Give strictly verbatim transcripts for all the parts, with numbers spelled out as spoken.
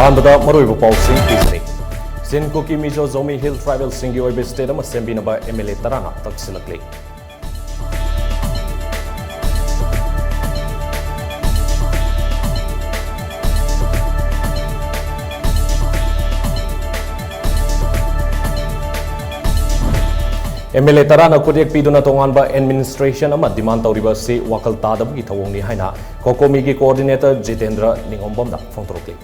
ꯑꯍꯥꯟꯕꯗ ꯃꯔꯨꯑꯣꯏꯕ ꯄꯥꯎꯁꯤꯡ ꯄꯤꯖꯔꯤ꯫ ꯆꯤꯟ ꯀꯨꯀꯤ ꯃꯤꯖꯣ ꯖꯣꯃꯤ ꯍꯤꯜ ꯇ꯭ꯔꯥꯏꯕꯦꯜꯁꯤꯡꯒꯤ ꯑꯣꯏꯕ ꯁ꯭ꯇꯦꯠ ꯑꯃ ꯁꯦꯝꯕꯤꯅꯕ ꯑꯦꯝ ꯑꯦꯜ ꯑꯦ ꯇꯔꯥꯅ ꯇꯛꯁꯤꯜꯂꯛꯂꯤ꯫ ꯑꯦꯝ ꯑꯦꯜ ꯑꯦ ꯇꯔꯥꯅ ꯈꯨꯠꯌꯦꯛ ꯄꯤꯗꯨꯅ ꯇꯣꯉꯥꯟꯕ ꯑꯦꯗꯃꯤꯅꯤꯁꯇ꯭ꯔꯦꯁꯟ ꯑꯃ ꯗꯤꯃꯥꯟ ꯇꯧꯔꯤꯕ ꯑꯁꯤ ꯋꯥꯈꯜ ꯇꯥꯗꯕꯒꯤ ꯊꯧꯑꯣꯡꯅꯤ ꯍꯥꯏꯅ ꯀꯣꯀꯣꯃꯤꯒꯤ ꯀꯣꯑꯣꯔꯗꯤꯅꯦꯇꯔ ꯖꯤꯇꯦꯟꯗ꯭ꯔ ꯅꯤꯉꯣꯝꯕꯝꯅ ꯐꯣꯡꯗꯣꯔꯛꯂꯤ꯫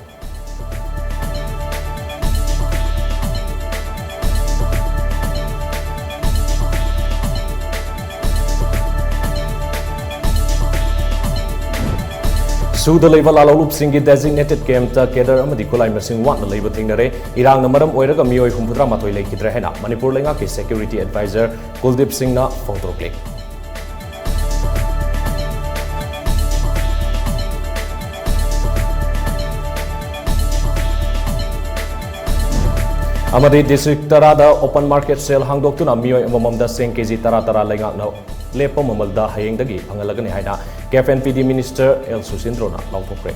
ꯁꯨꯗ ꯂꯩꯕ ꯂꯥꯂꯣꯡꯂꯨꯞꯁꯤꯡꯒꯤ ꯗꯦꯖꯤꯒꯅꯦꯇꯦꯗ ꯀꯦꯝꯞꯇ ꯀꯦꯗꯔ ꯑꯃꯗꯤ ꯈꯨꯠꯂꯥꯏ ꯃꯁꯤꯡ ꯋꯥꯠꯅ ꯂꯩꯕ ꯊꯦꯡꯅꯔꯦ꯫ ꯏꯔꯥꯡꯅ ꯃꯔꯝ ꯑꯣꯏꯔꯒ ꯃꯤꯑꯣꯏ ꯍꯨꯝꯐꯨꯇꯔꯥ ꯃꯥꯊꯣꯏ ꯂꯩꯈꯤꯗ꯭ꯔꯦ ꯍꯥꯏꯅ ꯃꯅꯤꯄꯨꯔ ꯂꯩꯉꯥꯛꯀꯤ ꯁꯦꯀ꯭ꯌꯨꯔꯤꯇꯤ ꯑꯦꯗꯚꯥꯏꯖꯔ ꯀꯨꯜꯗꯤꯞ ꯁꯤꯡꯅ ꯐꯣꯡꯗꯣꯔꯛꯂꯤ꯫ ꯑꯃꯗꯤ ꯗꯤꯁꯇ꯭ꯔꯤꯛ ꯇꯔꯥꯗ ꯑꯣꯄꯟ ꯃꯥꯔꯀꯦꯠ ꯁꯦꯜ ꯍꯥꯡꯗꯣꯛꯇꯨꯅ ꯃꯤꯑꯣꯏ ꯑꯃꯃꯝꯗ ꯆꯦꯡ ꯀꯦꯖꯤ ꯇꯔꯥ ꯇꯔꯥ ꯂꯩꯉꯥꯛꯅ ꯂꯦꯞꯄ ꯃꯃꯜꯗ ꯍꯌꯦꯡꯗꯒꯤ ꯐꯪꯍꯜꯂꯒꯅꯤ ꯍꯥꯏꯅ CAF and P D minister L ꯁꯨꯁꯤꯟꯗ꯭ꯔꯣꯅ ꯂꯥꯎꯊꯣꯛꯈ꯭ꯔꯦ꯫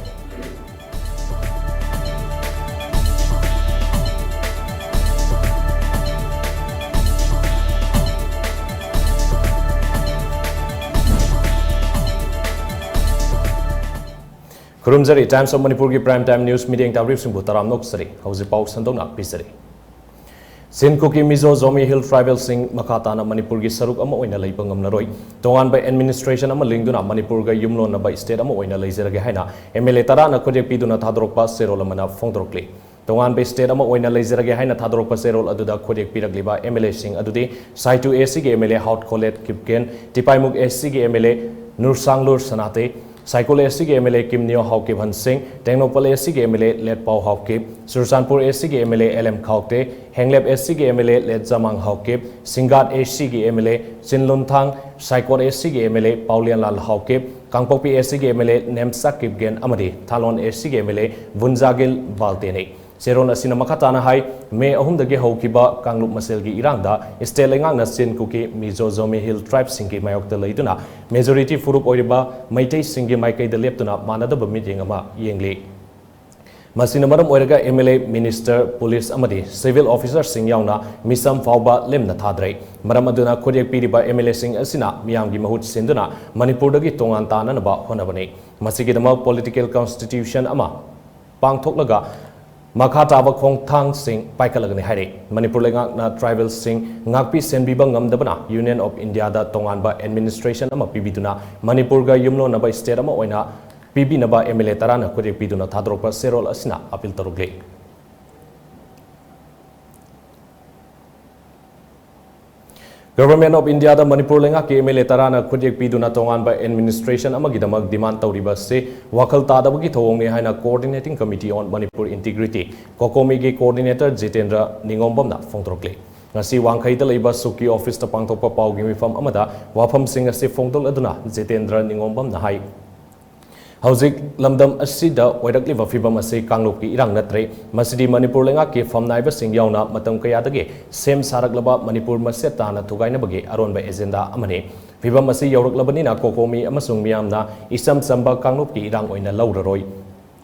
ꯈꯨꯔꯨꯝꯖꯔꯤ꯫ Times of Manipurꯒꯤ Prime Time News ꯃꯤꯠꯌꯦꯡ ꯇꯥꯕꯤꯔꯤꯕꯁꯤꯡꯕꯨ ꯇꯔꯥꯝꯅ ꯑꯣꯛꯆꯔꯤ꯫ ꯍꯧꯖꯤꯛ ꯄꯥꯎ ꯁꯟꯗꯣꯛꯅ ꯄꯤꯖꯔꯤ꯫ ꯆꯤꯟ ꯀꯨꯀꯤ ꯃꯤꯖꯣ ꯖꯣꯃꯤ ꯍꯤꯜ ꯇ꯭ꯔꯥꯏꯕꯦꯜꯁꯤꯡ ꯃꯈꯥ ꯇꯥꯅ ꯃꯅꯤꯄꯨꯔꯒꯤ ꯁꯔꯨꯛ ꯑꯃ ꯑꯣꯏꯅ ꯂꯩꯕ ꯉꯝꯂꯔꯣꯏ꯫ ꯇꯣꯉꯥꯟꯕ ꯑꯦꯗꯃꯤꯅꯤꯁꯇ꯭ꯔꯦꯁꯟ ꯑꯃ ꯂꯤꯡꯗꯨꯅ ꯃꯅꯤꯄꯨꯔꯒ ꯌꯨꯝꯂꯣꯟꯅꯕ ꯁ꯭ꯇꯦꯠ ꯑꯃ ꯑꯣꯏꯅ ꯂꯩꯖꯔꯒꯦ ꯍꯥꯏꯅ ꯑꯦꯝ ꯑꯦꯜ ꯑꯦ ꯇꯔꯥꯅ ꯈꯨꯠꯌꯦꯛ ꯄꯤꯗꯨꯅ ꯊꯥꯗꯣꯔꯛꯄ ꯆꯦꯔꯣꯜ ꯑꯃꯅ ꯐꯣꯡꯗꯣꯔꯛꯂꯤ꯫ ꯇꯣꯉꯥꯟꯕ ꯁ꯭ꯇꯦꯠ ꯑꯃ ꯑꯣꯏꯅ ꯂꯩꯖꯔꯒꯦ ꯍꯥꯏꯅ ꯊꯥꯗꯣꯔꯛꯄ ꯆꯦꯔꯣꯜ ꯑꯗꯨꯗ ꯈꯨꯠꯌꯦꯛ ꯄꯤꯔꯛꯂꯤꯕ ꯑꯦꯝ ꯑꯦꯜ ꯑꯦꯁꯤꯡ ꯑꯗꯨꯗꯤ ꯁꯥꯏꯇꯨ ꯑꯦꯁ ꯁꯤꯒꯤ M L A Haokholet Kipgen, Tipaimukh S ꯁꯤꯒꯤ M L A Nursanglur Sanate, Saikul S ꯁꯤꯒꯤ M L A Kimneo Haokip Hangshing, Tengnoupal S ꯁꯤꯒꯤ M L A Letpao Haokip, Churachandpur S ꯁꯤꯒꯤ M L A L M Khaute, Henglep S ꯁꯤꯒꯤ M L A Letzamang Haokip, Singhat S ꯁꯤꯒꯤ M L A Chinlunthang, Saikot S ꯁꯤꯒꯤ M L A Paolienlal Haokip, Kangpokpi S ꯁꯤꯒꯤ M L ꯑꯦ ꯅꯦꯝꯆꯥꯛ ꯀꯤꯞꯒꯦꯟ ꯑꯃꯗꯤ ꯊꯥꯂꯣꯟ ꯑꯦꯁ ꯁꯤꯒꯤ M L ꯑꯦ ꯚꯨꯟꯖꯥꯒꯤꯜ ꯕꯥꯜꯇꯦꯅꯤ꯫ ꯆꯦꯔꯣꯜ ꯑꯁꯤꯅ ꯃꯈꯥ ꯇꯥꯅ ꯍꯥꯏ, ꯃꯦ ꯑꯍꯨꯝꯗꯒꯤ ꯍꯧꯈꯤꯕ ꯀꯥꯡꯂꯨꯞ ꯃꯁꯦꯜꯒꯤ ꯏꯔꯥꯡꯗ ꯁ꯭ꯇꯦꯠ ꯂꯩꯉꯥꯛꯅ ꯆꯤꯟ ꯀꯨꯀꯤ ꯃꯤꯖꯣ ꯖꯣꯃꯤ ꯍꯤꯜ ꯇ꯭ꯔꯥꯏꯕꯁꯤꯡꯒꯤ ꯃꯥꯌꯣꯛꯇ ꯂꯩꯗꯨꯅ ꯃꯦꯖꯣꯔꯤꯇꯤ ꯐꯨꯔꯨꯞ ꯑꯣꯏꯔꯤꯕ ꯃꯩꯇꯩꯁꯤꯡꯒꯤ ꯃꯥꯏꯀꯩꯗ ꯂꯦꯞꯇꯨꯅ ꯃꯥꯟꯅꯗꯕ ꯃꯤꯠꯌꯦꯡ ꯑꯃ ꯌꯦꯡꯂꯤ꯫ ꯃꯁꯤꯅ ꯃꯔꯝ ꯑꯣꯏꯔꯒ M L A, minister, police ꯑꯃꯗꯤ civil officerꯁꯤꯡ ꯌꯥꯎꯅ ꯃꯤꯁꯝ ꯐꯥꯎꯕ ꯂꯦꯝꯅ ꯊꯥꯗ꯭ꯔꯦ꯫ ꯃꯔꯝ ꯑꯗꯨꯅ ꯈꯨꯠꯌꯦꯛ ꯄꯤꯔꯤꯕ M L Aꯁꯤꯡ ꯑꯁꯤꯅ ꯃꯤꯌꯥꯝꯒꯤ ꯃꯍꯨꯠ ꯁꯤꯟꯗꯨꯅ ꯃꯅꯤꯄꯨꯔꯗꯒꯤ ꯇꯣꯉꯥꯟ ꯇꯥꯅꯅꯕ ꯍꯣꯠꯅꯕꯅꯤ꯫ ꯃꯁꯤꯒꯤꯗꯃꯛ political constitution ꯑꯃ ꯄꯥꯡꯊꯣꯛꯂꯒ ꯃꯈꯥ ꯇꯥꯕ ꯈꯣꯡꯊꯥꯡꯁꯤꯡ ꯄꯥꯏꯈꯠꯂꯒꯅꯤ ꯍꯥꯏꯔꯤ꯫ ꯃꯅꯤꯄꯨꯔ ꯂꯩꯉꯥꯛꯅ tribalꯁꯤꯡ ꯉꯥꯛꯄꯤ ꯁꯦꯟꯕꯤꯕ ꯉꯝꯗꯕꯅ Union of Indiaꯗ ꯇꯣꯉꯥꯟꯕ administration ꯑꯃ ꯄꯤꯕꯤꯗꯨꯅ ꯃꯅꯤꯄꯨꯔꯒ ꯌꯨꯝꯂꯣꯟꯅꯕ state ꯑꯃ ꯑꯣꯏꯅ ꯄꯤꯕꯤꯅꯕ M L A ꯇꯔꯥꯅ ꯈꯨꯠꯌꯦꯛ ꯄꯤꯗꯨꯅ ꯊꯥꯗꯣꯔꯛꯄ ꯆꯦꯔꯣꯜ ꯑꯁꯤꯅ appeal ꯇꯧꯔꯛꯂꯤ꯫ Government of Indiaꯗ ꯃꯅꯤꯄꯨꯔ ꯂꯩꯉꯥꯛꯀꯤ M L A ꯇꯔꯥꯅ ꯈꯨꯠꯌꯦꯛ ꯄꯤꯗꯨꯅ ꯇꯣꯉꯥꯟꯕ administration ꯑꯃꯒꯤꯗꯃꯛ demand ꯇꯧꯔꯤꯕ ꯑꯁꯤ ꯋꯥꯈꯜ ꯇꯥꯗꯕꯒꯤ ꯊꯧꯑꯣꯡꯅꯤ ꯍꯥꯏꯅ Coordinating Committee on Manipur Integrity, COCOMIꯒꯤ coordinator Jitendra ꯅꯤꯉꯣꯝꯕꯝꯅ ꯐꯣꯡꯗꯣꯔꯛꯂꯤ꯫ ꯉꯁꯤ ꯋꯥꯡꯈꯩꯗ ꯂꯩꯕ SOCU officeꯇ ꯄꯥꯡꯊꯣꯛꯄ ꯄꯥꯎꯒꯤ ꯃꯤꯐꯝ ꯑꯃꯗ ꯋꯥꯐꯝꯁꯤꯡ ꯑꯁꯤ ꯐꯣꯡꯗꯣꯛꯂꯗꯨꯅ ꯖꯤꯇꯦꯟꯗ꯭ꯔ ꯅꯤꯉꯣꯝꯕꯝꯅ ꯍꯥꯏ, ꯍꯧꯖꯤꯛ ꯂꯝꯗꯝ ꯑꯁꯤꯗ ꯑꯣꯏꯔꯛꯂꯤꯕ ꯐꯤꯕꯝ ꯑꯁꯤ ꯀꯥꯡꯂꯨꯞꯀꯤ ꯏꯔꯥꯡ ꯅꯠꯇ꯭ꯔꯦ꯫ ꯃꯁꯤꯗꯤ ꯃꯅꯤꯄꯨꯔ ꯂꯩꯉꯥꯛꯀꯤ ꯐꯝꯅꯥꯏꯕꯁꯤꯡ ꯌꯥꯎꯅ ꯃꯇꯝ ꯀꯌꯥꯗꯒꯤ ꯁꯦꯝ ꯁꯥꯔꯛꯂꯕ ꯃꯅꯤꯄꯨꯔ ꯃꯁꯦꯠ ꯇꯥꯅ ꯊꯨꯒꯥꯏꯅꯕꯒꯤ ꯑꯔꯣꯟꯕ agenda ꯑꯃꯅꯤ꯫ ꯐꯤꯕꯝ ꯑꯁꯤ ꯌꯧꯔꯛꯂꯕꯅꯤꯅ COCOMI ꯑꯃꯁꯨꯡ ꯃꯤꯌꯥꯝꯅ ꯏꯆꯝ ꯆꯝꯕ ꯀꯥꯡꯂꯨꯞꯀꯤ ꯏꯔꯥꯡ ꯑꯣꯏꯅ ꯂꯧꯔꯔꯣꯏ꯫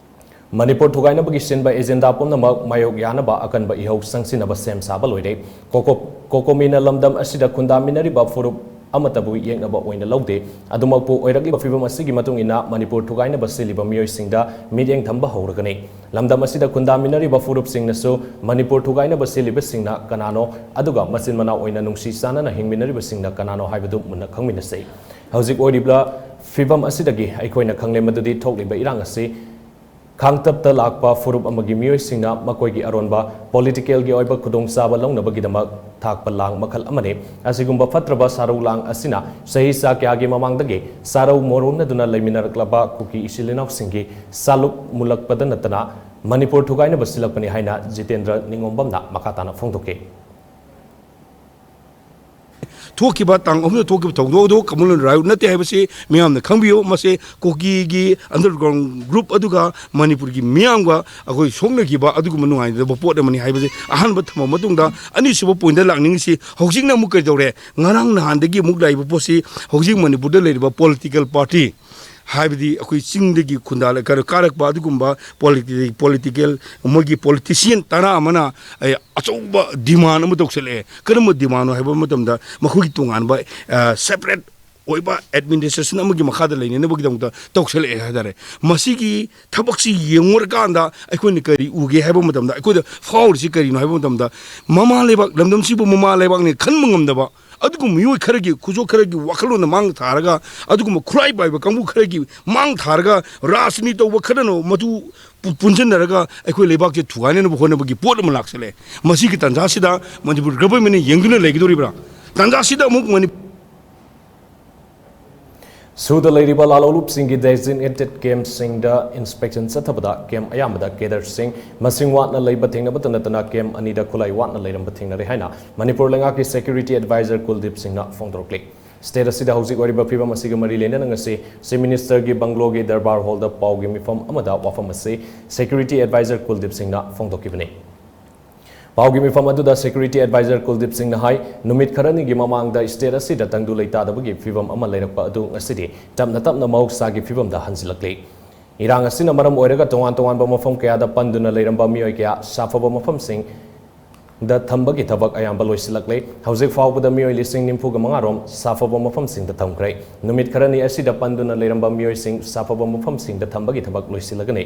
ꯃꯅꯤꯄꯨꯔ ꯊꯨꯒꯥꯏꯅꯕꯒꯤ ꯁꯤꯟꯕ agenda ꯄꯨꯝꯅꯃꯛ ꯃꯥꯌꯣꯛ ꯌꯥꯅꯕ ꯑꯀꯟꯕ ꯏꯍꯧ ꯆꯪꯁꯤꯟꯅꯕ ꯁꯦꯝ ꯁꯥꯕ ꯂꯣꯏꯔꯦ꯫ ꯀꯣꯀꯣ-, COCOMIꯅ ꯂꯝꯗꯝ ꯑꯁꯤꯗ ꯈꯨꯟꯗꯥꯃꯤꯟꯅꯔꯤꯕ ꯐꯨꯔꯨꯞ ꯑꯃꯠꯇꯕꯨ ꯌꯦꯛꯅꯕ ꯑꯣꯏꯅ ꯂꯧꯗꯦ꯫ ꯑꯗꯨꯃꯛꯄꯨ ꯑꯣꯏꯔꯛꯂꯤꯕ ꯐꯤꯕꯝ ꯑꯁꯤꯒꯤ ꯃꯇꯨꯡ ꯏꯟꯅ ꯃꯅꯤꯄꯨꯔ ꯊꯨꯒꯥꯏꯅꯕ ꯁꯤꯜꯂꯤꯕ ꯃꯤꯑꯣꯏꯁꯤꯡꯗ ꯃꯤꯠꯌꯦꯡ ꯊꯝꯕ ꯍꯧꯔꯒꯅꯤ꯫ ꯂꯝꯗꯝ ꯑꯁꯤꯗ ꯈꯨꯟꯗꯥꯃꯤꯟꯅꯔꯤꯕ ꯐꯨꯔꯨꯞꯁꯤꯡꯅꯁꯨ ꯃꯅꯤꯄꯨꯔ ꯊꯨꯒꯥꯏꯅꯕ ꯁꯤꯜꯂꯤꯕꯁꯤꯡꯅ ꯀꯅꯥꯅꯣ, ꯑꯗꯨꯒ ꯃꯆꯤꯟ ꯃꯅꯥꯎ ꯑꯣꯏꯅ ꯅꯨꯡꯁꯤ ꯆꯥꯟꯅꯅ ꯍꯤꯡꯃꯤꯟꯅꯔꯤꯕꯁꯤꯡꯅ ꯀꯅꯥꯅꯣ ꯍꯥꯏꯕꯗꯨ ꯃꯨꯟꯅ ꯈꯪꯃꯤꯟꯅꯁꯤ꯫ ꯍꯧꯖꯤꯛ ꯑꯣꯏꯔꯤꯕ ꯐꯤꯕꯝ ꯑꯁꯤꯗꯒꯤ ꯑꯩꯈꯣꯏꯅ ꯈꯪꯂꯦ ꯃꯗꯨꯗꯤ ꯊꯣꯛꯂꯤꯕ ꯏꯔꯥꯡ ꯑꯁꯤ ꯈꯥꯡꯇꯞꯇ ꯂꯥꯛꯄ ꯐꯨꯔꯨꯞ ꯑꯃꯒꯤ ꯃꯤꯑꯣꯏꯁꯤꯡꯅ ꯃꯈꯣꯏꯒꯤ ꯑꯔꯣꯟꯕ politicalꯒꯤ ꯑꯣꯏꯕ ꯈꯨꯗꯣꯡꯆꯥꯕ ꯂꯧꯅꯕꯒꯤꯗꯃꯛ ꯊꯥꯛꯄ ꯂꯥꯡ ꯃꯈꯜ ꯑꯃꯅꯤ꯫ ꯑꯁꯤꯒꯨꯝꯕ ꯐꯠꯇ꯭ꯔꯕ ꯁꯥꯔꯧ ꯂꯥꯡ ꯑꯁꯤꯅ ꯆꯍꯤ ꯆꯥ ꯀꯌꯥꯒꯤ ꯃꯃꯥꯡꯗꯒꯤ ꯁꯥꯔꯧ ꯃꯣꯔꯣꯛꯅꯗꯨꯅ ꯂꯩꯃꯤꯟꯅꯔꯛꯂꯕ ꯀꯨꯀꯤ ꯏꯆꯤꯜ ꯏꯅꯥꯎꯁꯤꯡꯒꯤ ꯁꯥꯂꯨꯛ ꯃꯨꯜꯂꯛꯄꯗ ꯅꯠꯇꯅ ꯃꯅꯤꯄꯨꯔ ꯊꯨꯒꯥꯏꯅꯕ ꯁꯤꯜꯂꯛꯄꯅꯤ ꯍꯥꯏꯅ ꯖꯤꯇꯦꯟꯗ꯭ꯔ ꯅꯤꯉꯣꯝꯕꯝꯅ ꯃꯈꯥ ꯇꯥꯅ ꯐꯣꯡꯗꯣꯛꯈꯤ꯫ ꯊꯣꯛꯈꯤꯕ ꯇꯥꯡ ꯑꯍꯨꯝꯗ ꯊꯣꯛꯈꯤꯕ ꯊꯧꯗꯣꯛ ꯑꯗꯨ communal riot ꯅꯠꯇꯦ ꯍꯥꯏꯕꯁꯤ ꯃꯤꯌꯥꯝꯅ ꯈꯪꯕꯤꯌꯨ꯫ ꯃꯁꯤ ꯀꯨꯀꯤꯒꯤ underground group ꯑꯗꯨꯒ ꯃꯅꯤꯄꯨꯔꯒꯤ ꯃꯤꯌꯥꯝꯒ ꯑꯩꯈꯣꯏ ꯁꯣꯛꯅꯈꯤꯕ ꯑꯗꯨꯒꯨꯝꯕ ꯅꯨꯡꯉꯥꯏꯅꯗꯕ ꯄꯣꯠ ꯑꯃꯅꯤ ꯍꯥꯏꯕꯁꯤ ꯑꯍꯥꯟꯕ ꯊꯝꯃ ꯃꯇꯨꯡꯗ, ꯑꯅꯤꯁꯨꯕ pointꯗ ꯂꯥꯛꯅꯤꯡꯉꯤꯁꯤ, ꯍꯧꯖꯤꯛꯅ ꯑꯃꯨꯛ ꯀꯩꯗꯧꯔꯦ? ꯉꯔꯥꯡ ꯅꯍꯥꯟꯗꯒꯤ ꯑꯃꯨꯛ ꯂꯥꯛꯏꯕ ꯄꯣꯠꯁꯤ ꯍꯧꯖꯤꯛ ꯃꯅꯤꯄꯨꯔꯗ ꯂꯩꯔꯤꯕ political party ꯍꯥꯏꯕꯗꯤ ꯑꯩꯈꯣꯏ ꯆꯤꯡꯗꯒꯤ ꯈꯨꯟꯗꯥ ꯀꯥꯔꯛꯄ ꯑꯗꯨꯒꯨꯝꯕ ꯄꯣꯂꯤꯇꯤꯀꯦꯜ, ꯃꯣꯏꯒꯤ ꯄꯣꯂꯤꯇꯤꯁꯤꯌꯟ ꯇꯔꯥ ꯑꯃꯅ ꯑꯩ ꯑꯆꯧꯕ ꯗꯤꯃꯥꯟ ꯑꯃ ꯇꯧꯁꯜꯂꯛꯑꯦ꯫ ꯀꯔꯝꯕ ꯗꯤꯃꯥꯟꯅꯣ ꯍꯥꯏꯕ ꯃꯇꯝꯗ, ꯃꯈꯣꯏꯒꯤ ꯇꯣꯉꯥꯟꯕ ꯁꯦꯄꯔꯦꯠ ꯑꯣꯏꯕ ꯑꯦꯗꯃꯤꯅꯤꯁꯇ꯭ꯔꯦꯁꯟ ꯑꯃꯒꯤ ꯃꯈꯥꯗ ꯂꯩꯅꯅꯕꯒꯤꯗꯃꯛꯇ ꯇꯧꯁꯜꯂꯛꯑꯦ ꯍꯥꯏ ꯇꯥꯔꯦ꯫ ꯃꯁꯤꯒꯤ ꯊꯕꯛꯁꯤ ꯌꯦꯡꯉꯨꯔꯀꯥꯟꯗ ꯑꯩꯈꯣꯏꯅ ꯀꯔꯤ ꯎꯒꯦ ꯍꯥꯏꯕ ꯃꯇꯝꯗ, ꯑꯩꯈꯣꯏꯗ ꯐꯥꯎꯔꯤꯁꯤ ꯀꯔꯤꯅꯣ ꯍꯥꯏꯕ ꯃꯇꯝꯗ, ꯃꯃꯥ ꯂꯩꯕꯥꯛ, ꯂꯝꯗꯝꯁꯤꯕꯨ ꯃꯃꯥ ꯂꯩꯕꯥꯛꯅꯤ ꯈꯟꯕ ꯉꯝꯗꯕ, ꯑꯗꯨꯒꯨꯝꯕ ꯃꯤꯑꯣꯏ ꯈꯔꯒꯤ ꯈꯨꯖꯣꯛ ꯈꯔꯒꯤ ꯋꯥꯈꯜꯂꯣꯟꯗ ꯃꯥꯡ ꯊꯥꯔꯒ, ꯑꯗꯨꯒꯨꯝꯕ ꯈꯨꯠꯂꯥꯏ ꯄꯥꯏꯕ ꯀꯥꯡꯕꯨ ꯈꯔꯒꯤ ꯃꯥꯡ ꯊꯥꯔꯒ, ꯔꯥꯖꯅꯤꯇꯤ ꯇꯧꯕ ꯈꯔꯅ ꯃꯗꯨ ꯄꯨ-, ꯄꯨꯟꯁꯤꯟꯅꯔꯒ ꯑꯩꯈꯣꯏ ꯂꯩꯕꯥꯛꯁꯦ ꯊꯨꯒꯥꯏꯅꯅꯕ ꯍꯣꯠꯅꯕꯒꯤ ꯄꯣꯠ ꯑꯃ ꯂꯥꯛꯁꯜꯂꯛꯑꯦ꯫ ꯃꯁꯤꯒꯤ ꯇꯥꯟꯖꯥꯁꯤꯗ ꯃꯅꯤꯄꯨꯔ ꯒꯚꯔꯟꯃꯦꯟꯅ ꯌꯦꯡꯗꯨꯅ ꯂꯩꯒꯗꯧꯔꯤꯕ꯭ꯔꯥ? ꯇꯥꯟꯖꯥꯁꯤꯗ ꯑꯃꯨꯛ ꯃꯅꯤ- ꯁꯨꯗ ꯂꯩꯔꯤꯕ ꯂꯥꯂꯣꯡꯂꯨꯞꯁꯤꯡꯒꯤ ꯗꯦꯖꯤꯒꯅꯦꯇꯦꯗ ꯀꯦꯝꯞꯁꯤꯡꯗ ꯏꯟꯁꯄꯦꯛꯁꯟ ꯆꯠꯊꯕꯗ ꯀꯦꯝꯞ ꯑꯌꯥꯝꯕꯗ ꯀꯦꯗꯔꯁꯤꯡ ꯃꯁꯤꯡ ꯋꯥꯠꯅ ꯂꯩꯕ ꯊꯦꯡꯅꯕꯇ ꯅꯠꯇꯅ ꯀꯦꯝꯞ ꯑꯅꯤꯗ ꯈꯨꯠꯂꯥꯏ ꯋꯥꯠꯅ ꯂꯩꯔꯝꯕ ꯊꯦꯡꯅꯔꯦ ꯍꯥꯏꯅ ꯃꯅꯤꯄꯨꯔ ꯂꯩꯉꯥꯛꯀꯤ ꯁꯦꯀ꯭ꯌꯨꯔꯤꯇꯤ ꯑꯦꯗꯚꯥꯏꯖꯔ ꯀꯨꯜꯗꯤꯞ ꯁꯤꯡꯅ ꯐꯣꯡꯗꯣꯔꯛꯂꯤ꯫ ꯁ꯭ꯇꯦꯠ ꯑꯁꯤꯗ ꯍꯧꯖꯤꯛ ꯑꯣꯏꯔꯤꯕ ꯐꯤꯕꯝ ꯑꯁꯤꯒ ꯃꯔꯤ ꯂꯩꯅꯅ ꯉꯁꯤ ꯆꯤꯐ ꯃꯤꯅꯤꯁꯇꯔꯒꯤ ꯕꯪꯒ꯭ꯂꯣꯒꯤ ꯗꯔꯕꯥꯔ ꯍꯣꯜꯗ ꯄꯥꯎꯒꯤ ꯃꯤꯐꯝ ꯑꯃꯗ ꯋꯥꯐꯝ ꯑꯁꯤ ꯁꯦꯀ꯭ꯌꯨꯔꯤꯇꯤ ꯑꯦꯗꯚꯥꯏꯖꯔ ꯀꯨꯜꯗꯤꯞ ꯁꯤꯡꯅ ꯐꯣꯡꯗꯣꯛꯈꯤꯕꯅꯤ꯫ ꯄꯥꯎꯒꯤ ꯃꯤꯐꯝ ꯑꯗꯨꯗ ꯁꯦꯀ꯭ꯌꯨꯔꯤꯇꯤ ꯑꯦꯗꯚꯥꯏꯖꯔ ꯀꯨꯜꯗꯤꯞ ꯁꯤꯡꯅ ꯍꯥꯏ, ꯅꯨꯃꯤꯠ ꯈꯔꯅꯤꯒꯤ ꯃꯃꯥꯡꯗ ꯁ꯭ꯇꯦꯠ ꯑꯁꯤꯗ ꯇꯪꯗꯨ ꯂꯩꯇꯥꯗꯕꯒꯤ ꯐꯤꯕꯝ ꯑꯃ ꯂꯩꯔꯛꯄ ꯑꯗꯨ ꯉꯁꯤꯗꯤ ꯇꯞꯅ ꯇꯞꯅ ꯃꯍꯧꯁꯥꯒꯤ ꯐꯤꯕꯝꯗ ꯍꯟꯖꯤꯜꯂꯛꯂꯤ꯫ ꯏꯔꯥꯡ ꯑꯁꯤꯅ ꯃꯔꯝ ꯑꯣꯏꯔꯒ ꯇꯣꯉꯥꯟ ꯇꯣꯉꯥꯟꯕ ꯃꯐꯝ ꯀꯌꯥꯗ ꯄꯟꯗꯨꯅ ꯂꯩꯔꯝꯕ ꯃꯤꯑꯣꯏ ꯀꯌꯥ ꯁꯥꯐꯕ ꯃꯐꯝꯁꯤꯡꯗ ꯊꯝꯕꯒꯤ ꯊꯕꯛ ꯑꯌꯥꯝꯕ ꯂꯣꯏꯁꯤꯜꯂꯛꯂꯦ꯫ ꯍꯧꯖꯤꯛ ꯐꯥꯎꯕꯗ ꯃꯤꯑꯣꯏ ꯂꯤꯁꯤꯡ ꯅꯤꯐꯨꯒ ꯃꯉꯥ ꯔꯣꯝ ꯁꯥꯐꯕ ꯃꯐꯝꯁꯤꯡꯗ ꯊꯝꯈ꯭ꯔꯦ꯫ ꯅꯨꯃꯤꯠ ꯈꯔꯅꯤ ꯑꯁꯤꯗ ꯄꯟꯗꯨꯅ ꯂꯩꯔꯝꯕ ꯃꯤꯑꯣꯏꯁꯤꯡ ꯁꯥꯐꯕ ꯃꯐꯝꯁꯤꯡꯗ ꯊꯝꯕꯒꯤ ꯊꯕꯛ ꯂꯣꯏꯁꯤꯜꯂꯒꯅꯤ꯫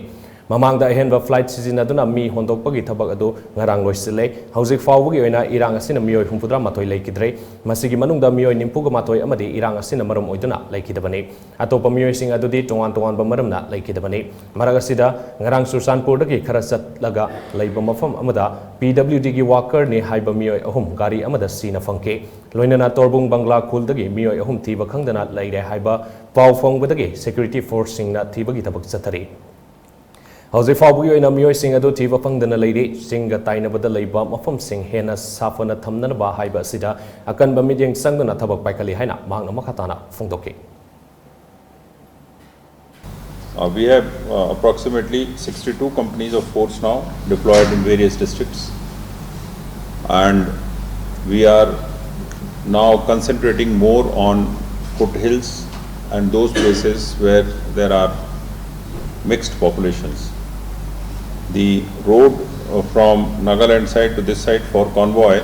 ꯃꯃꯥꯡꯗ ꯑꯍꯦꯟꯕ ꯐ꯭ꯂꯥꯏꯠ ꯁꯤꯖꯤꯟꯅꯗꯨꯅ ꯃꯤ ꯍꯣꯟꯗꯣꯛꯄꯒꯤ ꯊꯕꯛ ꯑꯗꯨ ꯉꯔꯥꯡ ꯂꯣꯏꯁꯤꯜꯂꯦ꯫ ꯍꯧꯖꯤꯛ ꯐꯥꯎꯕꯒꯤ ꯑꯣꯏꯅ ꯏꯔꯥꯡ ꯑꯁꯤꯅ ꯃꯤꯑꯣꯏ ꯍꯨꯝꯐꯨꯇꯔꯥ ꯃꯥꯊꯣꯏ ꯂꯩꯈꯤꯗ꯭ꯔꯦ꯫ ꯃꯁꯤꯒꯤ ꯃꯅꯨꯡꯗ ꯃꯤꯑꯣꯏ ꯅꯤꯐꯨꯒ ꯃꯥꯊꯣꯏ ꯑꯃꯗꯤ ꯏꯔꯥꯡ ꯑꯁꯤꯅ ꯃꯔꯝ ꯑꯣꯏꯗꯨꯅ ꯂꯩꯈꯤꯗꯕꯅꯤ꯫ ꯑꯇꯣꯞꯄ ꯃꯤꯑꯣꯏꯁꯤꯡ ꯑꯗꯨꯗꯤ ꯇꯣꯉꯥꯟ ꯇꯣꯉꯥꯟꯕ ꯃꯔꯝꯅ ꯂꯩꯈꯤꯗꯕꯅꯤ꯫ ꯃꯔꯛ ꯑꯁꯤꯗ ꯉꯔꯥꯡ ꯆꯨꯔꯆꯥꯟꯄꯨꯔꯗꯒꯤ ꯈꯔ ꯆꯠꯂꯒ ꯂꯩꯕ ꯃꯐꯝ ꯑꯃꯗ ꯄꯤ ꯗꯕ꯭ꯂꯤꯎ ꯗꯤꯒꯤ ꯋꯥꯀꯔꯅꯤ ꯍꯥꯏꯕ ꯃꯤꯑꯣꯏ ꯑꯍꯨꯝ ꯒꯥꯔꯤ ꯑꯃꯗ ꯁꯤꯅ ꯐꯪꯈꯤ꯫ ꯂꯣꯏꯅꯅ ꯇꯣꯔꯕꯨꯡ ꯕꯪꯒ꯭ꯂꯥ ꯈꯨꯜꯗꯒꯤ ꯃꯤꯑꯣꯏ ꯑꯍꯨꯝ ꯊꯤꯕ ꯈꯪꯗꯅ ꯂꯩꯔꯦ ꯍꯥꯏꯕ ꯄꯥꯎ ꯐꯪꯕꯗꯒꯤ ꯁꯦꯀ꯭ꯌꯨꯔꯤꯇꯤ ꯐꯣꯔꯁꯁꯤꯡꯅ ꯊꯤꯕꯒꯤ ꯊꯕꯛ ꯆꯠꯊꯔꯤ꯫ ꯍꯧꯖꯤꯛ ꯐꯥꯎꯕꯒꯤ ꯑꯣꯏꯅ ꯃꯤꯑꯣꯏꯁꯤꯡ ꯑꯗꯨ ꯊꯤꯕ ꯐꯪꯗꯅ ꯂꯩꯔꯤ꯫ ꯆꯤꯡꯒ ꯇꯥꯏꯅꯕꯗ ꯂꯩꯕ ꯃꯐꯝꯁꯤꯡ ꯍꯦꯟꯅ ꯁꯥꯐꯅ ꯊꯝꯅꯅꯕ ꯍꯥꯏꯕ ꯑꯁꯤꯗ ꯑꯀꯟꯕ ꯃꯤꯠꯌꯦꯡ ꯆꯪꯗꯨꯅ ꯊꯕꯛ ꯄꯥꯏꯈꯠꯂꯤ ꯍꯥꯏꯅ ꯃꯍꯥꯛꯅ ꯃꯈꯥ ꯇꯥꯅ ꯐꯣꯡꯗꯣꯛꯈꯤ꯫ Uh, we have, uh, approximately sixty-two companies of force now deployed in various districts, and we are now concentrating more on foothills and those places where there are mixed populations. The road uh, from Nagaland side to this side for convoy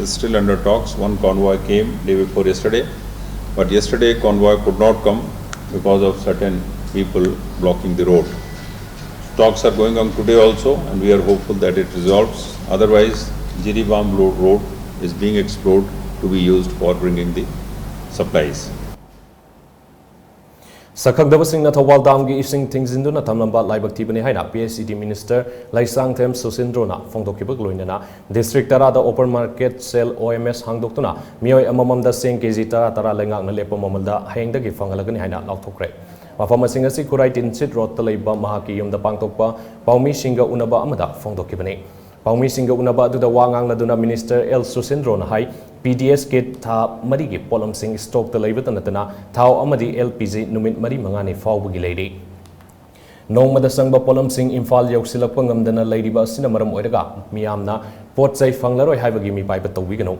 is still under talks. One convoy came day before yesterday, but yesterday convoy could not come because of certain people blocking the road. Talks are going on today also, and we are hopeful that it resolves. Otherwise, Jiribam Lo- Road is being explored to be used for bringing the supplies. ꯁꯛꯈꯪꯗꯕꯁꯤꯡꯅ Thoubal ꯗꯥꯝꯒꯤ ꯏꯁꯤꯡ ꯊꯤꯡꯖꯤꯟꯗꯨꯅ ꯊꯝꯂꯝꯕ ꯂꯥꯏꯕꯛ ꯊꯤꯕꯅꯤ ꯍꯥꯏꯅ P H E D minister Leishangthem ꯁꯨꯁꯤꯟꯗ꯭ꯔꯣꯅ ꯐꯣꯡꯗꯣꯛꯈꯤꯕꯒ ꯂꯣꯏꯅꯅ district ꯇꯔꯥꯗ open market sale O M S ꯍꯥꯡꯗꯣꯛꯇꯨꯅ ꯃꯤꯑꯣꯏ ꯑꯃꯃꯝꯗ ꯆꯦꯡ K G ꯇꯔꯥ ꯇꯔꯥ ꯂꯩꯉꯥꯛꯅ ꯂꯦꯞꯄ ꯃꯃꯜꯗ ꯍꯌꯦꯡꯗꯒꯤ ꯐꯪꯍꯜꯂꯒꯅꯤ ꯍꯥꯏꯅ ꯂꯥꯎꯊꯣꯛꯈ꯭ꯔꯦ꯫ ꯃꯐꯝ ꯑꯁꯤꯡ ꯑꯁꯤ ꯈꯨꯔꯥꯏ ꯇꯤꯟꯁꯤꯠ ꯔꯣꯗꯇ ꯂꯩꯕ ꯃꯍꯥꯛꯀꯤ ꯌꯨꯝꯗ ꯄꯥꯡꯊꯣꯛꯄ ꯄꯥꯎꯃꯤꯁꯤꯡꯒ ꯎꯅꯕ ꯑꯃꯗ ꯐꯣꯡꯗꯣꯛꯈꯤꯕꯅꯤ꯫ ꯄꯥꯎꯃꯤꯁꯤꯡꯒ ꯎꯅꯕ ꯑꯗꯨꯗ ꯋꯥ ꯉꯥꯡꯂꯗꯨꯅ minister L ꯁꯨꯁꯤꯟꯗ꯭ꯔꯣꯅ ꯍꯥꯏ, P D S kit ꯊꯥ ꯃꯔꯤꯒꯤ ꯄꯣꯠꯂꯝꯁꯤꯡ stockꯇ ꯂꯩꯕꯇ ꯅꯠꯇꯅ ꯊꯥꯎ ꯑꯃꯗꯤ L P G ꯅꯨꯃꯤꯠ ꯃꯔꯤ ꯃꯉꯥꯅꯤ ꯐꯥꯎꯕꯒꯤ ꯂꯩꯔꯤ꯫ ꯅꯣꯡꯃꯗ ꯆꯪꯕ ꯄꯣꯠꯂꯝꯁꯤꯡ ꯏꯝꯐꯥꯜ ꯌꯧꯁꯤꯜꯂꯛꯄ ꯉꯝꯗꯅ ꯂꯩꯔꯤꯕ ꯑꯁꯤꯅ ꯃꯔꯝ ꯑꯣꯏꯔꯒ ꯃꯤꯌꯥꯝꯅ ꯄꯣꯠ ꯆꯩ ꯐꯪꯂꯔꯣꯏ ꯍꯥꯏꯕꯒꯤ ꯃꯤꯄꯥꯏꯕ ꯇꯧꯕꯤꯒꯅꯨ꯫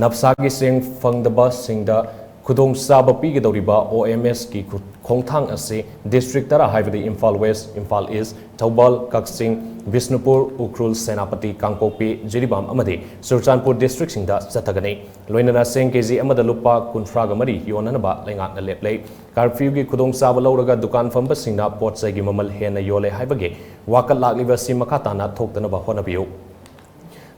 ꯅꯞꯁꯥꯒꯤ ꯆꯦꯡ ꯐꯪꯗꯕꯁꯤꯡꯗ ꯈꯨꯗꯣꯡꯆꯥꯕ ꯄꯤꯒꯗꯧꯔꯤꯕ O M S ꯀꯤ ꯈꯨ- ꯈꯣꯡꯊꯥꯡ ꯑꯁꯤ district ꯇꯔꯥ ꯍꯥꯏꯕꯗꯤ ꯏꯝꯐꯥꯜ West, ꯏꯝꯐꯥꯜ East, ꯊꯧꯕꯥꯜ, ꯀꯛꯆꯤꯡ, ꯕꯤꯁꯅꯨꯄꯨꯔ, ꯎꯈ꯭ꯔꯨꯜ, ꯁꯦꯅꯥꯄꯇꯤ, ꯀꯥꯡꯄꯣꯛꯄꯤ, ꯖꯤꯔꯤꯕꯥꯝ ꯑꯃꯗꯤ ꯆꯨꯔꯆꯥꯟꯄꯨꯔ districtꯁꯤꯡꯗ ꯆꯠꯊꯒꯅꯤ꯫ ꯂꯣꯏꯅꯅ ꯆꯦꯡ K G ꯑꯃꯗ ꯂꯨꯄꯥ ꯀꯨꯟꯊ꯭ꯔꯥꯒ ꯃꯔꯤ ꯌꯣꯟꯅꯅꯕ ꯂꯩꯉꯥꯛꯅ ꯂꯦꯞꯂꯦ꯫ Curfewꯒꯤ ꯈꯨꯗꯣꯡꯆꯥꯕ ꯂꯧꯔꯒ ꯗꯨꯀꯥꯟ ꯐꯝꯕꯁꯤꯡꯅ ꯄꯣꯠ ꯆꯩꯒꯤ ꯃꯃꯜ ꯍꯦꯟꯅ ꯌꯣꯜꯂꯦ ꯍꯥꯏꯕꯒꯤ ꯋꯥꯀꯠ ꯂꯥꯛꯂꯤꯕ ꯑꯁꯤ ꯃꯈꯥ ꯇꯥꯅ ꯊꯣꯛꯇꯅꯕ ꯍꯣꯠꯅꯕꯤꯌꯨ꯫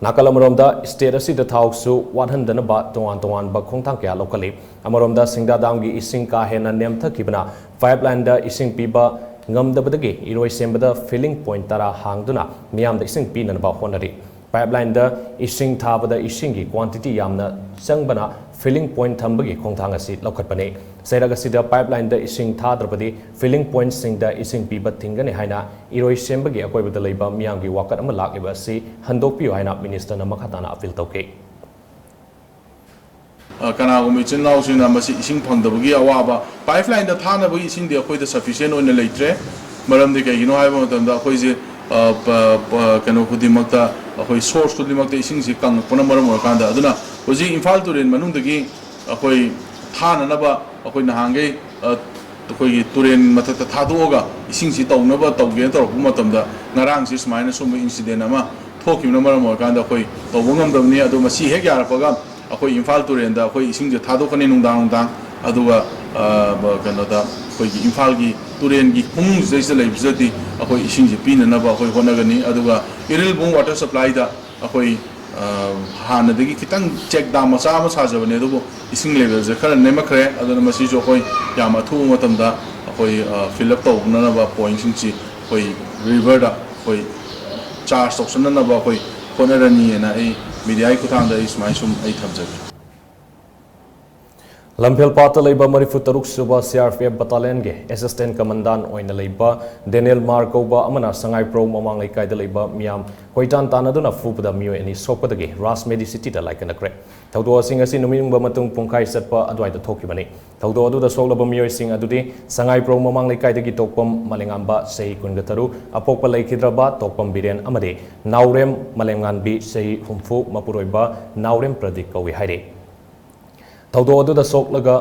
ꯅꯥꯀꯜ ꯑꯃꯔꯣꯝꯗ state ꯑꯁꯤꯗ ꯊꯥꯎꯁꯨ ꯋꯥꯠꯍꯟꯗꯅꯕ ꯇꯣꯉꯥꯟ ꯇꯣꯉꯥꯟꯕ ꯈꯣꯡꯊꯥꯡ ꯀꯌꯥ ꯂꯧꯈꯠꯂꯤ꯫ ꯑꯃꯔꯣꯝꯗ ꯁꯤꯡꯗꯥ ꯗꯥꯝꯒꯤ ꯏꯁꯤꯡ ꯀꯥ ꯍꯦꯟꯅ ꯅꯦꯝꯊꯈꯤꯕꯅ pipeline ꯗ ꯏꯁꯤꯡ ꯄꯤꯕ ꯉꯝꯗꯕꯗꯒꯤ ꯏꯔꯣꯏꯁꯦꯝꯕꯗ filling point ꯇꯔꯥ ꯍꯥꯡꯗꯨꯅ ꯃꯤꯌꯥꯝꯗ ꯏꯁꯤꯡ ꯄꯤꯅꯅꯕ ꯍꯣꯠꯅꯔꯤ꯫ Pipeline ꯗ ꯏꯁꯤꯡ ꯊꯥꯕꯗ ꯏꯁꯤꯡꯒꯤ quantity ꯌꯥꯝꯅ ꯆꯪꯕꯅ filling point ꯊꯝꯕꯒꯤ ꯈꯣꯡꯊꯥꯡ ꯑꯁꯤ ꯂꯧꯈꯠꯄꯅꯤ꯫ ꯆꯩꯔꯛ ꯑꯁꯤꯗ pipeline ꯗ ꯏꯁꯤꯡ ꯊꯥꯗ꯭ꯔꯕꯗꯤ filling pointꯁꯤꯡꯗ ꯏꯁꯤꯡ ꯄꯤꯕ ꯊꯤꯡꯒꯅꯤ ꯍꯥꯏꯅ ꯏꯔꯣꯏꯁꯦꯝꯕꯒꯤ ꯑꯀꯣꯏꯕꯗ ꯂꯩꯕ ꯃꯤꯌꯥꯝꯒꯤ ꯋꯥꯀꯠ ꯑꯃ ꯂꯥꯛꯂꯤꯕ ꯑꯁꯤ ꯍꯟꯗꯣꯛꯄꯤꯌꯨ ꯍꯥꯏꯅ ministerꯅ ꯃꯈꯥ ꯇꯥꯅ appeal ꯇꯧꯈꯤ꯫ ꯑ, ꯀꯅꯥꯒꯨꯝꯕ ꯏꯆꯤꯟ ꯏꯅꯥꯎꯁꯤꯡꯅ ꯃꯁꯤ ꯏꯁꯤꯡ ꯐꯪꯗꯕꯒꯤ ꯑꯋꯥꯕ, pipeline ꯗ ꯊꯥꯅꯕꯒꯤ ꯏꯁꯤꯡꯗꯤ ꯑꯩꯈꯣꯏꯗ sufficient ꯑꯣꯏꯅ ꯂꯩꯇ꯭ꯔꯦ꯫ ꯃꯔꯝꯗꯤ ꯀꯩꯒꯤꯅꯣ ꯍꯥꯏꯕ ꯃꯇꯝꯗ ꯑꯩꯈꯣꯏꯁꯦ, ꯑ, ꯄ-, ꯄ-, ꯀꯩꯅꯣ ꯈꯨꯗꯤꯡꯃꯛꯇ, ꯑꯩꯈꯣꯏ source ꯈꯨꯗꯤꯡꯃꯛꯇ ꯏꯁꯤꯡꯁꯤ ꯀꯪꯉꯛꯄꯅ ꯃꯔꯝ ꯑꯣꯏꯔꯀꯥꯟꯗ, ꯑꯗꯨꯅ ꯍꯧꯖꯤꯛ ꯏꯝꯐꯥꯜ ꯇꯨꯔꯦꯜ ꯃꯅꯨꯡꯗꯒꯤ ꯑꯩꯈꯣꯏ ꯊꯥꯅꯅꯕ ꯑꯩꯈꯣꯏ ꯅꯍꯥꯟꯈꯩ ꯑ, ꯑꯩꯈꯣꯏꯒꯤ ꯇꯨꯔꯦꯟ ꯃꯊꯛꯇ ꯊꯥꯗꯣꯛꯑꯒ ꯏꯁꯤꯡꯁꯤ ꯇꯧꯅꯕ ꯇꯧꯒꯦꯅ ꯇꯧꯔꯛꯄ ꯃꯇꯝꯗ, ꯉꯔꯥꯡꯁꯤ ꯁꯨꯃꯥꯏꯅ ꯁꯨꯝꯕ incident ꯑꯃ ꯊꯣꯛꯈꯤꯕꯅ ꯃꯔꯝ ꯑꯣꯏꯔꯀꯥꯟꯗ ꯑꯩꯈꯣꯏ ꯇꯧꯕ ꯉꯝꯗꯕꯅꯤ꯫ ꯑꯗꯣ ꯃꯁꯤ ꯍꯦꯛ ꯌꯥꯔꯛꯄꯒ ꯑꯩꯈꯣꯏ ꯏꯝꯐꯥꯜ ꯇꯨꯔꯦꯟꯗ ꯑꯩꯈꯣꯏ ꯏꯁꯤꯡꯁꯦ ꯊꯥꯗꯣꯛꯀꯅꯤ ꯅꯨꯡꯗꯥꯡ ꯅꯨꯡꯗꯥꯡ꯫ ꯑꯗꯨꯒ, ꯑ, ꯕ-, ꯀꯩꯅꯣꯗ ꯑꯩꯈꯣꯏꯒꯤ ꯏꯝꯐꯥꯜꯒꯤ ꯇꯨꯔꯦꯟꯒꯤ ꯈꯣꯡꯅꯨꯡꯁꯤꯗꯩꯁꯤꯗ ꯂꯩꯕꯁꯤꯗꯗꯤ ꯑꯩꯈꯣꯏ ꯏꯁꯤꯡꯁꯦ ꯄꯤꯅꯅꯕ ꯑꯩꯈꯣꯏ ꯍꯣꯠꯅꯒꯅꯤ꯫ ꯑꯗꯨꯒ ꯏꯔꯤꯜꯕꯨꯡ water supplyꯗ ꯑꯩꯈꯣꯏ, ꯑ, ꯍꯥꯟꯅꯗꯒꯤ ꯈꯤꯇꯪ check dam ꯃꯆꯥ ꯑꯃ ꯁꯥꯖꯕꯅꯦ, ꯑꯗꯨꯕꯨ ꯏꯁꯤꯡ levelꯁꯦ ꯈꯔ ꯅꯦꯝꯃꯛꯈ꯭ꯔꯦ꯫ ꯑꯗꯨꯅ ꯃꯁꯤꯁꯨ ꯑꯩꯈꯣꯏ ꯌꯥꯝ ꯑꯊꯨꯕ ꯃꯇꯝꯗ ꯑꯩꯈꯣꯏ, ꯑ, fill up ꯇꯧꯅꯅꯕ pointꯁꯤꯡꯁꯤ ꯑꯩꯈꯣꯏ riverꯗ ꯑꯩꯈꯣꯏ charge ꯇꯧꯁꯟꯅꯅꯕ ꯑꯩꯈꯣꯏ ꯍꯣꯠꯅꯔꯅꯤꯅ ꯑꯩ mediaꯒꯤ ꯈꯨꯠꯊꯥꯡꯗ ꯑꯩ ꯁꯨꯃꯥꯏꯅ ꯁꯨꯝ ꯑꯩ ꯊꯝꯖꯒꯦ꯫ ꯂꯝꯐꯦꯜꯄꯥꯠꯇ ꯂꯩꯕ ꯃꯔꯤꯐꯨ ꯇꯔꯨꯛ ꯁꯨꯕ C R P F battalionꯒꯤ assistant commandant ꯑꯣꯏꯅ ꯂꯩꯕ ꯗꯦꯅꯤꯌꯦꯜ ꯃꯥꯔ ꯀꯧꯕ ꯑꯃꯅ ꯁꯉꯥꯏꯄ꯭ꯔꯧ ꯃꯃꯥꯡ ꯂꯩꯀꯥꯏꯗ ꯂꯩꯕ ꯃꯤꯌꯥꯝ ꯀꯣꯏꯇꯥꯟ ꯇꯥꯟꯅꯗꯨꯅ ꯐꯨꯕꯗ ꯃꯤꯑꯣꯏ ꯑꯅꯤ ꯁꯣꯛꯄꯗꯒꯤ ꯔꯥꯖ ꯃꯦꯗꯤ ꯁꯤꯇꯤꯗ ꯂꯥꯏꯀꯠꯅꯈ꯭ꯔꯦ꯫ ꯊꯧꯗꯣꯛ ꯑꯁꯤ ꯉꯁꯤ ꯅꯨꯃꯤꯠ ꯌꯨꯡꯕ ꯃꯇꯨꯡ ꯄꯨꯡꯈꯥꯏ ꯆꯠꯄ ꯑꯗꯨꯋꯥꯏꯗ ꯊꯣꯛꯈꯤꯕꯅꯤ꯫ ꯊꯧꯗꯣꯛ ꯑꯗꯨꯗ ꯁꯣꯛꯂꯕ ꯃꯤꯑꯣꯏꯁꯤꯡ ꯑꯗꯨꯗꯤ ꯁꯉꯥꯏꯄ꯭ꯔꯧ ꯃꯃꯥꯡ ꯂꯩꯀꯥꯏꯗꯒꯤ ꯇꯣꯛꯄꯝ ꯃꯂꯦꯉꯥꯝꯕ ꯆꯍꯤ ꯀꯨꯟꯒ ꯇꯔꯨꯛ, ꯑꯄꯣꯛꯄ ꯂꯩꯈꯤꯗ꯭ꯔꯕ ꯇꯣꯛꯄꯝ ꯕꯤꯔꯦꯟ ꯑꯃꯗꯤ ꯅꯥꯎꯔꯦꯝ ꯃꯂꯦꯝꯉꯥꯟꯕꯤ ꯆꯍꯤ ꯍꯨꯝꯐꯨ, ꯃꯄꯨꯔꯣꯏꯕ ꯅꯥꯎꯔꯦꯝ ꯄ꯭ꯔꯗꯤꯞ ꯀꯧꯏ ꯍꯥꯏꯔꯤ꯫ ꯊꯧꯗꯣꯛ ꯑꯗꯨꯗ ꯁꯣꯛꯂꯒ,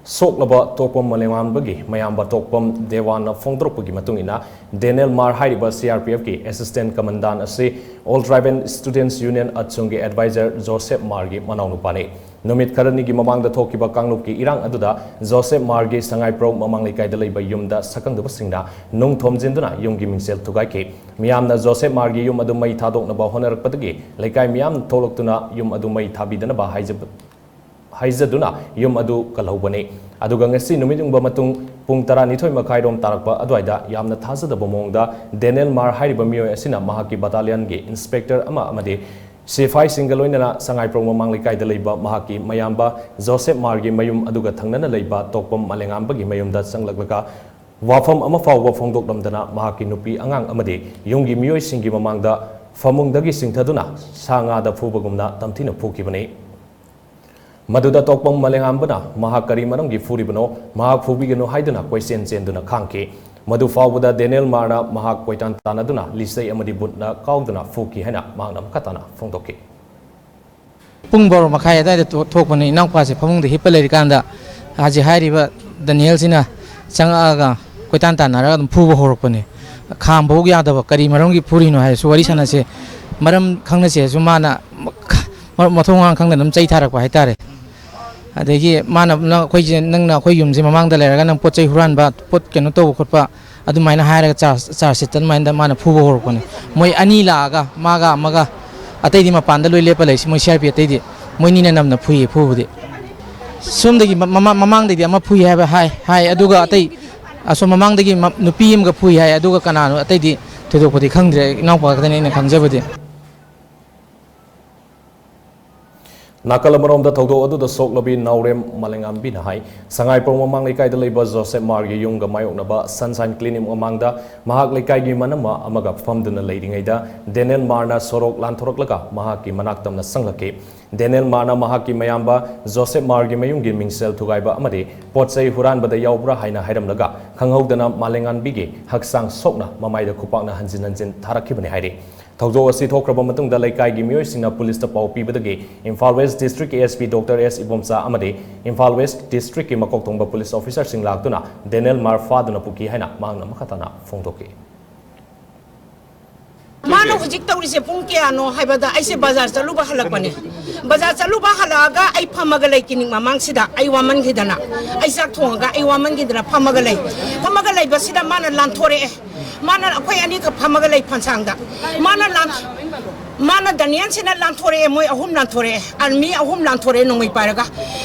ꯁꯣꯛꯂꯕ ꯇꯣꯛꯄꯝ ꯃꯂꯦꯝꯉꯥꯟꯕꯒꯤ ꯃꯌꯥꯝꯕ ꯇꯣꯛꯄꯝ ꯗꯦꯋꯥꯟꯅ ꯐꯣꯡꯗꯣꯔꯛꯄꯒꯤ ꯃꯇꯨꯡ ꯏꯟꯅ, ꯗꯦꯅꯦꯜ ꯃꯥꯔ ꯍꯥꯏꯔꯤꯕ C R P Fꯀꯤ assistant commandant ꯑꯁꯤ All Tribal Students Union ꯑꯆꯨꯝꯒꯤ advisor ꯖꯣꯁꯦꯞ ꯃꯥꯔꯒꯤ ꯃꯅꯥꯎꯅꯨꯄꯥꯅꯤ꯫ ꯅꯨꯃꯤꯠ ꯈꯔꯅꯤꯒꯤ ꯃꯃꯥꯡꯗ ꯊꯣꯛꯈꯤꯕ ꯀꯥꯡꯂꯨꯞꯀꯤ ꯏꯔꯥꯡ ꯑꯗꯨꯗ ꯖꯣꯁꯦꯞ ꯃꯥꯔꯒꯤ ꯁꯉꯥꯏꯄ꯭ꯔꯧ ꯃꯃꯥꯡ ꯂꯩꯀꯥꯏꯗ ꯂꯩꯕ ꯌꯨꯝꯗ ꯁꯛꯈꯪꯗꯕꯁꯤꯡꯅ ꯅꯨꯡ ꯊꯣꯝꯖꯤꯟꯗꯨꯅ ꯌꯨꯝꯒꯤ ꯃꯤꯡꯁꯦꯜ ꯊꯨꯒꯥꯏꯈꯤ꯫ ꯃꯤꯌꯥꯝꯅ ꯖꯣꯁꯦꯞ ꯃꯥꯔꯒꯤ ꯌꯨꯝ ꯑꯗꯨ ꯃꯩ ꯊꯥꯗꯣꯛꯅꯕ ꯍꯣꯠꯅꯔꯛꯄꯗꯒꯤ ꯂꯩꯀꯥꯏ ꯃꯤꯌꯥꯝ ꯊꯣꯛꯂꯛꯇꯨꯅ ꯌꯨꯝ ꯑꯗꯨ ꯃꯩ ꯊꯥꯕꯤꯗꯅꯕ ꯍꯥꯏꯖꯕ-, ꯍꯥꯏꯖꯗꯨꯅ ꯌꯨꯝ ꯑꯗꯨ ꯀꯜꯍꯧꯕꯅꯤ꯫ ꯑꯗꯨꯒ ꯉꯁꯤ ꯅꯨꯃꯤꯠ ꯌꯨꯡꯕ ꯃꯇꯨꯡ ꯄꯨꯡ ꯇꯔꯥꯅꯤꯊꯣꯏ ꯃꯈꯥꯏꯔꯣꯝ ꯇꯥꯔꯛꯄ ꯑꯗꯨꯋꯥꯏꯗ ꯌꯥꯝꯅ ꯊꯥꯖꯗꯕ ꯃꯑꯣꯡꯗ ꯗꯦꯅꯦꯜ ꯃꯥꯔ ꯍꯥꯏꯔꯤꯕ ꯃꯤꯑꯣꯏ ꯑꯁꯤꯅ ꯃꯍꯥꯛꯀꯤ battalionꯒꯤ inspector ꯑꯃ ꯑꯃꯗꯤ ꯁꯤꯐꯥꯏꯁꯤꯡꯒ ꯂꯣꯏꯅꯅ ꯁꯉꯥꯏꯄ꯭ꯔꯧ ꯃꯃꯥꯡ ꯂꯩꯀꯥꯏꯗ ꯂꯩꯕ ꯃꯍꯥꯛꯀꯤ ꯃꯌꯥꯝꯕ ꯖꯣꯁꯦꯞ ꯃꯥꯔꯒꯤ ꯃꯌꯨꯝ ꯑꯗꯨꯒ ꯊꯪꯅꯅ ꯂꯩꯕ ꯇꯣꯛꯄꯝ ꯃꯂꯦꯉꯥꯝꯕꯒꯤ ꯃꯌꯨꯝꯗ ꯆꯪꯂꯛꯂꯒ ꯋꯥꯐꯝ ꯑꯃ ꯐꯥꯎꯕ ꯐꯣꯡꯗꯣꯛꯂꯝꯗꯅ ꯃꯍꯥꯛꯀꯤ ꯅꯨꯄꯤ ꯑꯉꯥꯡ ꯑꯃꯗꯤ ꯌꯨꯝꯒꯤ ꯃꯤꯑꯣꯏꯁꯤꯡꯒꯤ ꯃꯃꯥꯡꯗ ꯐꯃꯨꯡꯗꯒꯤ ꯆꯤꯡꯊꯗꯨꯅ ꯁꯥ ꯉꯥꯗ ꯐꯨꯕꯒꯨꯝꯅ ꯇꯝꯊꯤꯅ ꯐꯨꯈꯤꯕꯅꯤ꯫ ꯃꯗꯨꯗ ꯇꯣꯛꯄꯝ ꯃꯂꯦꯉꯥꯝꯕꯅ ꯃꯍꯥꯛ ꯀꯔꯤ ꯃꯔꯝꯒꯤ ꯐꯨꯔꯤꯕꯅꯣ, ꯃꯍꯥꯛ ꯐꯨꯕꯤꯒꯅꯨ ꯍꯥꯏꯗꯨꯅ ꯀꯣꯏꯆꯦꯟ ꯆꯦꯟꯗꯨꯅ ꯈꯥꯡꯈꯤ꯫ ꯃꯗꯨ ꯐꯥꯎꯕꯗ ꯗꯦꯅꯦꯜ ꯃꯥꯔꯅ ꯃꯍꯥꯛ ꯀꯣꯏꯇꯥꯟ ꯇꯥꯟꯅꯗꯨꯅ ꯂꯤꯆꯩ ꯑꯃꯗꯤ ꯕꯨꯠꯅ ꯀꯥꯎꯗꯨꯅ ꯐꯨꯈꯤ ꯍꯥꯏꯅ ꯃꯍꯥꯛꯅ ꯃꯈꯥ ꯇꯥꯅ ꯐꯣꯡꯗꯣꯛꯈꯤ꯫ ꯄꯨꯡ ꯕꯥꯔꯣ ꯃꯈꯥꯏ ꯑꯗꯨꯋꯥꯏꯗ ꯊꯣ-, ꯊꯣꯛꯄꯅꯤ꯫ ꯏꯅꯥꯎꯄꯥꯁꯦ ꯐꯃꯨꯡꯗ ꯍꯤꯞꯄ ꯂꯩꯔꯤꯀꯥꯟꯗ ꯍꯧꯖꯤꯛ ꯍꯥꯏꯔꯤꯕ ꯗꯅꯤꯌꯦꯜꯁꯤꯅ ꯆꯪꯉꯛꯑꯒ ꯀꯣꯏꯇꯥꯟ ꯇꯥꯟꯅꯔꯒ ꯑꯗꯨꯝ ꯐꯨꯕ ꯍꯧꯔꯛꯄꯅꯦ꯫ ꯈꯥꯝꯕꯐꯥꯎ ꯌꯥꯗꯕ, "ꯀꯔꯤ ꯃꯔꯝꯒꯤ ꯐꯨꯔꯤꯅꯣ?" ꯍꯥꯏꯔꯁꯨ, "ꯋꯥꯔꯤ ꯁꯥꯟꯅꯁꯦ, ꯃꯔꯝ ꯈꯪꯅꯁꯦ" ꯍꯥꯏꯔꯁꯨ, ꯃꯥꯅ ꯃ-, ꯃꯊꯣꯡ ꯃꯔꯥꯡ ꯈꯪꯗꯅ ꯑꯗꯨꯝ ꯆꯩ ꯊꯥꯔꯛꯄ ꯍꯥꯏꯇꯥꯔꯦ꯫ ꯑꯗꯒꯤ ꯃꯥꯅ, "ꯅꯪ ꯑꯩꯈꯣꯏꯁꯦ, ꯅꯪꯅ ꯑꯩꯈꯣꯏ ꯌꯨꯝꯁꯦ ꯃꯃꯥꯡꯗ ꯂꯩꯔꯒ ꯅꯪ ꯄꯣꯠ ꯆꯩ ꯍꯨꯔꯥꯟꯕ, ꯄꯣꯠ ꯀꯩꯅꯣ ꯇꯧꯕ ꯈꯣꯠꯄ", ꯑꯗꯨꯃꯥꯏꯅ ꯍꯥꯏꯔꯒ ꯆꯥꯔꯖ, ꯆꯥꯔꯖ ꯁꯤꯠꯇ ꯑꯗꯨꯃꯥꯏꯅ ꯃꯥꯅ ꯐꯨꯕ ꯍꯧꯔꯛꯄꯅꯦ꯫ ꯃꯣꯏ ꯑꯅꯤ ꯂꯥꯛꯑꯒ, ꯃꯥꯒ ꯑꯃꯒ, ꯑꯇꯩꯗꯤ ꯃꯄꯥꯟꯗ ꯂꯣꯏ ꯂꯦꯞꯄ ꯂꯩ꯫ ꯃꯣꯏ ꯁꯤ ꯑꯥꯔ ꯄꯤ ꯑꯇꯩꯗꯤ, ꯃꯣꯏꯅꯤꯅ ꯅꯝꯅ ꯐꯨꯏꯌꯦ ꯐꯨꯕꯗꯤ꯫ ꯁꯣꯝꯗꯒꯤ ꯃ-, ꯃꯃꯥ-, ꯃꯃꯥꯡꯗꯩꯗꯤ ꯑꯃ ꯐꯨꯏ ꯍꯥꯏꯕ ꯍꯥꯏ, ꯍꯥꯏ, ꯑꯗꯨꯒ ꯑꯇꯩ ꯑꯁꯣꯝ ꯃꯃꯥꯡꯗꯒꯤ ꯃ-, ꯅꯨꯄꯤ ꯑꯃꯒ ꯐꯨꯏ ꯍꯥꯏ, ꯑꯗꯨꯒ ꯀꯅꯥꯅꯣ ꯑꯇꯩꯗꯤ ꯊꯣꯏꯗꯣꯛꯄꯗꯤ ꯈꯪꯗ꯭ꯔꯦ, ꯏꯅꯥꯎꯄꯥ ꯈꯛꯇꯅꯤ ꯑꯩꯅ ꯈꯪꯖꯕꯗꯤ꯫ ꯅꯥꯀꯜ ꯑꯃꯔꯣꯝꯗ ꯊꯧꯗꯣꯛ ꯑꯗꯨꯗ ꯁꯣꯛꯂꯕꯤ ꯅꯥꯎꯔꯦꯝ ꯃꯥꯂꯦꯝꯉꯥꯟꯕꯤꯅ ꯍꯥꯏ, ꯁꯉꯥꯏꯄ꯭ꯔꯧ ꯃꯃꯥꯡ ꯂꯩꯀꯥꯏꯗ ꯂꯩꯕ ꯖꯣꯁꯦꯞ ꯃꯥꯔꯒꯤ ꯌꯨꯝꯒ ꯃꯥꯌꯣꯛꯅꯕ Sunshine Clinic ꯃꯃꯥꯡꯗ ꯃꯍꯥꯛ ꯂꯩꯀꯥꯏꯒꯤ ꯃꯅꯝꯃ ꯑꯃꯒ ꯐꯝꯗꯨꯅ ꯂꯩꯔꯤꯉꯩꯗ ꯗꯦꯅꯦꯜ ꯃꯥꯔꯅ ꯁꯣꯔꯣꯛ ꯂꯥꯟꯊꯣꯔꯛꯂꯒ ꯃꯍꯥꯛꯀꯤ ꯃꯅꯥꯛ ꯇꯝꯅ ꯆꯪꯂꯛꯈꯤ꯫ ꯗꯦꯅꯦꯜ ꯃꯥꯔꯅ ꯃꯍꯥꯛꯀꯤ ꯃꯌꯥꯝꯕ ꯖꯣꯁꯦꯞ ꯃꯥꯔꯒꯤ ꯃꯌꯨꯝꯒꯤ ꯃꯤꯡꯁꯦꯜ ꯊꯨꯒꯥꯏꯕ ꯑꯃꯗꯤ ꯄꯣꯠ ꯆꯩ ꯍꯨꯔꯥꯟꯕꯗ ꯌꯥꯎꯕ꯭ꯔꯥ ꯍꯥꯏꯅ ꯍꯥꯏꯔꯝꯂꯒ, ꯈꯪꯍꯧꯗꯅ ꯃꯥꯂꯦꯝꯉꯥꯟꯕꯤꯒꯤ ꯍꯛꯆꯥꯡ ꯁꯣꯛꯅ ꯃꯃꯥꯏꯗ ꯈꯨꯄꯥꯛꯅ ꯍꯟꯖꯤꯟ ꯍꯟꯖꯤꯟ ꯊꯥꯔꯛꯈꯤꯕꯅꯤ ꯍꯥꯏꯔꯤ꯫ ꯊꯧꯗꯣꯛ ꯑꯁꯤ ꯊꯣꯛꯈ꯭ꯔꯕ ꯃꯇꯨꯡꯗ ꯂꯩꯀꯥꯏꯒꯤ ꯃꯤꯑꯣꯏꯁꯤꯡꯅ ꯄꯨꯂꯤꯁꯇ ꯄꯥꯎ ꯄꯤꯕꯗꯒꯤ ꯏꯝꯐꯥꯜ West District ꯀꯤ S P Doctor S Ibomcha ꯑꯃꯗꯤ ꯏꯝꯐꯥꯜ West District ꯀꯤ ꯃꯀꯣꯛ ꯊꯣꯡꯕ ꯄꯨꯂꯤꯁ ꯑꯣꯐꯤꯁꯥꯔꯁꯤꯡ ꯂꯥꯛꯇꯨꯅ ꯗꯦꯅꯦꯜ ꯃꯥꯔ ꯐꯥꯗꯨꯅ ꯄꯨꯈꯤ ꯍꯥꯏꯅ ꯃꯍꯥꯛꯅ ꯃꯈꯥ ꯇꯥꯅ ꯐꯣꯡꯗꯣꯛꯈꯤ꯫ ꯃꯥꯅ ꯍꯧꯖꯤꯛ ꯇꯧꯔꯤꯁꯦ ꯄꯨꯡ ꯀꯌꯥꯅꯣ ꯍꯥꯏꯕꯗ, ꯑꯩꯁꯦ ꯕꯖꯥꯔ ꯆꯠꯂꯨꯕ ꯍꯜꯂꯛꯄꯅꯦ꯫ ꯕꯖꯥꯔ ꯆꯠꯂꯨꯕ ꯍꯜꯂꯛꯑꯒ ꯑꯩ ꯐꯝꯃꯒ ꯂꯩ ꯀꯤꯅꯤꯛ ꯃꯃꯥꯡꯁꯤꯗ, ꯑꯩ ꯋꯥꯃꯟꯈꯤꯗꯅ, ꯑꯩ ꯆꯥꯛ ꯊꯣꯡꯉꯒ ꯑꯩ ꯋꯥꯃꯟꯈꯤꯗꯅ ꯐꯝꯃꯒ ꯂꯩ꯫ ꯐꯝꯃꯒ ꯂꯩꯕꯁꯤꯗ ꯃꯥꯅ ꯂꯥꯟꯊꯣꯔꯛꯑꯦ꯫ ꯃꯥꯅ, ꯑꯩꯈꯣꯏ ꯑꯅꯤꯈꯛ ꯐꯝꯃꯒ ꯂꯩ ꯐꯟꯁꯥꯡꯗ꯫ ꯃꯥꯅ ꯂꯥꯟ-, ꯃꯥꯅ ꯗꯅꯤꯌꯦꯜꯁꯤꯅ ꯂꯥꯟꯊꯣꯔꯛꯑꯦ, ꯃꯣꯏ ꯑꯍꯨꯝ ꯂꯥꯟꯊꯣꯔꯛꯑꯦ, ꯑꯥꯔꯃꯤ ꯑꯍꯨꯝ ꯂꯥꯟꯊꯣꯔꯛꯑꯦ ꯅꯣꯡꯃꯩ ꯄꯥꯏꯔꯒ꯫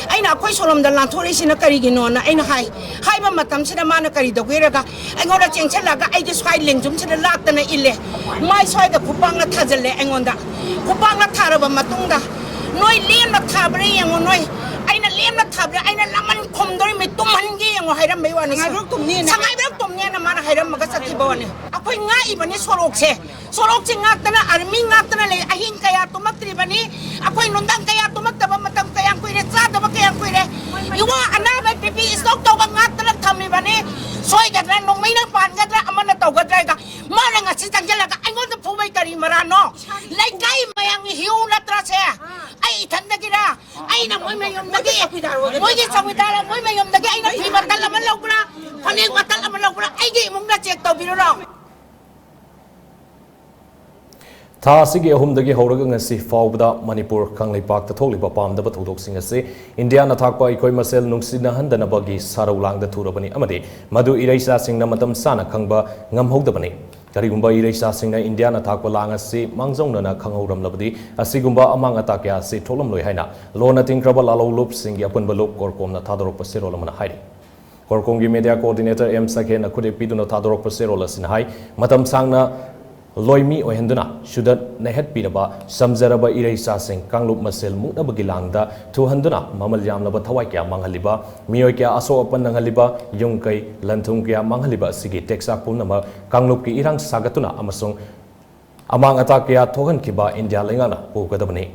ꯑꯩꯅ, "ꯑꯩꯈꯣꯏ ꯁꯣꯂꯣꯝꯗ ꯂꯥꯟꯊꯣꯔꯛꯏꯁꯤꯅ ꯀꯔꯤꯒꯤꯅꯣꯅ?" ꯑꯩꯅ ꯍꯥꯏ꯫ ꯍꯥꯏꯕ ꯃꯇꯝꯁꯤꯗ ꯃꯥꯅ ꯀꯔꯤ ꯇꯧꯒꯦꯔꯒ, ꯑꯩꯉꯣꯟꯗ ꯆꯦꯟꯁꯤꯜꯂꯒ ꯑꯩꯒꯤ ꯁ꯭ꯋꯥꯏ ꯂꯦꯡꯖꯨꯝꯁꯤꯗ ꯂꯥꯛꯇꯅ ꯏꯜꯂꯦ꯫ ꯃꯥꯏ ꯁ꯭ꯋꯥꯏꯗ ꯈꯨꯄꯥꯛꯅ ꯊꯥꯖꯤꯜꯂꯦ ꯑꯩꯉꯣꯟꯗ꯫ ꯈꯨꯄꯥꯛꯅ ꯊꯥꯔꯕ ꯃꯇꯨꯡꯗ, "ꯅꯣꯏ ꯂꯦꯝꯅ ꯊꯥꯕ꯭ꯔꯥ ꯌꯦꯡꯉꯣ, ꯅꯣꯏ ꯑꯩꯅ ꯂꯦꯝꯅ ꯊꯥꯕ꯭ꯔꯥ, ꯑꯩꯅ ꯂꯃꯟ ꯈꯨꯝꯗꯣꯔꯤꯃꯤ, ꯇꯨꯝꯍꯟꯒꯦ ꯌꯦꯡꯉꯣ" ꯍꯥꯏꯔꯝꯕꯩ ꯋꯥꯅꯤ꯫ ꯁꯉꯥꯏꯕ꯭ꯔꯧ ꯇꯨꯝꯅꯤꯅ꯫ ꯁꯉꯥꯏꯕ꯭ꯔꯧ ꯇꯨꯝꯅꯦꯅ ꯃꯥꯅ ꯍꯥꯏꯔꯝꯃꯒ ꯆꯠꯈꯤꯕ ꯋꯥꯅꯤ꯫ ꯑꯩꯈꯣꯏ ꯉꯥꯛꯏꯕꯅꯤ ꯁꯣꯔꯣꯛꯁꯦ꯫ ꯁꯣꯔꯣꯛꯁꯤ ꯉꯥꯛꯇꯅ, ꯑꯥꯔꯃꯤ ꯉꯥꯛꯇꯅ ꯂꯩ꯫ ꯑꯍꯤꯡ ꯀꯌꯥ ꯇꯨꯝꯃꯛꯇ꯭ꯔꯤꯕꯅꯤ꯫ ꯑꯩꯈꯣꯏ ꯅꯨꯡꯗꯥꯡ ꯀꯌꯥ ꯇꯨꯝꯃꯛꯇꯕ ꯃꯇꯝ ꯀꯌꯥꯝ ꯀꯨꯏꯔꯦ, ꯆꯥꯗꯕ ꯀꯌꯥꯝ ꯀꯨꯏꯔꯦ꯫ ꯏꯋꯥ ꯑꯅꯥꯕ ꯕꯤ ꯄꯤ ꯁ꯭ꯇ꯭ꯔꯣꯛ ꯇꯧꯕ ꯉꯥꯛꯇꯅ ꯊꯝꯃꯤꯕꯅꯤ꯫ ꯁꯣꯏꯒꯗ꯭ꯔꯥ, ꯅꯣꯡꯃꯩꯅ ꯄꯥꯟꯒꯗ꯭ꯔꯥ, ꯑꯃꯅ ꯇꯧꯒꯗ꯭ꯔꯥ ꯍꯥꯏꯒ ꯃꯥꯅ ꯉꯁꯤ ꯆꯪꯁꯤꯜꯂꯒ ꯑꯩꯉꯣꯟꯗ ꯐꯨꯕꯩ ꯀꯔꯤ ꯃꯔꯥꯅꯣ? ꯂꯩꯀꯥꯏ ꯃꯌꯥꯝꯒꯤ ꯍꯤꯎ ꯅꯠꯇ꯭ꯔꯥ ꯁꯦ? ꯑꯩ ꯏꯊꯟꯗꯒꯤꯔ? ꯑꯩꯅ ꯃꯣꯏ ꯃꯌꯨꯝꯗꯒꯤ, ꯃꯣꯏꯒꯤ ꯆꯧꯀꯤꯗꯥꯔ, ꯃꯣꯏ ꯃꯌꯨꯝꯗꯒꯤ ꯑꯩꯅ ꯐꯤ ꯃꯇꯜ ꯑꯃ ꯂꯧꯕ꯭ꯔꯥ, ꯐꯅꯦꯛ ꯃꯇꯜ ꯑꯃ ꯂꯧꯕ꯭ꯔꯥ, ꯑꯩꯒꯤ ꯏꯃꯨꯡꯗ ꯆꯦꯛ ꯇꯧꯕꯤꯔꯨꯔꯣ꯫ ꯊꯥ ꯑꯁꯤꯒꯤ ꯑꯍꯨꯝꯗꯒꯤ ꯍꯧꯔꯒ ꯉꯁꯤ ꯐꯥꯎꯕꯗ ꯃꯅꯤꯄꯨꯔ ꯀꯪꯂꯩꯄꯥꯛꯇ ꯊꯣꯛꯂꯤꯕ ꯄꯥꯝꯗꯕ ꯊꯧꯗꯣꯛꯁꯤꯡ ꯑꯁꯤ ꯏꯟꯗꯤꯌꯥꯅ ꯊꯥꯛꯄ ꯑꯩꯈꯣꯏ ꯃꯁꯦꯜ ꯅꯨꯡꯁꯤꯅꯍꯟꯗꯅꯕꯒꯤ ꯁꯥꯔꯧ ꯂꯥꯡꯗ ꯊꯨꯔꯕꯅꯤ ꯑꯃꯗꯤ ꯃꯗꯨ ꯏꯔꯩꯆꯥꯁꯤꯡꯅ ꯃꯇꯝ ꯆꯥꯅ ꯈꯪꯕ ꯉꯝꯍꯧꯗꯕꯅꯤ꯫ ꯀꯔꯤꯒꯨꯝꯕ ꯏꯔꯩꯆꯥꯁꯤꯡꯅ ꯏꯟꯗꯤꯌꯥꯅ ꯊꯥꯛꯄ ꯂꯥꯡ ꯑꯁꯤ ꯃꯥꯡꯖꯧꯅꯅ ꯈꯪꯍꯧꯔꯝꯂꯕꯗꯤ ꯑꯁꯤꯒꯨꯝꯕ ꯑꯃꯥꯡ ꯑꯇꯥ ꯀꯌꯥ ꯑꯁꯤ ꯊꯣꯛꯂꯝꯂꯣꯏ ꯍꯥꯏꯅ ꯂꯣꯟꯅ ꯇꯤꯡꯈ꯭ꯔꯕ ꯂꯥꯂꯧꯂꯨꯞꯁꯤꯡꯒꯤ ꯑꯄꯨꯟꯕ ꯂꯨꯞ ꯀꯣꯔꯀꯣꯝꯅ ꯊꯥꯗꯣꯔꯛꯄ ꯆꯦꯔꯣꯜ ꯑꯃꯅ ꯍꯥꯏꯔꯤ꯫ ꯀꯣꯔꯀꯣꯝꯒꯤ media coordinator ꯑꯦꯝ ꯁꯈꯦꯟꯅ ꯈꯨꯠꯏ ꯄꯤꯗꯨꯅ ꯊꯥꯗꯣꯔꯛꯄ ꯆꯦꯔꯣꯜ ꯑꯁꯤꯅ ꯍꯥꯏ, ꯃꯇꯝ ꯁꯥꯡꯅ ꯂꯣꯏꯃꯤ ꯑꯣꯏꯍꯟꯗꯨꯅ ꯁꯨꯗꯠ ꯅꯩꯍꯠꯄꯤꯔꯕ ꯁꯝꯖꯔꯕ ꯏꯔꯩꯆꯥꯁꯤꯡ ꯀꯥꯡꯂꯨꯞ ꯃꯁꯦꯜ ꯃꯨꯛꯅꯕꯒꯤ ꯂꯥꯡꯗ ꯊꯨꯍꯟꯗꯨꯅ ꯃꯃꯜ ꯌꯥꯝꯂꯕ ꯊꯋꯥꯏ ꯀꯌꯥ ꯃꯥꯡꯍꯜꯂꯤꯕ, ꯃꯤꯑꯣꯏ ꯀꯌꯥ ꯑꯁꯣꯛ ꯑꯄꯟ ꯅꯪꯍꯜꯂꯤꯕ, ꯌꯨꯝ ꯀꯩ ꯂꯟ ꯊꯨꯝ ꯀꯌꯥ ꯃꯥꯡꯍꯜꯂꯤꯕ ꯑꯁꯤꯒꯤ ꯇꯦꯛꯆꯥꯛ ꯄꯨꯝꯅꯃꯛ ꯀꯥꯡꯂꯨꯞꯀꯤ ꯏꯔꯥꯡ ꯁꯥꯒꯠꯇꯨꯅ ꯑꯃꯁꯨꯡ ꯑꯃꯥꯡ ꯑꯇꯥ ꯀꯌꯥ ꯊꯣꯛꯍꯟꯈꯤꯕ ꯏꯟꯗꯤꯌꯥ ꯂꯩꯉꯥꯛꯅ ꯄꯨꯒꯗꯕꯅꯤ꯫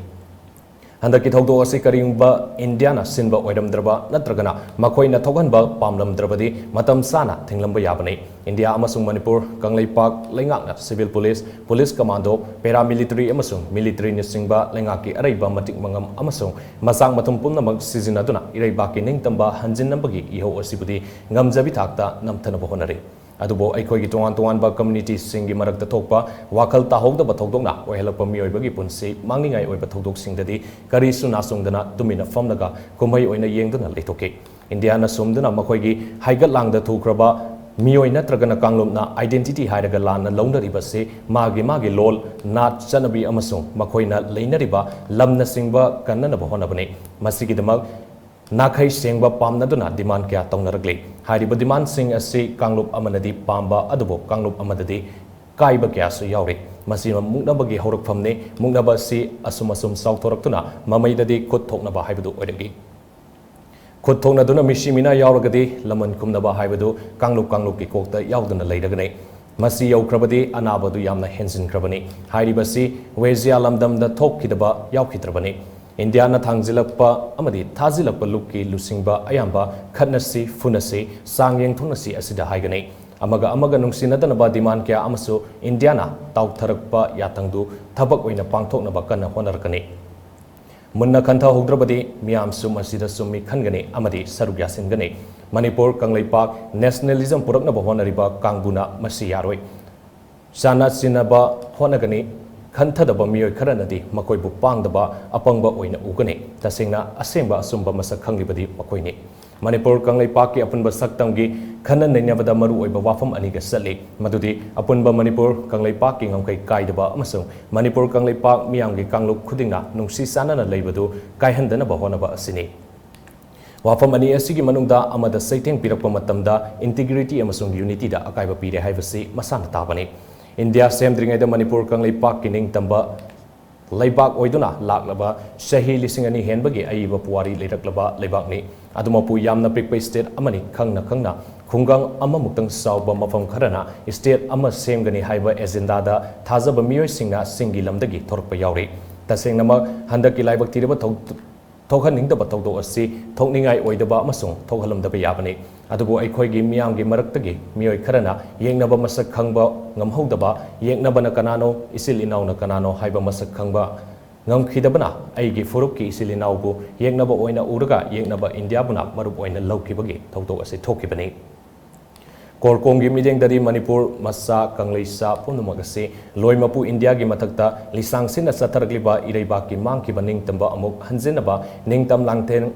ꯍꯟꯗꯛꯀꯤ ꯊꯧꯗꯣꯛ ꯑꯁꯤ ꯀꯔꯤꯒꯨꯝꯕ ꯏꯟꯗꯤꯌꯥꯅ ꯁꯤꯟꯕ ꯑꯣꯏꯔꯝꯗ꯭ꯔꯕ ꯅꯠꯇ꯭ꯔꯒꯅ ꯃꯈꯣꯏꯅ ꯊꯣꯛꯍꯟꯕ ꯄꯥꯝꯂꯝꯗ꯭ꯔꯕꯗꯤ ꯃꯇꯝ ꯆꯥꯅ ꯊꯤꯡꯂꯝꯕ ꯌꯥꯕꯅꯤ꯫ ꯏꯟꯗꯤꯌꯥ ꯑꯃꯁꯨꯡ ꯃꯅꯤꯄꯨꯔ ꯀꯪꯂꯩꯄꯥꯛ ꯂꯩꯉꯥꯛꯅ civil police, police commando, paramilitary ꯑꯃꯁꯨꯡ militaryꯅꯆꯤꯡꯕ ꯂꯩꯉꯥꯛꯀꯤ ꯑꯔꯩꯕ ꯃꯇꯤꯛ ꯃꯉꯝ ꯑꯃꯁꯨꯡ ꯃꯆꯥꯛ ꯃꯊꯨꯝ ꯄꯨꯝꯅꯃꯛ ꯁꯤꯖꯤꯟꯅꯗꯨꯅ ꯏꯔꯩꯕꯥꯛꯀꯤ ꯅꯤꯡꯇꯝꯕ ꯍꯟꯖꯤꯟꯅꯕꯒꯤ ꯏꯍꯧ ꯑꯁꯤꯕꯨꯗꯤ ꯉꯝꯖꯕꯤ ꯊꯥꯛꯇ ꯅꯝꯊꯅꯕ ꯍꯣꯠꯅꯔꯤ꯫ ꯑꯗꯨꯕꯨ ꯑꯩꯈꯣꯏꯒꯤ ꯇꯣꯉꯥꯟ ꯇꯣꯉꯥꯟꯕ communityꯁꯤꯡꯒꯤ ꯃꯔꯛꯇ ꯊꯣꯛꯄ ꯋꯥꯈꯜ ꯇꯥꯍꯧꯗꯕ ꯊꯧꯗꯣꯛꯅ ꯑꯣꯏꯍꯜꯂꯛꯄ ꯃꯤꯑꯣꯏꯕꯒꯤ ꯄꯨꯟꯁꯤ ꯃꯥꯡꯅꯤꯡꯉꯥꯏ ꯑꯣꯏꯕ ꯊꯧꯗꯣꯛꯁꯤꯡꯗꯗꯤ ꯀꯔꯤꯁꯨ ꯅꯥꯆꯣꯡꯗꯅ ꯇꯨꯃꯤꯟꯅ ꯐꯝꯂꯒ ꯀꯨꯝꯍꯩ ꯑꯣꯏꯅ ꯌꯦꯡꯗꯨꯅ ꯂꯩꯊꯣꯛꯈꯤ꯫ ꯏꯟꯗꯤꯌꯥꯅ ꯁꯨꯝꯗꯨꯅ ꯃꯈꯣꯏꯒꯤ ꯍꯥꯏꯒꯠ ꯂꯥꯡꯗ ꯊꯨꯈ꯭ꯔꯕ ꯃꯤꯑꯣꯏ ꯅꯠꯇ꯭ꯔꯒꯅ ꯀꯥꯡꯂꯨꯞꯅ identity ꯍꯥꯏꯔꯒ ꯂꯥꯟꯅ ꯂꯧꯅꯔꯤꯕꯁꯤ ꯃꯥꯒꯤ ꯃꯥꯒꯤ ꯂꯣꯜ, ꯅꯥꯠ, ꯆꯠꯅꯕꯤ ꯑꯃꯁꯨꯡ ꯃꯈꯣꯏꯅ ꯂꯩꯅꯔꯤꯕ ꯂꯝꯅꯆꯤꯡꯕ ꯀꯟꯅꯅꯕ ꯍꯣꯠꯅꯕꯅꯤ꯫ ꯃꯁꯤꯒꯤꯗꯃꯛ ꯅꯥꯈꯩ ꯁꯦꯡꯕ ꯄꯥꯝꯅꯗꯨꯅ demand ꯀꯌꯥ ꯇꯧꯅꯔꯛꯂꯤ꯫ ꯍꯥꯏꯔꯤꯕ demandꯁꯤꯡ ꯑꯁꯤ ꯀꯥꯡꯂꯨꯞ ꯑꯃꯅꯗꯤ ꯄꯥꯝꯕ ꯑꯗꯨꯕꯨ ꯀꯥꯡꯂꯨꯞ ꯑꯃꯗꯗꯤ ꯀꯥꯏꯕ ꯀꯌꯥꯁꯨ ꯌꯥꯎꯔꯤ꯫ ꯃꯁꯤ ꯃꯨꯛꯅꯕꯒꯤ ꯍꯧꯔꯛꯐꯝꯅꯤ꯫ ꯃꯨꯛꯅꯕ ꯑꯁꯤ ꯑꯁꯨꯝ ꯑꯁꯨꯝ ꯆꯥꯎꯊꯣꯔꯛꯇꯨꯅ ꯃꯃꯩꯗꯗꯤ ꯈꯨꯠ ꯊꯣꯛꯅꯕ ꯍꯥꯏꯕꯗꯨ ꯑꯣꯏꯔꯛꯏ꯫ ꯈꯨꯠ ꯊꯣꯛꯅꯗꯨꯅ ꯃꯤꯁꯤ ꯃꯤꯅꯥ ꯌꯥꯎꯔꯒꯗꯤ ꯂꯃꯟ ꯈꯨꯝꯅꯕ ꯍꯥꯏꯕꯗꯨ ꯀꯥꯡꯂꯨꯞ ꯀꯥꯡꯂꯨꯞꯀꯤ ꯀꯣꯛꯇ ꯌꯥꯎꯗꯨꯅ ꯂꯩꯔꯒꯅꯤ꯫ ꯃꯁꯤ ꯌꯧꯈ꯭ꯔꯕꯗꯤ ꯑꯅꯥꯕꯗꯨ ꯌꯥꯝꯅ ꯍꯦꯟꯖꯤꯟꯈ꯭ꯔꯕꯅꯤ꯫ ꯍꯥꯏꯔꯤꯕꯁꯤ ꯋꯦꯖꯤꯌꯥ ꯂꯝꯗꯝꯗ ꯊꯣꯛꯈꯤꯗꯕ ꯌꯥꯎꯈꯤꯗ꯭ꯔꯕꯅꯤ꯫ ꯏꯟꯗꯤꯌꯥꯅ ꯊꯥꯡꯖꯤꯜꯂꯛꯄ ꯑꯃꯗꯤ ꯊꯥꯖꯤꯜꯂꯛꯄ ꯂꯨꯞꯀꯤ ꯂꯨꯆꯤꯡꯕ ꯑꯌꯥꯝꯕ ꯈꯠꯅꯁꯤ, ꯐꯨꯅꯁꯤ, ꯆꯥꯡ ꯌꯦꯡꯊꯣꯛꯅꯁꯤ ꯑꯁꯤꯗ ꯍꯥꯏꯒꯅꯤ꯫ ꯑꯃꯒ ꯑꯃꯒ ꯅꯨꯡꯁꯤꯅꯗꯅꯕ demand ꯀꯌꯥ ꯑꯃꯁꯨ ꯏꯟꯗꯤꯌꯥꯅ ꯇꯥꯎꯊꯔꯛꯄ ꯌꯥꯊꯪꯗꯨ ꯊꯕꯛ ꯑꯣꯏꯅ ꯄꯥꯡꯊꯣꯛꯅꯕ ꯀꯟꯅ ꯍꯣꯠꯅꯔꯛꯀꯅꯤ꯫ ꯃꯨꯟꯅ ꯈꯟꯊꯍꯧꯗ꯭ꯔꯕꯗꯤ ꯃꯤꯌꯥꯝꯁꯨ ꯃꯁꯤꯗ ꯆꯨꯝꯃꯤ ꯈꯟꯒꯅꯤ ꯑꯃꯗꯤ ꯁꯔꯨꯛ ꯌꯥꯁꯤꯟꯒꯅꯤ꯫ ꯃꯅꯤꯄꯨꯔ ꯀꯪꯂꯩꯄꯥꯛ nationalism ꯄꯨꯔꯛꯅꯕ ꯍꯣꯠꯅꯔꯤꯕ ꯀꯥꯡꯕꯨꯅ ꯃꯁꯤ ꯌꯥꯔꯣꯏ꯫ ꯆꯥꯟꯅ ꯆꯤꯟꯅꯕ ꯍꯣꯠꯅꯒꯅꯤ꯫ ꯈꯟꯊꯗꯕ ꯃꯤꯑꯣꯏ ꯈꯔꯅꯗꯤ ꯃꯈꯣꯏꯕꯨ ꯄꯥꯡꯗꯕ, ꯑꯄꯪꯕ ꯑꯣꯏꯅ ꯎꯒꯅꯤ꯫ ꯇꯁꯦꯡꯅ ꯑꯁꯦꯡꯕ ꯑꯆꯨꯝꯕ ꯃꯁꯛ ꯈꯪꯂꯤꯕꯗꯤ ꯃꯈꯣꯏꯅꯤ꯫ ꯃꯅꯤꯄꯨꯔ ꯀꯪꯂꯩꯄꯥꯛꯀꯤ ꯑꯄꯨꯟꯕ ꯁꯛꯇꯝꯒꯤ ꯈꯟꯅ ꯅꯩꯅꯕꯗ ꯃꯔꯨꯑꯣꯏꯕ ꯋꯥꯐꯝ ꯑꯅꯤꯒ ꯆꯠꯂꯤ, ꯃꯗꯨꯗꯤ ꯑꯄꯨꯟꯕ ꯃꯅꯤꯄꯨꯔ ꯀꯪꯂꯩꯄꯥꯛꯀꯤ ꯉꯝꯈꯩ ꯀꯥꯏꯗꯕ ꯑꯃꯁꯨꯡ ꯃꯅꯤꯄꯨꯔ ꯀꯪꯂꯩꯄꯥꯛ ꯃꯤꯌꯥꯝꯒꯤ ꯀꯥꯡꯂꯨꯞ ꯈꯨꯗꯤꯡꯅ ꯅꯨꯡꯁꯤ ꯆꯥꯟꯅꯅ ꯂꯩꯕꯗꯨ ꯀꯥꯏꯍꯟꯗꯅꯕ ꯍꯣꯠꯅꯕ ꯑꯁꯤꯅꯤ꯫ ꯋꯥꯐꯝ ꯑꯅꯤ ꯑꯁꯤꯒꯤ ꯃꯅꯨꯡꯗ ꯑꯃꯗ ꯆꯩꯊꯦꯡ ꯄꯤꯔꯛꯄ ꯃꯇꯝꯗ integrity ꯑꯃꯁꯨꯡ unityꯗ ꯑꯀꯥꯏꯕ ꯄꯤꯔꯦ ꯍꯥꯏꯕꯁꯤ ꯃꯁꯥꯅ ꯇꯥꯕꯅꯤ꯫ ꯏꯟꯗꯤꯌꯥ ꯁꯦꯝꯗ꯭ꯔꯤꯉꯩꯗ ꯃꯅꯤꯄꯨꯔ ꯀꯪꯂꯩꯄꯥꯛꯀꯤ ꯅꯤꯡꯇꯝꯕ ꯂꯩꯕꯥꯛ ꯑꯣꯏꯗꯨꯅ ꯂꯥꯛꯂꯕ ꯆꯍꯤ ꯂꯤꯁꯤꯡ ꯑꯅꯤ ꯍꯦꯟꯕꯒꯤ ꯑꯏꯕ ꯄꯨꯋꯥꯔꯤ ꯂꯩꯔꯛꯂꯕ ꯂꯩꯕꯥꯛꯅꯤ꯫ ꯑꯗꯨꯃꯛꯄꯨ ꯌꯥꯝꯅ ꯄꯤꯛꯄ state ꯑꯃꯅꯤ꯫ ꯈꯪꯅ ꯈꯪꯅ ꯈꯨꯡꯒꯪ ꯑꯃꯃꯨꯛꯇꯪ ꯆꯥꯎꯕ ꯃꯐꯝ ꯈꯔꯅ state ꯑꯃ ꯁꯦꯝꯒꯅꯤ ꯍꯥꯏꯕ agendaꯗ ꯊꯥꯖꯕ ꯃꯤꯑꯣꯏꯁꯤꯡꯅ ꯆꯤꯡꯒꯤ ꯂꯝꯗꯒꯤ ꯊꯣꯔꯛꯄ ꯌꯥꯎꯔꯤ꯫ ꯇꯁꯦꯡꯅꯃꯛ ꯍꯟꯗꯛꯀꯤ ꯂꯥꯏꯕꯛ ꯊꯤꯔꯕ ꯊꯧ-, ꯊꯣꯛꯍꯟꯅꯤꯡꯗꯕ ꯊꯧꯗꯣꯛ ꯑꯁꯤ ꯊꯣꯛꯅꯤꯡꯉꯥꯏ ꯑꯣꯏꯗꯕ ꯑꯃꯁꯨꯡ ꯊꯣꯛꯍꯜꯂꯝꯗꯕ ꯌꯥꯕꯅꯤ꯫ ꯑꯗꯨꯕꯨ ꯑꯩꯈꯣꯏꯒꯤ ꯃꯤꯌꯥꯝꯒꯤ ꯃꯔꯛꯇꯒꯤ ꯃꯤꯑꯣꯏ ꯈꯔꯅ ꯌꯦꯡꯅꯕ ꯃꯁꯛ ꯈꯪꯕ ꯉꯝꯍꯧꯗꯕ, ꯌꯦꯛꯅꯕꯅ ꯀꯅꯥꯅꯣ, ꯏꯆꯤꯜ ꯏꯅꯥꯎꯅ ꯀꯅꯥꯅꯣ ꯍꯥꯏꯕ ꯃꯁꯛ ꯈꯪꯕ ꯉꯝꯈꯤꯗꯕꯅ ꯑꯩꯒꯤ ꯐꯨꯔꯨꯞꯀꯤ ꯏꯆꯤꯜ ꯏꯅꯥꯎꯕꯨ ꯌꯦꯛꯅꯕ ꯑꯣꯏꯅ ꯎꯔꯒ ꯌꯦꯛꯅꯕ ꯏꯟꯗꯤꯌꯥꯕꯨꯅ ꯃꯔꯨꯞ ꯑꯣꯏꯅ ꯂꯧꯈꯤꯕꯒꯤ ꯊꯧꯗꯣꯛ ꯑꯁꯤ ꯊꯣꯛꯈꯤꯕꯅꯤ꯫ ꯀꯣꯔꯀꯣꯝꯒꯤ ꯃꯤꯠꯌꯦꯡꯗꯗꯤ ꯃꯅꯤꯄꯨꯔ ꯃꯆꯥ ꯀꯪꯂꯩꯆꯥ ꯄꯨꯝꯅꯃꯛ ꯑꯁꯤ ꯂꯣꯏ ꯃꯄꯨ ꯏꯟꯗꯤꯌꯥꯒꯤ ꯃꯊꯛꯇ ꯂꯤꯁꯥꯡ ꯁꯤꯠꯅ ꯆꯠꯊꯔꯛꯂꯤꯕ ꯏꯔꯩꯕꯥꯛꯀꯤ ꯃꯥꯡꯈꯤꯕ ꯅꯤꯡꯇꯝꯕ ꯑꯃꯨꯛ ꯍꯟꯖꯤꯟꯅꯕ ꯅꯤꯡꯇꯝ ꯂꯥꯡꯊꯦꯡ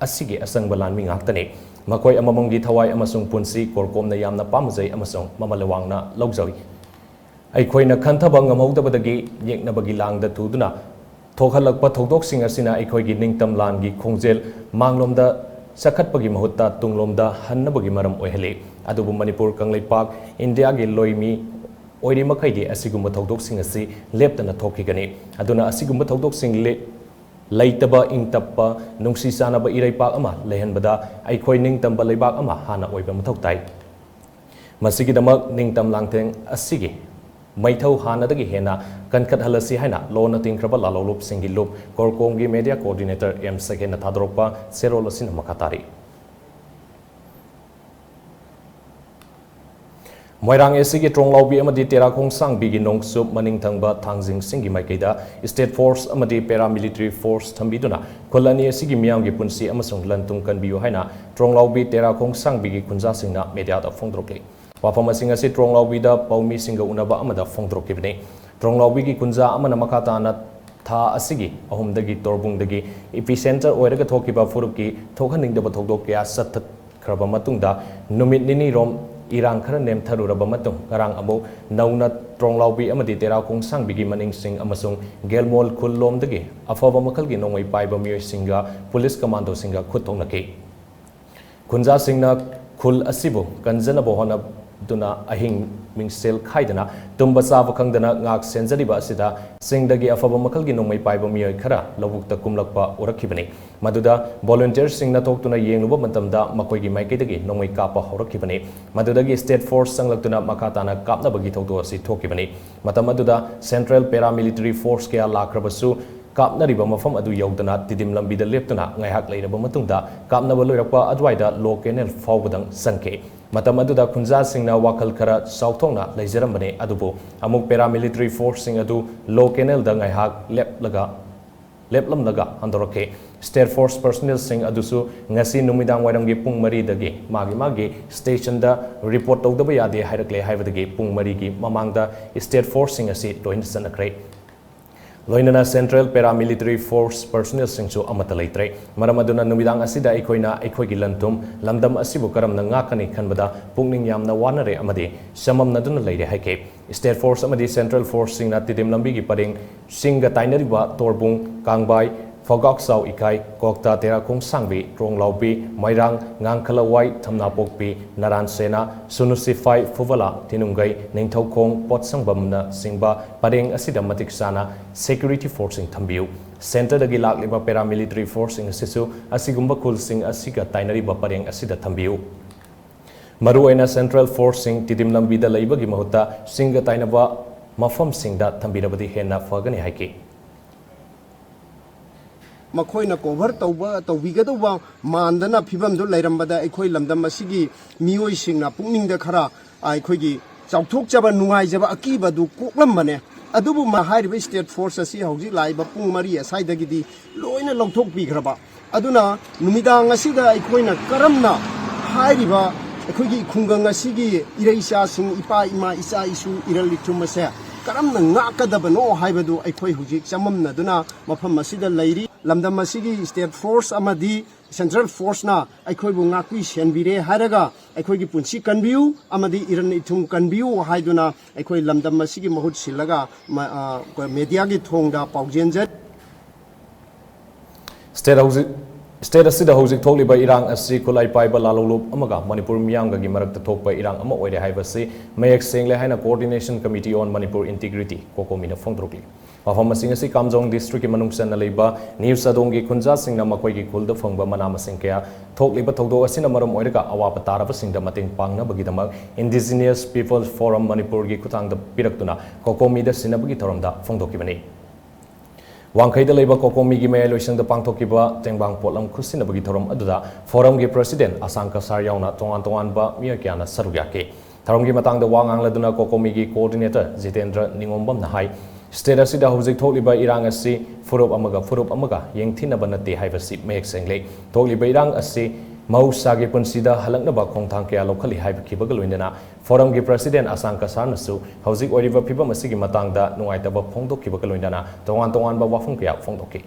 ꯑꯁꯤꯒꯤ ꯑꯁꯪꯕ ꯂꯥꯟꯃꯤ ꯉꯥꯛꯇꯅꯤ꯫ ꯃꯈꯣꯏ ꯑꯃꯃꯝꯒꯤ ꯊꯋꯥꯏ ꯑꯃꯁꯨꯡ ꯄꯨꯟꯁꯤ ꯀꯣꯔꯀꯣꯝꯅ ꯌꯥꯝꯅ ꯄꯥꯝꯖꯩ ꯑꯃꯁꯨꯡ ꯃꯃꯜ ꯋꯥꯡꯅ ꯂꯧꯖꯩ꯫ ꯑꯩꯈꯣꯏꯅ ꯈꯟꯊꯕ ꯉꯝꯍꯧꯗꯕꯗꯒꯤ ꯌꯦꯛꯅꯕꯒꯤ ꯂꯥꯡꯗ ꯇꯨꯗꯨꯅ ꯊꯣꯛꯍꯜꯂꯛꯄ ꯊꯧꯗꯣꯛꯁꯤꯡ ꯑꯁꯤꯅ ꯑꯩꯈꯣꯏꯒꯤ ꯅꯤꯡꯇꯝ ꯂꯥꯟꯒꯤ ꯈꯣꯡꯖꯦꯜ ꯃꯥꯡꯂꯣꯝꯗ ꯆꯈꯠꯄꯒꯤ ꯃꯍꯨꯠꯇ ꯇꯨꯡꯂꯣꯝꯗ ꯍꯟꯅꯕꯒꯤ ꯃꯔꯝ ꯑꯣꯏꯍꯜꯂꯤ꯫ ꯑꯗꯨꯕꯨ ꯃꯅꯤꯄꯨꯔ ꯀꯪꯂꯩꯄꯥꯛ ꯏꯟꯗꯤꯌꯥꯒꯤ ꯂꯣꯏꯃꯤ ꯑꯣꯏꯔꯤ ꯃꯈꯩꯗꯤ ꯑꯁꯤꯒꯨꯝꯕ ꯊꯧꯗꯣꯛꯁꯤꯡ ꯑꯁꯤ ꯂꯦꯞꯇꯅ ꯊꯣꯛꯈꯤꯒꯅꯤ꯫ ꯑꯗꯨꯅ ꯑꯁꯤꯒꯨꯝꯕ ꯊꯧꯗꯣꯛꯁꯤꯡ ꯂꯦ-, ꯂꯩꯇꯕ, ꯏꯪ ꯇꯞꯄ, ꯅꯨꯡꯁꯤ ꯆꯥꯟꯅꯕ ꯏꯔꯩꯄꯥꯛ ꯑꯃ ꯂꯩꯍꯟꯕꯗ ꯑꯩꯈꯣꯏ ꯅꯤꯡꯇꯝꯕ ꯂꯩꯕꯥꯛ ꯑꯃ ꯍꯥꯟꯅ ꯑꯣꯏꯕ ꯃꯊꯧ ꯇꯥꯏ꯫ ꯃꯁꯤꯒꯤꯗꯃꯛ ꯅꯤꯡꯇꯝ ꯂꯥꯡꯊꯦꯡ ꯑꯁꯤꯒꯤ ꯃꯩꯊꯧ ꯍꯥꯟꯅꯗꯒꯤ ꯍꯦꯟꯅ ꯀꯟꯈꯠꯍꯜꯂꯁꯤ ꯍꯥꯏꯅ ꯂꯣꯟꯅ ꯇꯤꯟꯈ꯭ꯔꯕ ꯂꯥꯂꯣꯡꯂꯨꯞꯁꯤꯡꯒꯤ ꯂꯨꯞ ꯀꯣꯔꯀꯣꯝꯒꯤ media coordinator ꯑꯦꯝ ꯁꯒꯦꯟꯅ ꯊꯥꯗꯣꯔꯛꯄ ꯆꯦꯔꯣꯜ ꯑꯁꯤꯅ ꯃꯈꯥ ꯇꯥꯔꯤ꯫ ꯃꯣꯏꯔꯥꯡ ꯑꯦꯁꯤꯒꯤ ꯇ꯭ꯔꯣꯡꯂꯥꯎꯕꯤ ꯑꯃꯗꯤ ꯇꯦꯔꯥ ꯈꯣꯡꯁꯥꯡꯕꯤꯒꯤ ꯅꯣꯡꯆꯨꯞ ꯃꯅꯤꯡꯊꯪꯕ ꯊꯥꯡꯖꯤꯡꯁꯤꯡꯒꯤ ꯃꯥꯏꯀꯩꯗ ꯁ꯭ꯇꯦꯠ ꯐꯣꯔꯁ ꯑꯃꯗꯤ ꯄꯦꯔꯥꯃꯤꯂꯤꯇꯔꯤ ꯐꯣꯔꯁ ꯊꯝꯕꯤꯗꯨꯅ ꯈꯨꯜ ꯑꯅꯤ ꯑꯁꯤꯒꯤ ꯃꯤꯌꯥꯝꯒꯤ ꯄꯨꯟꯁꯤ ꯑꯃꯁꯨꯡ ꯂꯟ ꯊꯨꯝ ꯀꯟꯕꯤꯌꯨ ꯍꯥꯏꯅ ꯇ꯭ꯔꯣꯡꯂꯥꯎꯕꯤ ꯇꯦꯔꯥ ꯈꯣꯡꯁꯥꯡꯕꯤꯒꯤ ꯈꯨꯟꯖꯥꯁꯤꯡꯅ ꯃꯦꯗꯤꯌꯥꯗ ꯐꯣꯡꯗꯣꯔꯛꯂꯤ꯫ ꯋꯥꯐꯝ ꯑꯁꯤꯡ ꯑꯁꯤ ꯇ꯭ꯔꯣꯡꯂꯥꯎꯕꯤꯗ ꯄꯥꯎꯃꯤꯁꯤꯡꯒ ꯎꯅꯕ ꯑꯃꯗ ꯐꯣꯡꯗꯣꯔꯛꯈꯤꯕꯅꯤ꯫ ꯇ꯭ꯔꯣꯡꯂꯥꯎꯕꯤꯒꯤ ꯈꯨꯟꯖꯥ ꯑꯃꯅ ꯃꯈꯥ ꯇꯥꯅ ꯊꯥ ꯑꯁꯤꯒꯤ ꯑꯍꯨꯝꯗꯒꯤ ꯇꯣꯔꯕꯨꯡꯗꯒꯤ ꯏꯄꯤꯁꯦꯟꯇꯔ ꯑꯣꯏꯔꯒ ꯊꯣꯛꯈꯤꯕ ꯐꯨꯔꯨꯞꯀꯤ ꯊꯣꯛꯍꯟꯅꯤꯡꯗꯕ ꯊꯧꯗꯣꯛ ꯀꯌꯥ ꯆꯠꯊꯈ꯭ꯔꯕ ꯃꯇꯨꯡꯗ ꯅꯨꯃꯤꯠ ꯅꯤꯅꯤꯔꯣꯝ ꯏꯔꯥꯡ ꯈꯔ ꯅꯦꯝꯊꯔꯨꯔꯕ ꯃꯇꯨꯡ ꯉꯔꯥꯡ ꯑꯃꯨꯛ ꯅꯧꯅ ꯇ꯭ꯔꯣꯡꯂꯥꯎꯕꯤ ꯑꯃꯗꯤ ꯇꯦꯔꯥ ꯈꯣꯡꯁꯥꯡꯕꯤꯒꯤ ꯃꯅꯤꯡꯁꯤꯡ ꯑꯃꯁꯨꯡ ꯒꯦꯜꯃꯣꯜ ꯈꯨꯜ ꯂꯣꯝꯗꯒꯤ ꯑꯐꯕ ꯃꯈꯜꯒꯤ ꯅꯣꯡꯃꯩ ꯄꯥꯏꯕ ꯃꯤꯑꯣꯏꯁꯤꯡꯒ ꯄꯨꯂꯤꯁ ꯀꯃꯥꯟꯗꯣꯁꯤꯡꯒ ꯈꯨꯠ ꯊꯣꯛꯅꯈꯤ꯫ ꯈꯨꯟꯖꯥꯁꯤꯡꯅ ꯈꯨꯜ ꯑꯁꯤꯕꯨ ꯀꯟꯖꯅꯕ ꯍꯣꯠꯅꯗꯨꯅ ꯑꯍꯤꯡ ꯃꯤꯡꯁꯦꯜ ꯈꯥꯏꯗꯅ ꯇꯨꯝꯕ ꯆꯥꯕ ꯈꯪꯗꯅ ꯉꯥꯛ ꯁꯦꯟꯖꯔꯤꯕ ꯑꯁꯤꯗ ꯆꯤꯡꯗꯒꯤ ꯑꯐꯕ ꯃꯈꯜꯒꯤ ꯅꯣꯡꯃꯩ ꯄꯥꯏꯕ ꯃꯤꯑꯣꯏ ꯈꯔ ꯂꯧꯕꯨꯛꯇ ꯀꯨꯝꯂꯛꯄ ꯎꯔꯛꯈꯤꯕꯅꯤ꯫ ꯃꯗꯨꯗ ꯚꯣꯂꯨꯟꯇꯤꯌꯔꯁꯤꯡꯅ ꯊꯣꯛꯇꯨꯅ ꯌꯦꯡꯂꯨꯕ ꯃꯇꯝꯗ ꯃꯈꯣꯏꯒꯤ ꯃꯥꯏꯀꯩꯗꯒꯤ ꯅꯣꯡꯃꯩ ꯀꯥꯞꯄ ꯍꯧꯔꯛꯈꯤꯕꯅꯤ꯫ ꯃꯗꯨꯗꯒꯤ ꯁ꯭ꯇꯦꯠ ꯐꯣꯔꯁ ꯆꯪꯂꯛꯇꯨꯅ ꯃꯈꯥ ꯇꯥꯅ ꯀꯥꯞꯅꯕꯒꯤ ꯊꯧꯗꯣꯛ ꯑꯁꯤ ꯊꯣꯛꯈꯤꯕꯅꯤ꯫ ꯃꯇꯝ ꯑꯗꯨꯗ ꯁꯦꯟꯇ꯭ꯔꯦꯜ ꯄꯦꯔꯥꯃꯤꯂꯤꯇꯔꯤ ꯐꯣꯔꯁ ꯀꯌꯥ ꯂꯥꯛꯈ꯭ꯔꯕꯁꯨ ꯀꯥꯞꯅꯔꯤꯕ ꯃꯐꯝ ꯑꯗꯨ ꯌꯧꯗꯅ ꯇꯤꯗꯤꯝ ꯂꯝꯕꯤꯗ ꯂꯦꯞꯇꯨꯅ ꯉꯥꯏꯍꯥꯛ ꯂꯩꯔꯕ ꯃꯇꯨꯡꯗ ꯀꯥꯞꯅꯕ ꯂꯣꯏꯔꯛꯄ ꯑꯗꯨꯋꯥꯏꯗ ꯂꯣ ꯀꯦꯅꯦꯜ ꯐꯥꯎꯕꯗꯪ ꯆꯪꯈꯤ꯫ ꯃꯇꯝ ꯑꯗꯨꯗ ꯈꯨꯟꯖꯥꯁꯤꯡꯅ ꯋꯥꯈꯜ ꯈꯔ ꯆꯥꯎꯊꯣꯛꯅ ꯂꯩꯖꯔꯝꯕꯅꯤ, ꯑꯗꯨꯕꯨ ꯑꯃꯨꯛ ꯄꯦꯔꯥꯃꯤꯂꯤꯇꯔꯤ ꯐꯣꯔꯁꯁꯤꯡ ꯑꯗꯨ ꯂꯣ ꯀꯦꯅꯦꯜꯗ ꯉꯥꯏꯍꯥꯛ ꯂꯦꯞꯂꯒ ꯂꯦꯞꯂꯝꯂꯒ ꯍꯟꯗꯣꯔꯛꯈꯤ꯫ ꯁ꯭ꯇꯦꯠ ꯐꯣꯔꯁ ꯄꯔꯁꯣꯅꯦꯜꯁꯤꯡ ꯑꯗꯨꯁꯨ ꯉꯁꯤ ꯅꯨꯃꯤꯗꯥꯡ ꯋꯥꯏꯔꯝꯒꯤ ꯄꯨꯡ ꯃꯔꯤꯗꯒꯤ ꯃꯥꯒꯤ ꯃꯥꯒꯤ ꯁ꯭ꯇꯦꯁꯟꯗ ꯔꯤꯄꯣꯔꯠ ꯇꯧꯗꯕ ꯌꯥꯗꯦ ꯍꯥꯏꯔꯛꯂꯦ ꯍꯥꯏꯕꯗꯒꯤ ꯄꯨꯡ ꯃꯔꯤꯒꯤ ꯃꯃꯥꯡꯗ ꯁ꯭ꯇꯦꯠ ꯐꯣꯔꯁꯁꯤꯡ ꯑꯁꯤ ꯂꯣꯏꯅ ꯆꯠꯅꯈ꯭ꯔꯦ꯫ ꯂꯣꯏꯅꯅ ꯁꯦꯟꯇ꯭ꯔꯦꯜ ꯄꯦꯔꯥꯃꯤꯂꯤꯇꯔꯤ ꯐꯣꯔꯁ ꯄꯔꯁꯣꯅꯦꯜꯁꯤꯡꯁꯨ ꯑꯃꯠꯇ ꯂꯩꯇ꯭ꯔꯦ꯫ ꯃꯔꯝ ꯑꯗꯨꯅ ꯅꯨꯃꯤꯗꯥꯡ ꯑꯁꯤꯗ ꯑꯩꯈꯣꯏꯅ ꯑꯩꯈꯣꯏꯒꯤ ꯂꯟ ꯊꯨꯝ, ꯂꯝꯗꯝ ꯑꯁꯤꯕꯨ ꯀꯔꯝꯅ ꯉꯥꯛꯀꯅꯤ ꯈꯟꯕꯗ ꯄꯨꯛꯅꯤꯡ ꯌꯥꯝꯅ ꯋꯥꯅꯔꯦ ꯑꯃꯗꯤ ꯆꯃꯝꯅꯗꯨꯅ ꯂꯩꯔꯦ ꯍꯥꯏꯈꯤ꯫ ꯁ꯭ꯇꯦꯠ ꯐꯣꯔꯁ ꯑꯃꯗꯤ ꯁꯦꯟꯇ꯭ꯔꯦꯜ ꯐꯣꯔꯁꯁꯤꯡꯅ ꯇꯤꯗꯤꯝ ꯂꯝꯕꯤꯒꯤ ꯄꯔꯦꯡ ꯆꯤꯡꯒ ꯇꯥꯏꯅꯔꯤꯕ ꯇꯣꯔꯕꯨꯡ, ꯀꯥꯡꯕꯥꯏ, ꯐꯣꯒꯥꯛꯆꯥꯎ ꯏꯀꯥꯏ, ꯀꯣꯛꯇꯥ, ꯇꯦꯔꯥꯈꯣꯡ ꯁꯥꯡꯕꯤ, ꯇ꯭ꯔꯣꯡꯂꯥꯎꯕꯤ, ꯃꯣꯏꯔꯥꯡ, ꯉꯥꯡꯈꯂꯋꯥꯏ, ꯊꯝꯅꯥꯄꯣꯛꯄꯤ, ꯅꯔꯥꯟ ꯁꯦꯅꯥ, ꯁꯨꯅꯨ ꯁꯤꯐꯥꯏ, ꯐꯨꯕꯂꯥ, ꯊꯤꯅꯨꯡꯒꯩ, ꯅꯤꯡꯊꯧꯈꯣꯡ, ꯄꯣꯠꯁꯪꯕꯝꯅꯆꯤꯡꯕ ꯄꯔꯦꯡ ꯑꯁꯤꯗ ꯃꯇꯤꯛ ꯆꯥꯅ ꯁꯦꯀ꯭ꯌꯨꯔꯤꯇꯤ ꯐꯣꯔꯁꯁꯤꯡ ꯊꯝꯕꯤꯌꯨ꯫ ꯁꯦꯟꯇꯔꯗꯒꯤ ꯂꯥꯛꯂꯤꯕ ꯄꯦꯔꯥꯃꯤꯂꯤꯇꯔꯤ ꯐꯣꯔꯁꯁꯤꯡ ꯑꯁꯤꯁꯨ ꯑꯁꯤꯒꯨꯝꯕ ꯈꯨꯜꯁꯤꯡ ꯑꯁꯤꯒ ꯇꯥꯏꯅꯔꯤꯕ ꯄꯔꯦꯡ ꯑꯁꯤꯗ ꯊꯝꯕꯤꯌꯨ꯫ ꯃꯔꯨꯑꯣꯏꯅ ꯁꯦꯟꯇ꯭ꯔꯦꯜ ꯐꯣꯔꯁꯁꯤꯡ ꯇꯤꯗꯤꯝ ꯂꯝꯕꯤꯗ ꯂꯩꯕꯒꯤ ꯃꯍꯨꯠꯇ ꯆꯤꯡꯒ ꯇꯥꯏꯅꯕ ꯃꯐꯝꯁꯤꯡꯗ ꯊꯝꯕꯤꯔꯕꯗꯤ ꯍꯦꯟꯅ ꯐꯒꯅꯤ ꯍꯥꯏꯈꯤ꯫ ꯃꯈꯣꯏꯅ ꯀꯣꯚꯔ ꯇꯧꯕ ꯇꯧꯕꯤꯒꯗꯧꯕ ꯃꯥꯟꯗꯅ ꯐꯤꯕꯝꯗꯨ ꯂꯩꯔꯝꯕꯗ ꯑꯩꯈꯣꯏ ꯂꯝꯗꯝ ꯑꯁꯤꯒꯤ ꯃꯤꯑꯣꯏꯁꯤꯡꯅ ꯄꯨꯛꯅꯤꯡꯗ ꯈꯔ ꯑꯩꯈꯣꯏꯒꯤ ꯆꯥꯎꯊꯣꯛꯆꯕ, ꯅꯨꯡꯉꯥꯏꯖꯕ, ꯑꯀꯤꯕꯗꯨ ꯀꯣꯛꯂꯝꯕꯅꯦ꯫ ꯑꯗꯨꯕꯨ ꯃꯥ ꯍꯥꯏꯔꯤꯕ state force ꯑꯁꯤ ꯍꯧꯖꯤꯛ ꯂꯥꯛꯏꯕ ꯄꯨꯡ ꯃꯔꯤ ꯑꯁ꯭ꯋꯥꯏꯗꯒꯤꯗꯤ ꯂꯣꯏꯅ ꯂꯧꯊꯣꯛꯄꯤꯈ꯭ꯔꯕ꯫ ꯑꯗꯨꯅ ꯅꯨꯃꯤꯗꯥꯡ ꯑꯁꯤꯗ ꯑꯩꯈꯣꯏꯅ ꯀꯔꯝꯅ ꯍꯥꯏꯔꯤꯕ ꯑꯩꯈꯣꯏꯒꯤ ꯈꯨꯡꯒꯪ ꯑꯁꯤꯒꯤ ꯏꯔꯩꯆꯥꯁꯤꯡ, ꯏꯄꯥ ꯏꯃꯥ, ꯏꯆꯥ ꯏꯁꯨ, ꯏꯔꯜ ꯏꯊꯨꯝ ꯑꯁꯦ ꯀꯔꯝꯅ ꯉꯥꯛꯀꯗꯕꯅꯣ ꯍꯥꯏꯕꯗꯨ ꯑꯩꯈꯣꯏ ꯍꯧꯖꯤꯛ ꯆꯃꯝꯅꯗꯨꯅ ꯃꯐꯝ ꯑꯁꯤꯗ ꯂꯩꯔꯤ꯫ ꯂꯝꯗꯝ ꯑꯁꯤꯒꯤ state force ꯑꯃꯗꯤ central forceꯅ ꯑꯩꯈꯣꯏꯕꯨ ꯉꯥꯛꯄꯤ ꯁꯦꯟꯕꯤꯔꯦ ꯍꯥꯏꯔꯒ ꯑꯩꯈꯣꯏꯒꯤ ꯄꯨꯟꯁꯤ ꯀꯟꯕꯤꯌꯨ ꯑꯃꯗꯤ ꯏꯔꯟ ꯏꯊꯨꯝ ꯀꯟꯕꯤꯌꯨ ꯍꯥꯏꯗꯨꯅ ꯑꯩꯈꯣꯏ ꯂꯝꯗꯝ ꯑꯁꯤꯒꯤ ꯃꯍꯨꯠ ꯁꯤꯜꯂꯒ ꯃ-, ꯑ, mediaꯒꯤ ꯊꯣꯡꯗ ꯄꯥꯎꯖꯦꯟꯖꯔꯤ꯫ State ꯍꯧꯖꯤꯛ, state ꯑꯁꯤꯗ ꯍꯧꯖꯤꯛ ꯊꯣꯛꯂꯤꯕ ꯏꯔꯥꯡ ꯑꯁꯤ ꯈꯨꯠꯂꯥꯏ ꯄꯥꯏꯕ ꯂꯥꯂꯣꯡꯂꯨꯞ ꯑꯃꯒ ꯃꯅꯤꯄꯨꯔ ꯃꯤꯌꯥꯝꯒꯒꯤ ꯃꯔꯛꯇ ꯊꯣꯛꯄ ꯏꯔꯥꯡ ꯑꯃ ꯑꯣꯏꯔꯦ ꯍꯥꯏꯕꯁꯤ ꯃꯌꯦꯛ ꯁꯦꯡꯂꯦ ꯍꯥꯏꯅ Coordination Committee on Manipur Integrity, COCOMIꯅ ꯐꯣꯡꯗꯣꯔꯛꯂꯤ꯫ ꯃꯐꯝ ꯑꯁꯤꯡ ꯑꯁꯤ ꯀꯥꯝꯖꯣꯡ districtꯀꯤ ꯃꯅꯨꯡ ꯆꯟꯅ ꯂꯩꯕ ꯅꯤꯎ ꯆꯥꯗꯣꯡꯒꯤ ꯈꯨꯟꯖꯥꯁꯤꯡꯅ ꯃꯈꯣꯏꯒꯤ ꯈꯨꯜꯗ ꯐꯪꯕ ꯃꯅꯥ ꯃꯁꯤꯡ ꯀꯌꯥ ꯊꯣꯛꯂꯤꯕ ꯊꯧꯗꯣꯛ ꯑꯁꯤꯅ ꯃꯔꯝ ꯑꯣꯏꯔꯒ ꯑꯋꯥꯕ ꯇꯥꯔꯕꯁꯤꯡꯗ ꯃꯇꯦꯡ ꯄꯥꯡꯅꯕꯒꯤꯗꯃꯛ Indigenous Peoples Forum ꯃꯅꯤꯄꯨꯔꯒꯤ ꯈꯨꯠꯊꯥꯡꯗ ꯄꯤꯔꯛꯇꯨꯅ COCOMIꯗ ꯁꯤꯟꯅꯕꯒꯤ ꯊꯧꯔꯝꯗ ꯐꯣꯡꯗꯣꯛꯈꯤꯕꯅꯤ꯫ ꯋꯥꯡꯈꯩꯗ ꯂꯩꯕ COCOMIꯒꯤ ꯃꯌꯥꯏ ꯂꯣꯏꯁꯪꯗ ꯄꯥꯡꯊꯣꯛꯈꯤꯕ ꯇꯦꯡꯕꯥꯡ ꯄꯣꯠꯂꯝ ꯈꯨꯠꯁꯤꯟꯅꯕꯒꯤ ꯊꯧꯔꯝ ꯑꯗꯨꯗ Forumꯒꯤ President ꯑꯁꯥꯡ ꯀꯁꯥꯔ ꯌꯥꯎꯅ ꯇꯣꯉꯥꯟ ꯇꯣꯉꯥꯟꯕ ꯃꯤꯑꯣꯏ ꯀꯌꯥꯅ ꯁꯔꯨꯛ ꯌꯥꯈꯤ꯫ ꯊꯧꯔꯝꯒꯤ ꯃꯇꯥꯡꯗ ꯋꯥ ꯉꯥꯡꯂꯗꯨꯅ COCOMIꯒꯤ Coordinator ꯖꯤꯇꯦꯟꯗ꯭ꯔ ꯅꯤꯉꯣꯝꯕꯝꯅ ꯍꯥꯏ, state ꯑꯁꯤꯗ ꯍꯧꯖꯤꯛ ꯊꯣꯛꯂꯤꯕ ꯏꯔꯥꯡ ꯑꯁꯤ ꯐꯨꯔꯨꯞ ꯑꯃꯒ ꯐꯨꯔꯨꯞ ꯑꯃꯒ ꯌꯦꯡꯊꯤꯅꯕ ꯅꯠꯇꯦ ꯍꯥꯏꯕꯁꯤ ꯃꯌꯦꯛ ꯁꯦꯡꯂꯦ꯫ ꯊꯣꯛꯂꯤꯕ ꯏꯔꯥꯡ ꯑꯁꯤ ꯃꯍꯧꯁꯥꯒꯤ ꯄꯨꯟꯁꯤꯗ ꯍꯜꯂꯛꯅꯕ ꯈꯣꯡꯊꯥꯡ ꯀꯌꯥ ꯂꯧꯈꯠꯂꯤ ꯍꯥꯏꯕꯈꯤꯕꯒ ꯂꯣꯏꯅꯅ Forumꯒꯤ President ꯑꯁꯥꯡ ꯀꯁꯥꯔꯅꯁꯨ ꯍꯧꯖꯤꯛ ꯑꯣꯏꯔꯤꯕ ꯐꯤꯕꯝ ꯑꯁꯤꯒꯤ ꯃꯇꯥꯡꯗ ꯅꯨꯡꯉꯥꯏꯇꯕ ꯐꯣꯡꯗꯣꯛꯈꯤꯕꯒ ꯂꯣꯏꯅꯅ ꯇꯣꯉꯥꯟ ꯇꯣꯉꯥꯟꯕ ꯋꯥꯐꯝ ꯀꯌꯥ ꯐꯣꯡꯗꯣꯛꯈꯤ꯫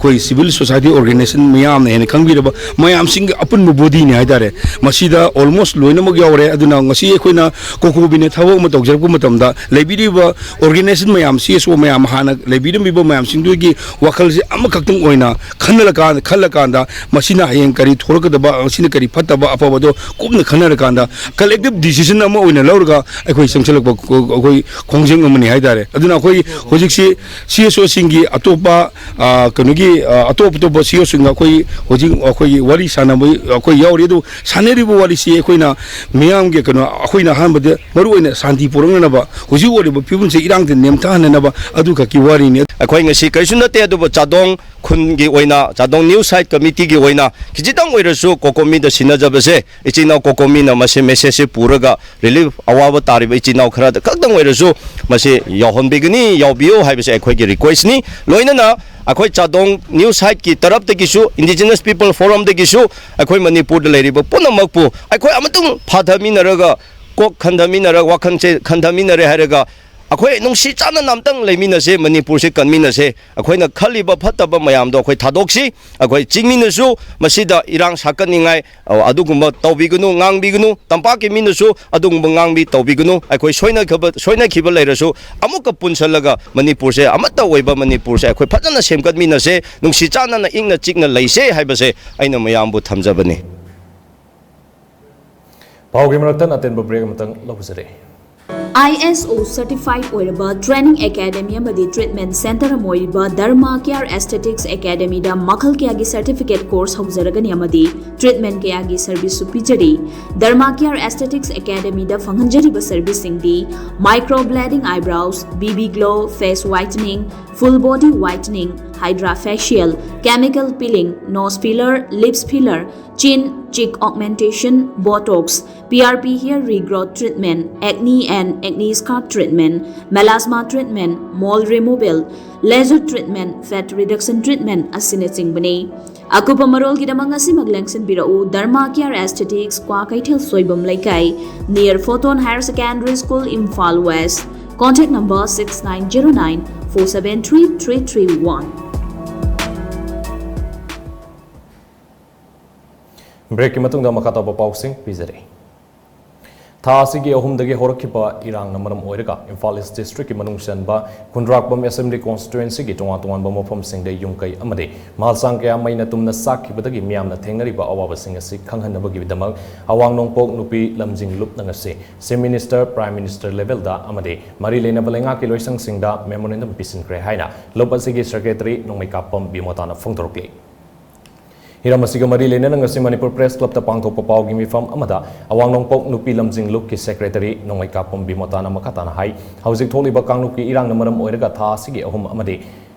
ꯑꯩꯈꯣꯏ civil society organization ꯃꯌꯥꯝꯅ ꯍꯦꯟꯅ ꯈꯪꯕꯤꯔꯕ ꯃꯌꯥꯝꯁꯤꯡꯒꯤ ꯑꯄꯨꯟꯕ bodyꯅꯤ ꯍꯥꯏꯇꯥꯔꯦ꯫ ꯃꯁꯤꯗ almost ꯂꯣꯏꯅꯃꯛ ꯌꯥꯎꯔꯦ꯫ ꯑꯗꯨꯅ ꯉꯁꯤ ꯑꯩꯈꯣꯏꯅ COCOMIꯅ ꯊꯕꯛ ꯑꯃ ꯇꯧꯖꯔꯛꯄ ꯃꯇꯝꯗ ꯂꯩꯕꯤꯔꯤꯕ organization ꯃꯌꯥꯝ, CSO ꯃꯌꯥꯝ, ꯍꯥꯟꯅ ꯂꯩꯕꯤꯔꯝꯃꯤꯕ ꯃꯌꯥꯝꯁꯤꯡꯗꯨꯒꯤ ꯋꯥꯈꯜꯁꯦ ꯑꯃꯈꯛꯇꯪ ꯑꯣꯏꯅ ꯈꯟꯅꯔꯀꯥꯟ-, ꯈꯜꯂꯀꯥꯟꯗ ꯃꯁꯤꯅ ꯍꯌꯦꯡ ꯀꯔꯤ ꯊꯣꯛꯂꯛꯀꯗꯕ, ꯃꯁꯤꯅ ꯀꯔꯤ ꯐꯠꯇꯕ ꯑꯐꯕꯗꯣ ꯀꯨꯞꯅ ꯈꯟꯅꯔꯀꯥꯟꯗ collective decision ꯑꯃ ꯑꯣꯏꯅ ꯂꯧꯔꯒ ꯑꯩꯈꯣꯏ ꯆꯪꯁꯤꯜꯂꯛꯄ ꯀꯣ-, ꯑꯩꯈꯣꯏ ꯈꯣꯡꯖꯪ ꯑꯃꯅꯤ ꯍꯥꯏꯇꯥꯔꯦ꯫ ꯑꯗꯨꯅ ꯑꯩꯈꯣꯏ ꯍꯧꯖꯤꯛꯁꯤ CSOꯁꯤꯡꯒꯤ ꯑꯇꯣꯞꯄ, ꯑ, ꯀꯩꯅꯣꯒꯤ, ꯑ, ꯑꯇꯣꯞ ꯑꯇꯣꯞꯄ CSOꯁꯤꯡꯒ ꯑꯩꯈꯣꯏ ꯍꯧꯖꯤꯛ ꯑꯩꯈꯣꯏꯒꯤ ꯋꯥꯔꯤ ꯁꯥꯟꯅꯕ ꯑꯩꯈꯣꯏ ꯌꯥꯎꯔꯤ꯫ ꯑꯗꯨ ꯁꯥꯟꯅꯔꯤꯕ ꯋꯥꯔꯤꯁꯤ ꯑꯩꯈꯣꯏꯅ ꯃꯤꯌꯥꯝꯒꯤ ꯀꯩꯅꯣ, ꯑꯩꯈꯣꯏꯅ ꯑꯍꯥꯟꯕꯗ ꯃꯔꯨꯑꯣꯏꯅ ꯁꯥꯟꯇꯤ ꯄꯨꯔꯛꯅꯅꯕ, ꯍꯧꯖꯤꯛ ꯑꯣꯏꯔꯤꯕ ꯐꯤꯕꯝꯁꯤ ꯏꯔꯥꯡꯁꯤ ꯅꯦꯝꯊꯍꯟꯅꯅꯕ ꯑꯗꯨꯈꯛꯀꯤ ꯋꯥꯔꯤꯅꯤ꯫ ꯑꯩꯈꯣꯏ ꯉꯁꯤ ꯀꯔꯤꯁꯨ ꯅꯠꯇꯦ, ꯑꯗꯨꯕꯨ ꯆꯥꯗꯣꯡ ꯈꯨꯟꯒꯤ ꯑꯣꯏꯅ, ꯆꯥꯗꯣꯡ ꯅ꯭ꯌꯨ ꯁꯥꯏꯠ ꯀꯃꯤꯇꯤꯒꯤ ꯑꯣꯏꯅ ꯈꯤꯖꯤꯛꯇꯪ ꯑꯣꯏꯔꯁꯨ ꯀꯣꯀꯣꯃꯤꯗ ꯁꯤꯟꯅꯖꯕꯁꯦ, ꯏꯆꯤꯟ ꯏꯅꯥꯎ ꯀꯣꯀꯣꯃꯤꯅ ꯃꯁꯤ ꯃꯦꯁꯦꯖꯁꯦ ꯄꯨꯔꯒ ꯔꯤꯂꯤꯐ ꯑꯋꯥꯕ ꯇꯥꯔꯤꯕ ꯏꯆꯤꯟ ꯏꯅꯥꯎ ꯈꯔꯗ ꯈꯛꯇꯪ ꯑꯣꯏꯔꯁꯨ ꯃꯁꯤ ꯌꯥꯎꯍꯟꯕꯤꯒꯅꯤ, ꯌꯥꯎꯕꯤꯌꯨ ꯍꯥꯏꯕꯁꯦ ꯑꯩꯈꯣꯏꯒꯤ ꯔꯤꯀ꯭ꯋꯦꯁꯅꯤ꯫ ꯂꯣꯏꯅꯅ ꯑꯩꯈꯣꯏ ꯆꯥꯗꯣꯡ ꯅ꯭ꯌꯨ ꯁꯥꯏꯠꯀꯤ ꯇꯔꯞꯇꯒꯤꯁꯨ, ꯏꯟꯗꯤꯖꯤꯅꯁ ꯄꯤꯄꯜ ꯐꯣꯔꯝꯗꯒꯤꯁꯨ ꯑꯩꯈꯣꯏ ꯃꯅꯤꯄꯨꯔꯗ ꯂꯩꯔꯤꯕ ꯄꯨꯝꯅꯃꯛꯄꯨ ꯑꯩꯈꯣꯏ ꯑꯃꯇꯪ ꯐꯥꯊꯃꯤꯟꯅꯔꯒ, ꯀꯣꯛ ꯈꯟꯊꯃꯤꯟꯅꯔꯒ, ꯋꯥꯈꯜꯁꯦ ꯈꯟꯊꯃꯤꯟꯅꯔꯦ ꯍꯥꯏꯔꯒ, ꯑꯩꯈꯣꯏ ꯅꯨꯡꯁꯤ ꯆꯥꯟꯅꯅ ꯑꯝꯇꯪ ꯂꯩꯃꯤꯟꯅꯁꯦ, ꯃꯅꯤꯄꯨꯔꯁꯦ ꯀꯟꯃꯤꯟꯅꯁꯦ꯫ ꯑꯩꯈꯣꯏꯅ ꯈꯜꯂꯤꯕ ꯐꯠꯇꯕ ꯃꯌꯥꯝꯗꯣ ꯑꯩꯈꯣꯏ ꯊꯥꯗꯣꯛꯁꯤ꯫ ꯑꯩꯈꯣꯏ ꯆꯤꯡꯃꯤꯅꯁꯨ ꯃꯁꯤꯗ ꯏꯔꯥꯡ ꯁꯥꯀꯠꯅꯤꯡꯉꯥꯏ, ꯑ, ꯑꯗꯨꯒꯨꯝꯕ ꯇꯧꯕꯤꯒꯅꯨ, ꯉꯥꯡꯕꯤꯒꯅꯨ꯫ ꯇꯝꯄꯥꯛꯀꯤ ꯃꯤꯅꯁꯨ ꯑꯗꯨꯒꯨꯝꯕ ꯉꯥꯡꯕꯤ ꯇꯧꯕꯤꯒꯅꯨ꯫ ꯑꯩꯈꯣꯏ ꯁꯣꯏꯅꯈꯤꯕ, ꯁꯣꯏꯅꯈꯤꯕ ꯂꯩꯔꯁꯨ ꯑꯃꯨꯛꯀ ꯄꯨꯟꯁꯜꯂꯒ ꯃꯅꯤꯄꯨꯔꯁꯦ ꯑꯃꯠꯇ ꯑꯣꯏꯕ ꯃꯅꯤꯄꯨꯔꯁꯦ ꯑꯩꯈꯣꯏ ꯐꯖꯅ ꯁꯦꯝꯒꯠꯃꯤꯟꯅꯁꯦ, ꯅꯨꯡꯁꯤ ꯆꯥꯟꯅꯅ ꯏꯪꯅ ꯆꯤꯛꯅ ꯂꯩꯁꯦ ꯍꯥꯏꯕꯁꯦ ꯑꯩꯅ ꯃꯌꯥꯝꯕꯨ ꯊꯝꯖꯕꯅꯤ꯫ ꯄꯥꯎꯒꯤ ꯃꯔꯛꯇ ꯑꯇꯦꯟꯕ ꯕ꯭ꯔꯦꯛ ꯑꯃꯇꯪ ꯂꯧꯖꯔꯦ꯫ ꯑꯥꯏ ꯑꯦꯁ ꯑꯣ ꯁꯔꯇꯤꯐꯥꯏꯗ ꯑꯣꯏꯔꯕ ꯇ꯭ꯔꯦꯅꯤꯡ ꯑꯦꯀꯥꯗꯃꯤ ꯑꯃꯗꯤ ꯇ꯭ꯔꯤꯠꯃꯦꯟ ꯁꯦꯟꯇꯔ ꯑꯃ ꯑꯣꯏꯔꯤꯕ ꯙꯔꯃꯥ ꯀꯤꯌꯔ ꯑꯦꯁꯊꯦꯇꯤꯛꯁ ꯑꯦꯀꯥꯗꯃꯤꯗ ꯃꯈꯜ ꯀꯌꯥꯒꯤ ꯁꯔꯇꯤꯐꯤꯀꯦꯠ ꯀꯣꯔꯁ ꯍꯧꯖꯔꯒꯅꯤ ꯑꯃꯗꯤ ꯇ꯭ꯔꯤꯠꯃꯦꯟ ꯀꯌꯥꯒꯤ ꯁꯔꯚꯤꯁꯁꯨ ꯄꯤꯖꯔꯤ꯫ ꯙꯔꯃꯥ ꯀꯤꯌꯔ ꯑꯦꯁꯊꯦꯇꯤꯛꯁ ꯑꯦꯀꯥꯗꯃꯤꯗ ꯐꯪꯍꯟꯖꯔꯤꯕ ꯁꯔꯚꯤꯁꯁꯤꯡꯗꯤ microblading eyebrows, B B glow, face whitening, full body whitening, hydra facial, chemical peeling, nose filler, lips filler, chin, cheek augmentation, botox, P R P hair regrowth treatment, acne and acne scar treatment, melasma treatment, mole removal, laser treatment, fat reduction treatment ꯑꯁꯤꯅꯆꯤꯡꯕꯅꯤ꯫ ꯑꯀꯨꯞꯄ ꯃꯔꯣꯜꯒꯤꯗꯃꯛ ꯉꯁꯤꯃꯛ ꯂꯦꯡꯁꯤꯟꯕꯤꯔꯛꯎ Dharma Care Aesthetics, Kwakeithel Soibam ꯂꯩꯀꯥꯏ, near Photon Higher Secondary School, Imphal West. Contact number six nine zero nine four seven three three three one. ꯕ꯭ꯔꯦꯛꯀꯤ ꯃꯇꯨꯡꯗ ꯃꯈꯥ ꯇꯥꯕ ꯄꯥꯎꯁꯤꯡ ꯄꯤꯖꯔꯤ꯫ ꯊꯥ ꯑꯁꯤꯒꯤ ꯑꯍꯨꯝꯗꯒꯤ ꯍꯧꯔꯛꯈꯤꯕ ꯏꯔꯥꯡꯅ ꯃꯔꯝ ꯑꯣꯏꯔꯒ ꯏꯝꯐꯥꯜ ꯏꯁ ꯗꯤꯁꯇ꯭ꯔꯤꯛꯀꯤ ꯃꯅꯨꯡ ꯆꯟꯕ ꯈꯨꯟꯗ꯭ꯔꯥꯛꯄꯝ ꯑꯦꯁꯦꯝꯕ꯭ꯂꯤ ꯀꯣꯟꯁꯇꯤꯇ꯭ꯋꯦꯟꯁꯤꯒꯤ ꯇꯣꯉꯥꯟ ꯇꯣꯉꯥꯟꯕ ꯃꯐꯝꯁꯤꯡꯗ ꯌꯨꯝ ꯀꯩ ꯑꯃꯗꯤ ꯃꯍꯜꯁꯥꯡ ꯀꯌꯥ ꯃꯩꯅ ꯇꯨꯝꯅ ꯆꯥꯛꯈꯤꯕꯗꯒꯤ ꯃꯤꯌꯥꯝꯅ ꯊꯦꯡꯅꯔꯤꯕ ꯑꯋꯥꯕꯁꯤꯡ ꯑꯁꯤ ꯈꯪꯍꯟꯅꯕꯒꯤꯗꯃꯛ ꯑꯋꯥꯡ ꯅꯣꯡꯄꯣꯛ ꯅꯨꯄꯤ ꯂꯝꯖꯤꯡ ꯂꯨꯞꯅ ꯉꯁꯤ ꯆꯤꯐ ꯃꯤꯅꯤꯁꯇꯔ, ꯄ꯭ꯔꯥꯏꯝ ꯃꯤꯅꯤꯁꯇꯔ ꯂꯦꯚꯦꯜꯗ ꯑꯃꯗꯤ ꯃꯔꯤ ꯂꯩꯅꯕ ꯂꯩꯉꯥꯛꯀꯤ ꯂꯣꯏꯁꯪꯁꯤꯡꯗ ꯃꯦꯃꯣꯔꯦꯟꯗꯝ ꯄꯤꯁꯤꯟꯈ꯭ꯔꯦ ꯍꯥꯏꯅ ꯂꯨꯞ ꯑꯁꯤꯒꯤ ꯁꯦꯀ꯭ꯔꯦꯇꯔꯤ ꯅꯣꯡꯃꯩꯀꯥꯞꯄꯝ ꯕꯤꯃꯣꯇꯥꯅ ꯐꯣꯡꯗꯣꯔꯛꯂꯤ꯫ ꯍꯤꯔꯝ ꯑꯁꯤꯒ ꯃꯔꯤ ꯂꯩꯅꯅ ꯉꯁꯤ ꯃꯅꯤꯄꯨꯔ ꯄ꯭ꯔꯦꯁ ꯀ꯭ꯂꯕꯇ ꯄꯥꯡꯊꯣꯛꯄ ꯄꯥꯎꯒꯤ ꯃꯤꯐꯝ ꯑꯃꯗ ꯑꯋꯥꯡ ꯅꯣꯡꯄꯣꯛ ꯅꯨꯄꯤ ꯂꯝꯖꯤꯡ ꯂꯨꯞꯀꯤ ꯁꯦꯀ꯭ꯔꯦꯇꯔꯤ ꯅꯣꯡꯃꯩꯀꯥꯞꯄꯝ ꯕꯤꯃꯣꯇꯥꯅ ꯃꯈꯥ ꯇꯥꯅ ꯍꯥꯏ, ꯍꯧꯖꯤꯛ ꯊꯣꯛꯂꯤꯕ ꯀꯥꯡꯂꯨꯞꯀꯤ ꯏꯔꯥꯡꯅ ꯃꯔꯝ ꯑꯣꯏꯔꯒ ꯊꯥ ꯑꯁꯤꯒꯤ ꯑꯍꯨꯝ ꯑꯃꯗꯤ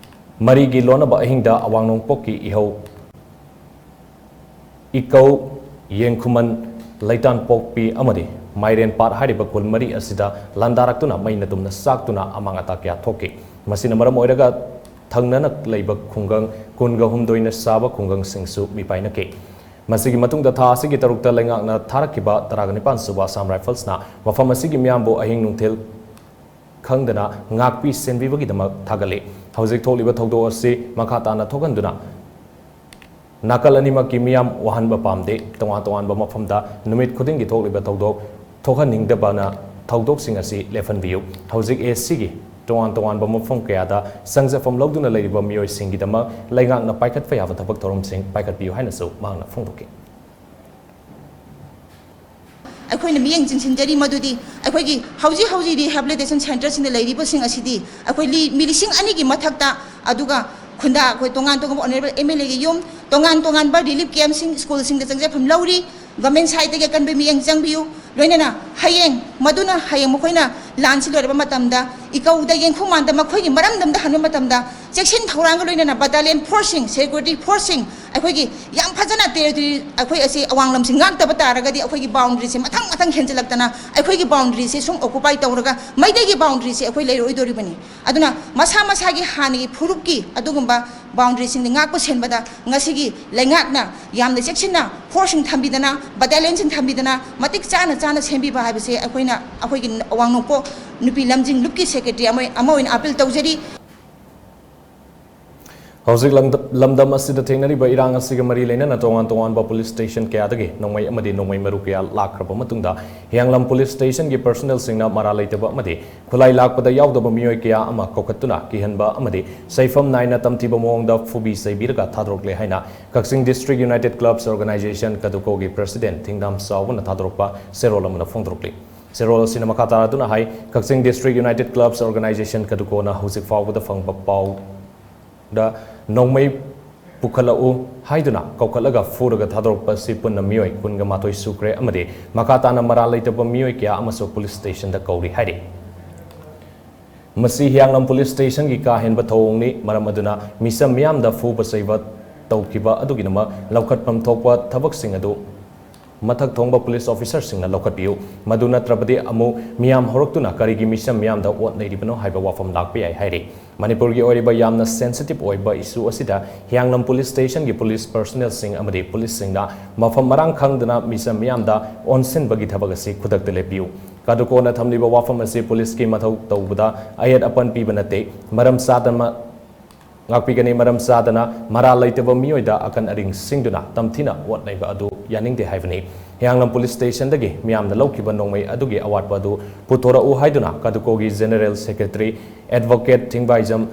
ꯃꯔꯤꯒꯤ ꯂꯣꯟꯅꯕ ꯑꯍꯤꯡꯗ ꯑꯋꯥꯡ ꯅꯣꯡꯄꯣꯛꯀꯤ ꯏꯍꯧ, ꯏꯀꯧ, ꯌꯦꯡꯈꯨꯃꯟ, ꯂꯩꯇꯥꯟ ꯄꯣꯛꯄꯤ ꯑꯃꯗꯤ ꯃꯥꯏꯔꯦꯟ ꯄꯥꯠ ꯍꯥꯏꯔꯤꯕ ꯈꯨꯜ ꯃꯔꯤ ꯑꯁꯤꯗ ꯂꯥꯟꯗꯥꯔꯛꯇꯨꯅ ꯃꯩꯅ ꯇꯨꯝꯅ ꯆꯥꯛꯇꯨꯅ ꯑꯃꯥꯡ ꯑꯇꯥ ꯀꯌꯥ ꯊꯣꯛꯈꯤ꯫ ꯃꯁꯤꯅ ꯃꯔꯝ ꯑꯣꯏꯔꯒ ꯊꯪꯅꯅ ꯂꯩꯕ ꯈꯨꯡꯒꯪ ꯀꯨꯟꯒ ꯍꯨꯝꯗꯣꯏꯅ ꯁꯥꯕ ꯈꯨꯡꯒꯪꯁꯤꯡꯁꯨ ꯃꯤꯄꯥꯏꯅꯈꯤ꯫ ꯃꯁꯤꯒꯤ ꯃꯇꯨꯡꯗ ꯊꯥ ꯑꯁꯤꯒꯤ ꯇꯔꯨꯛꯇ ꯂꯩꯉꯥꯛꯅ ꯊꯥꯔꯛꯈꯤꯕ ꯇꯔꯥꯒ ꯅꯤꯄꯥꯟ ꯁꯨꯕ ꯑꯁꯥꯝ ꯔꯥꯏꯐꯜꯁꯅ ꯃꯐꯝ ꯑꯁꯤꯒꯤ ꯃꯤꯌꯥꯝꯕꯨ ꯑꯍꯤꯡ ꯅꯨꯡꯊꯤꯜ ꯈꯪꯗꯅ ꯉꯥꯛꯄꯤ ꯁꯦꯟꯕꯤꯕꯒꯤꯗꯃꯛ ꯊꯥꯒꯠꯂꯤ꯫ ꯍꯧꯖꯤꯛ ꯊꯣꯛꯂꯤꯕ ꯊꯧꯗꯣꯛ ꯑꯁꯤ ꯃꯈꯥ ꯇꯥꯅ ꯊꯣꯛꯍꯟꯗꯨꯅ ꯅꯥꯀꯜ ꯑꯅꯤꯃꯛꯀꯤ ꯃꯤꯌꯥꯝ ꯋꯥꯍꯟꯕ ꯄꯥꯝꯗꯦ꯫ ꯇꯣꯉꯥꯟ ꯇꯣꯉꯥꯟꯕ ꯃꯐꯝꯗ ꯅꯨꯃꯤꯠ ꯈꯨꯗꯤꯡꯒꯤ ꯊꯣꯛꯂꯤꯕ ꯊꯧꯗꯣꯛ ꯊꯣꯛꯍꯟꯅꯤꯡꯗꯕꯅ ꯊꯧꯗꯣꯛꯁꯤꯡ ꯑꯁꯤ ꯂꯦꯞꯍꯟꯕꯤꯌꯨ꯫ ꯍꯧꯖꯤꯛ ꯑꯦ ꯁꯤꯒꯤ ꯇꯣꯉꯥꯟ ꯇꯣꯉꯥꯟꯕ ꯃꯐꯝ ꯀꯌꯥꯗ ꯆꯪꯖꯐꯝ ꯂꯧꯗꯨꯅ ꯂꯩꯔꯤꯕ ꯃꯤꯑꯣꯏꯁꯤꯡꯒꯤꯗꯃꯛ ꯂꯩꯉꯥꯛꯅ ꯄꯥꯏꯈꯠꯄ ꯌꯥꯕ ꯊꯕꯛ ꯊꯧꯔꯝꯁꯤꯡ ꯄꯥꯏꯈꯠꯄꯤꯌꯨ ꯍꯥꯏꯅꯁꯨ ꯃꯍꯥꯛꯅ ꯐꯣꯡꯗꯣꯛꯈꯤ꯫ ꯑꯩꯈꯣꯏꯅ ꯃꯤꯠꯌꯦꯡ ꯆꯤꯡꯁꯤꯟꯖꯔꯤ ꯃꯗꯨꯗꯤ ꯑꯩꯈꯣꯏꯒꯤ ꯍꯧꯖꯤꯛ ꯍꯧꯖꯤꯛ rehabilitation centreꯁꯤꯡꯗ ꯂꯩꯔꯤꯕꯁꯤꯡ ꯑꯁꯤꯗꯤ ꯑꯩꯈꯣꯏ ꯂꯤ-, ꯃꯤ ꯂꯤꯁꯤꯡ ꯑꯅꯤꯒꯤ ꯃꯊꯛꯇ, ꯑꯗꯨꯒ ꯈꯨꯟꯗꯥ ꯑꯩꯈꯣꯏ ꯇꯣꯉꯥꯟ ꯇꯣꯉꯥꯟꯕ honourable MLAꯒꯤ ꯌꯨꯝ, ꯇꯣꯉꯥꯟ ꯇꯣꯉꯥꯟꯕ relief campꯁꯤꯡ, schoolꯁꯤꯡꯗ ꯆꯪꯖꯐꯝ ꯂꯧꯔꯤ꯫ Government sideꯇꯒꯤ ꯑꯀꯟꯕ ꯃꯤꯠꯌꯦꯡ ꯆꯪꯕꯤꯌꯨ꯫ ꯂꯣꯏꯅꯅ ꯍꯌꯦꯡ, ꯃꯗꯨꯅ ꯍꯌꯦꯡ ꯃꯈꯣꯏꯅ ꯂꯥꯟꯁꯤ ꯂꯣꯏꯔꯕ ꯃꯇꯝꯗ ꯏꯀꯧꯗ ꯌꯦꯡꯈꯨꯃꯥꯟꯗ ꯃꯈꯣꯏꯒꯤ ꯃꯔꯝꯗꯝꯗ ꯍꯟꯕ ꯃꯇꯝꯗ ꯆꯦꯛꯁꯤꯟ ꯊꯧꯔꯥꯡꯒ ꯂꯣꯏꯅꯅ battalion forceꯁꯤꯡ, security forceꯁꯤꯡ ꯑꯩꯈꯣꯏꯒꯤ ꯌꯥꯝ ꯐꯖꯅ territory ꯑꯩꯈꯣꯏ ꯑꯁꯤ ꯑꯋꯥꯡ ꯂꯝꯁꯤ ꯉꯥꯛꯇꯕ ꯇꯥꯔꯒꯗꯤ ꯑꯩꯈꯣꯏꯒꯤ boundaryꯁꯦ ꯃꯊꯪ ꯃꯊꯪ ꯍꯦꯟꯖꯤꯜꯂꯛꯇꯅ ꯑꯩꯈꯣꯏꯒꯤ boundaryꯁꯦ ꯁꯨꯝ occupy ꯇꯧꯔꯒ ꯃꯩꯇꯩꯒꯤ boundaryꯁꯦ ꯑꯩꯈꯣꯏ ꯂꯩꯔꯣꯏꯗꯣꯔꯤꯕꯅꯤ꯫ ꯑꯗꯨꯅ ꯃꯁꯥ ꯃꯁꯥꯒꯤ ꯍꯥꯟꯅꯒꯤ ꯐꯨꯔꯨꯞꯀꯤ ꯑꯗꯨꯒꯨꯝꯕ boundaryꯁꯤꯡꯗꯤ ꯉꯥꯛꯄ ꯁꯦꯟꯕꯗ ꯉꯁꯤꯒꯤ ꯂꯩꯉꯥꯛꯅ ꯌꯥꯝꯅ ꯆꯦꯛꯁꯤꯟꯅ forceꯁꯤꯡ ꯊꯝꯕꯤꯗꯅ, battalionꯁꯤꯡ ꯊꯝꯕꯤꯗꯅ ꯃꯇꯤꯛ ꯆꯥꯅ ꯆꯥꯅ ꯁꯦꯝꯕꯤꯕ ꯍꯥꯏꯕꯁꯦ ꯑꯩꯈꯣꯏꯅ ꯑꯩꯈꯣꯏꯒꯤ ꯑꯋꯥꯡ ꯅꯣꯡꯄꯣꯛ ꯅꯨꯄꯤ ꯂꯝꯖꯤꯡ ꯂꯨꯞꯀꯤ secretary ꯑꯃ, ꯑꯃ ꯑꯣꯏꯅ appeal ꯇꯧꯖꯔꯤ꯫ ꯍꯧꯖꯤꯛ ꯂꯝꯗ-, ꯂꯝꯗꯝ ꯑꯁꯤꯗ ꯊꯦꯡꯅꯔꯤꯕ ꯏꯔꯥꯡ ꯑꯁꯤꯒ ꯃꯔꯤ ꯂꯩꯅꯅ ꯇꯣꯉꯥꯟ ꯇꯣꯉꯥꯟꯕ police station ꯀꯌꯥꯗꯒꯤ ꯅꯣꯡꯃꯩ ꯑꯃꯗꯤ ꯅꯣꯡꯃꯩ ꯃꯔꯨ ꯀꯌꯥ ꯂꯥꯛꯈ꯭ꯔꯕ ꯃꯇꯨꯡꯗ, ꯍꯤꯌꯥꯡꯂꯝ police stationꯒꯤ personnelꯁꯤꯡꯅ ꯃꯔꯥꯜ ꯂꯩꯇꯕ ꯑꯃꯗꯤ ꯈꯨꯠꯂꯥꯏ ꯂꯥꯛꯄꯗ ꯌꯥꯎꯗꯕ ꯃꯤꯑꯣꯏ ꯀꯌꯥ ꯑꯃ ꯀꯧꯈꯠꯇꯨꯅ ꯀꯤꯍꯟꯕ ꯑꯃꯗꯤ ꯁꯩꯐꯝ ꯅꯥꯏꯅ ꯇꯝꯊꯤꯕ ꯃꯑꯣꯡꯗ ꯐꯨꯕꯤ ꯆꯩꯕꯤꯔꯒ ꯊꯥꯗꯣꯔꯛꯂꯦ ꯍꯥꯏꯅ ꯀꯛꯆꯤꯡ District United Clubs Organisation, ꯀꯗꯨꯀꯣꯒꯤ president ꯊꯤꯡꯗꯥꯝ ꯆꯥꯎꯕꯅ ꯊꯥꯗꯣꯔꯛꯄ ꯆꯦꯔꯣꯜ ꯑꯃꯅ ꯐꯣꯡꯗꯣꯔꯛꯂꯤ꯫ ꯆꯦꯔꯣꯜ ꯑꯁꯤꯅ ꯃꯈꯥ ꯇꯥꯔꯗꯨꯅ ꯍꯥꯏ, ꯀꯛꯆꯤꯡ District United Clubs Organisation, ꯀꯗꯨꯀꯣꯅ ꯍꯧꯖꯤꯛ ꯐꯥꯎꯕꯗ ꯐꯪꯕ ꯄꯥꯎꯗ ꯅꯣꯡꯃꯩ ꯄꯨꯈꯠꯂꯛꯎ ꯍꯥꯏꯗꯨꯅ ꯀꯧꯈꯠꯂꯒ ꯐꯨꯔꯒ ꯊꯥꯗꯣꯔꯛꯄ ꯑꯁꯤ ꯄꯨꯟꯅ ꯃꯤꯑꯣꯏ ꯀꯨꯟꯒ ꯃꯥꯊꯣꯏ ꯁꯨꯈ꯭ꯔꯦ ꯑꯃꯗꯤ ꯃꯈꯥ ꯇꯥꯅ ꯃꯔꯥꯜ ꯂꯩꯇꯕ ꯃꯤꯑꯣꯏ ꯀꯌꯥ ꯑꯃꯁꯨ police stationꯗ ꯀꯧꯔꯤ ꯍꯥꯏꯔꯤ꯫ ꯃꯁꯤ ꯍꯤꯌꯥꯡꯂꯝ ꯄꯨꯂꯤꯁ ꯁ꯭ꯇꯦꯁꯟꯒꯤ ꯀꯥ ꯍꯦꯟꯕ ꯊꯧꯑꯣꯡꯅꯤ꯫ ꯃꯔꯝ ꯑꯗꯨꯅ ꯃꯤꯆꯝ ꯃꯤꯌꯥꯝꯗ ꯐꯨꯕ ꯆꯩꯕ ꯇꯧꯈꯤꯕ ꯑꯗꯨꯒꯤꯗꯃꯛ ꯂꯧꯈꯠꯐꯝ ꯊꯣꯛꯄ ꯊꯕꯛꯁꯤꯡ ꯑꯗꯨ ꯃꯊꯛ ꯊꯣꯡꯕ ꯄꯨꯂꯤꯁ ꯑꯣꯐꯤꯁꯔꯁꯤꯡꯅ ꯂꯧꯈꯠꯄꯤꯌꯨ꯫ ꯃꯗꯨ ꯅꯠꯇ꯭ꯔꯕꯗꯤ ꯑꯃꯨꯛ ꯃꯤꯌꯥꯝ ꯍꯧꯔꯛꯇꯨꯅ ꯀꯔꯤꯒꯤ ꯃꯤꯆꯝ ꯃꯤꯌꯥꯝꯗ ꯑꯣꯠ ꯅꯩꯔꯤꯕꯅꯣ ꯍꯥꯏꯕ ꯋꯥꯐꯝ ꯂꯥꯛꯄ ꯌꯥꯏ ꯍꯥꯏꯔꯤ꯫ ꯃꯅꯤꯄꯨꯔꯒꯤ ꯑꯣꯏꯔꯤꯕ ꯌꯥꯝꯅ ꯁꯦꯟꯁꯤꯇꯤꯚ ꯑꯣꯏꯕ ꯏꯁꯨ ꯑꯁꯤꯗ ꯍꯤꯌꯥꯡꯂꯝ ꯄꯨꯂꯤꯁ ꯁ꯭ꯇꯦꯁꯟꯒꯤ ꯄꯨꯂꯤꯁ ꯄꯔꯁꯣꯅꯦꯜꯁꯤꯡ ꯑꯃꯗꯤ ꯄꯨꯂꯤꯁꯁꯤꯡꯅ ꯃꯐꯝ ꯃꯔꯥꯡ ꯈꯪꯗꯅ ꯃꯤꯆꯝ ꯃꯤꯌꯥꯝꯗ ꯑꯣꯟꯁꯤꯟꯕꯒꯤ ꯊꯕꯛ ꯑꯁꯤ ꯈꯨꯗꯛꯇ ꯂꯦꯞꯄꯤꯌꯨ꯫ ꯀꯥꯗꯨꯀꯣꯅ ꯊꯝꯂꯤꯕ ꯋꯥꯐꯝ ꯑꯁꯤ ꯄꯨꯂꯤꯁꯀꯤ ꯃꯊꯧ ꯇꯧꯕꯗ ꯑꯌꯦꯠ ꯑꯄꯟ ꯄꯤꯕ ꯅꯠꯇꯦ꯫ ꯃꯔꯝ ꯆꯥꯗꯅ ꯉꯥꯛꯄꯤꯒꯅꯤ꯫ ꯃꯔꯝ ꯆꯥꯗꯅ ꯃꯔꯥꯜ ꯂꯩꯇꯕ ꯃꯤꯑꯣꯏꯗ ꯑꯀꯟ ꯑꯔꯤꯡ ꯁꯤꯡꯗꯨꯅ ꯇꯝꯊꯤꯅ ꯑꯣꯠ ꯅꯩꯕ ꯑꯗꯨ ꯌꯥꯅꯤꯡꯗꯦ ꯍꯥꯏꯕꯅꯤ꯫ ꯍꯤꯌꯥꯡꯂꯝ ꯄꯨꯂꯤꯁ ꯁ꯭ꯇꯦꯁꯟꯗꯒꯤ ꯃꯤꯌꯥꯝꯅ ꯂꯧꯈꯤꯕ ꯅꯣꯡꯃꯩ ꯑꯗꯨꯒꯤ ꯑꯋꯥꯠꯄ ꯑꯗꯨ ꯄꯨꯊꯣꯔꯛꯎ ꯍꯥꯏꯗꯨꯅ ꯀꯥꯗꯨꯀꯣꯒꯤ ꯖꯦꯅꯔꯦꯜ ꯁꯦꯀ꯭ꯔꯦꯇꯔꯤ ꯑꯦꯗꯚꯣꯀꯦꯠ ꯊꯤꯡꯕꯥꯏꯖꯝ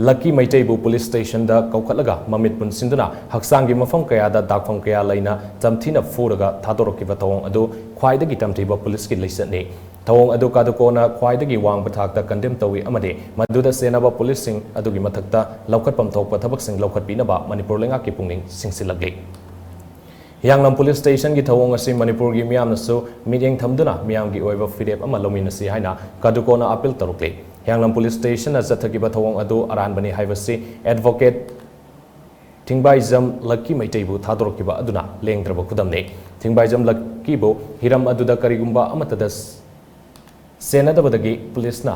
ꯂꯛꯀꯤ ꯃꯩꯇꯩꯕꯨ ꯄꯨꯂꯤꯁ ꯁ꯭ꯇꯦꯁꯟꯗ ꯀꯧꯈꯠꯂꯒ ꯃꯃꯤꯠ ꯄꯨꯟꯁꯤꯟꯗꯨꯅ ꯍꯛꯆꯥꯡꯒꯤ ꯃꯐꯝ ꯀꯌꯥꯗ ꯗꯥꯛꯐꯝ ꯀꯌꯥ ꯂꯩꯅ ꯇꯝꯊꯤꯅ ꯐꯨꯔꯒ ꯊꯥꯗꯣꯔꯛꯈꯤꯕ ꯊꯧꯑꯣꯡ ꯑꯗꯨ ꯈ꯭ꯋꯥꯏꯗꯒꯤ ꯇꯝꯊꯤꯕ ꯄꯨꯂꯤꯁꯀꯤ ꯂꯤꯆꯠꯅꯤ꯫ ꯊꯧꯑꯣꯡ ꯑꯗꯨ ꯀꯥꯗꯨꯀꯣꯅ ꯈ꯭ꯋꯥꯏꯗꯒꯤ ꯋꯥꯡꯕ ꯊꯥꯛꯇ ꯀꯟꯗꯦꯝ ꯇꯧꯏ ꯑꯃꯗꯤ ꯃꯗꯨꯗ ꯆꯦꯟꯅꯕ ꯄꯨꯂꯤꯁꯁꯤꯡ ꯑꯗꯨꯒꯤ ꯃꯊꯛꯇ ꯂꯧꯈꯠꯐꯝ ꯊꯣꯛꯄ ꯊꯕꯛꯁꯤꯡ ꯂꯧꯈꯠꯄꯤꯅꯕ ꯃꯅꯤꯄꯨꯔ ꯂꯩꯉꯥꯛꯀꯤ ꯄꯨꯛꯅꯤꯡ ꯆꯤꯡꯁꯤꯜꯂꯛꯂꯤ꯫ ꯍꯤꯌꯥꯡꯂꯝ ꯄꯨꯂꯤꯁ ꯁ꯭ꯇꯦꯁꯟꯒꯤ ꯊꯧꯑꯣꯡ ꯑꯁꯤ ꯃꯅꯤꯄꯨꯔꯒꯤ ꯃꯤꯌꯥꯝꯅꯁꯨ ꯃꯤꯠꯌꯦꯡ ꯊꯝꯗꯨꯅ ꯃꯤꯌꯥꯝꯒꯤ ꯑꯣꯏꯕ ꯐꯤꯔꯦꯞ ꯑꯃ ꯂꯧꯃꯤꯟꯅꯁꯤ ꯍꯥꯏꯅ ꯀꯥꯗꯨꯀꯣꯅ ꯑꯄꯤꯜ ꯇꯧꯔꯛꯂꯤ꯫ ꯍꯤꯌꯥꯡꯂꯝ ꯄꯨꯂꯤꯁ ꯁ꯭ꯇꯦꯁꯟꯅ ꯆꯠꯊꯈꯤꯕ ꯊꯧꯑꯣꯡ ꯑꯗꯨ ꯑꯔꯥꯟꯕꯅꯤ ꯍꯥꯏꯕꯁꯤ ꯑꯦꯗꯚꯣꯀꯦꯠ ꯊꯤꯡꯕꯥꯏꯖꯝ ꯂꯛꯀꯤ ꯃꯩꯇꯩꯕꯨ ꯊꯥꯗꯣꯔꯛꯈꯤꯕ ꯑꯗꯨꯅ ꯂꯦꯡꯗ꯭ꯔꯕ ꯈꯨꯗꯝꯅꯤ꯫ ꯊꯤꯡꯕꯥꯏꯖꯝ ꯂꯛꯀꯤꯕꯨ ꯍꯤꯔꯝ ꯑꯗꯨꯗ ꯀꯔꯤꯒꯨꯝꯕ ꯑꯃꯠꯇꯗ ꯁꯦꯟꯅꯗꯕꯗꯒꯤ ꯄꯨꯂꯤꯁꯅ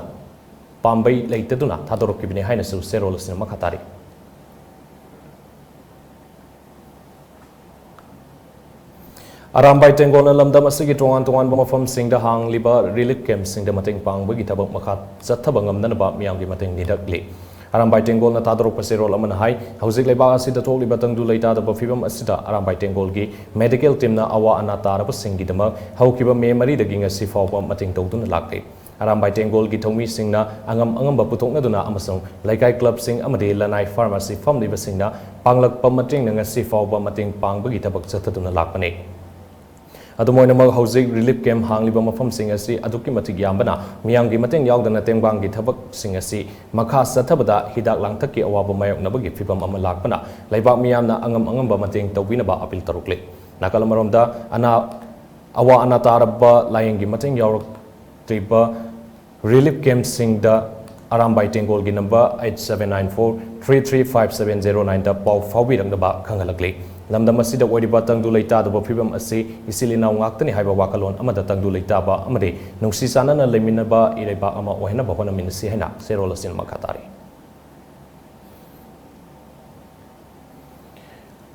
ꯄꯥꯝꯕꯩ ꯂꯩꯇꯗꯨꯅ ꯊꯥꯗꯣꯔꯛꯈꯤꯕꯅꯤ ꯍꯥꯏꯅꯁꯨ ꯆꯦꯔꯣꯜ ꯑꯁꯤꯅ ꯃꯈꯥ ꯇꯥꯔꯤ꯫ ꯑꯔꯥꯝꯕꯥꯏ ꯇꯦꯡꯒꯣꯜꯅ ꯂꯝꯗꯝ ꯑꯁꯤꯒꯤ ꯇꯣꯉꯥꯟ ꯇꯣꯉꯥꯟꯕ ꯃꯐꯝꯁꯤꯡꯗ ꯍꯥꯡꯂꯤꯕ ꯔꯤꯂꯤꯐ ꯀꯦꯝꯞꯁꯤꯡꯗ ꯃꯇꯦꯡ ꯄꯥꯡꯕꯒꯤ ꯊꯕꯛ ꯃꯈꯥ ꯆꯠꯊꯕ ꯉꯝꯅꯅꯕ ꯃꯤꯌꯥꯝꯒꯤ ꯃꯇꯦꯡ ꯅꯤꯔꯛꯂꯤ꯫ ꯑꯔꯥꯝꯕꯥꯏ ꯇꯦꯡꯒꯣꯜꯅ ꯊꯥꯗꯣꯔꯛꯄ ꯆꯦꯔꯣꯜ ꯑꯃꯅ ꯍꯥꯏ, ꯍꯧꯖꯤꯛ ꯂꯩꯕꯥꯛ ꯑꯁꯤꯗ ꯊꯣꯛꯂꯤꯕ ꯇꯪꯗꯨ ꯂꯩꯇꯥꯗꯕ ꯐꯤꯕꯝ ꯑꯁꯤꯗ ꯑꯔꯥꯝꯕꯥꯏ ꯇꯦꯡꯒꯣꯜꯒꯤ ꯃꯦꯗꯤꯀꯦꯜ ꯇꯤꯝꯅ ꯑꯋꯥ ꯑꯅꯥ ꯇꯥꯔꯕꯁꯤꯡꯒꯤꯗꯃꯛ ꯍꯧꯈꯤꯕ ꯃꯦ ꯃꯔꯤꯗꯒꯤ ꯉꯁꯤ ꯐꯥꯎꯕ ꯃꯇꯦꯡ ꯇꯧꯗꯨꯅ ꯂꯥꯛꯂꯤ꯫ ꯑꯔꯥꯝꯕꯥꯏ ꯇꯦꯡꯒꯣꯜꯒꯤ ꯊꯧꯃꯤꯁꯤꯡꯅ ꯑꯉꯝ ꯑꯉꯝꯕ ꯄꯨꯊꯣꯛꯅꯗꯨꯅ ꯑꯃꯁꯨꯡ ꯂꯩꯀꯥꯏ ꯀ꯭ꯂꯕꯁꯤꯡ ꯑꯃꯗꯤ ꯂꯅꯥꯏ ꯐꯥꯔꯃꯥꯁꯤ ꯐꯝꯂꯤꯕꯁꯤꯡꯅ ꯄꯥꯡꯂꯛꯄ ꯃꯇꯦꯡꯅ ꯉꯁꯤ ꯐꯥꯎꯕ ꯃꯇꯦꯡ ꯄꯥꯡꯕꯒꯤ ꯊꯕꯛ ꯆꯠꯊꯗꯨꯅ ꯂꯥꯛꯄꯅꯤ꯫ ꯑꯗꯨꯝ ꯑꯣꯏꯅꯃꯛ, ꯍꯧꯖꯤꯛ ꯔꯤꯂꯤꯐ ꯀꯦꯝꯞ ꯍꯥꯡꯂꯤꯕ ꯃꯐꯝꯁꯤꯡ ꯑꯁꯤ ꯑꯗꯨꯛꯀꯤ ꯃꯇꯤꯛ ꯌꯥꯝꯕꯅ ꯃꯤꯌꯥꯝꯒꯤ ꯃꯇꯦꯡ ꯌꯥꯎꯗꯅ ꯇꯦꯡꯕꯥꯡꯒꯤ ꯊꯕꯛꯁꯤꯡ ꯑꯁꯤ ꯃꯈꯥ ꯆꯠꯊꯕꯗ ꯍꯤꯗꯥꯛ ꯂꯥꯡꯊꯛꯀꯤ ꯑꯋꯥꯕ ꯃꯥꯌꯣꯛꯅꯕꯒꯤ ꯐꯤꯚꯝ ꯑꯃ ꯂꯥꯛꯄꯅ ꯂꯩꯕꯥꯛ ꯃꯤꯌꯥꯝꯅ ꯑꯉꯝ ꯑꯉꯝꯕ ꯃꯇꯦꯡ ꯇꯧꯕꯤꯅꯕ ꯑꯄꯤꯜ ꯇꯧꯔꯛꯂꯤ꯫ ꯅꯥꯀꯜ ꯑꯃꯔꯣꯝꯗ, ꯑꯅꯥ ꯑꯋꯥ ꯑꯅꯥ ꯇꯥꯔꯕ ꯂꯥꯏꯌꯦꯡꯒꯤ ꯃꯇꯦꯡ ꯌꯥꯎꯔꯛ-, ꯂꯩꯕ relief camp ꯁꯤꯡꯗ Arambai ꯇꯦꯡꯒꯣꯜꯒꯤ number eight seven nine four three three five seven zero nine ꯗ ꯄꯥꯎ ꯐꯥꯎꯕꯤꯔꯛꯅꯕ ꯈꯪꯍꯜꯂꯛꯂꯤ꯫ ꯂꯝꯗꯝ ꯑꯁꯤꯗ ꯑꯣꯏꯔꯤꯕ ꯇꯪꯗꯨ ꯂꯩꯇꯥꯗꯕ ꯐꯤꯕꯝ ꯑꯁꯤ ꯏꯆꯤꯜ ꯏꯅꯥꯎ ꯉꯥꯛꯇꯅꯤ ꯍꯥꯏꯕ ꯋꯥꯈꯜꯂꯣꯟ ꯑꯃꯗ ꯇꯪꯗꯨ ꯂꯩꯇꯥꯕ ꯑꯃꯗꯤ ꯅꯨꯡꯁꯤ ꯆꯥꯟꯅꯅ ꯂꯩꯃꯤꯟꯅꯕ ꯏꯔꯩꯕꯥꯛ ꯑꯃ ꯑꯣꯏꯍꯟꯅꯕ ꯍꯣꯠꯅꯃꯤꯟꯅꯁꯤ ꯍꯥꯏꯅ ꯆꯦꯔꯣꯜ ꯑꯁꯤꯅ ꯃꯈꯥ ꯇꯥꯔꯤ꯫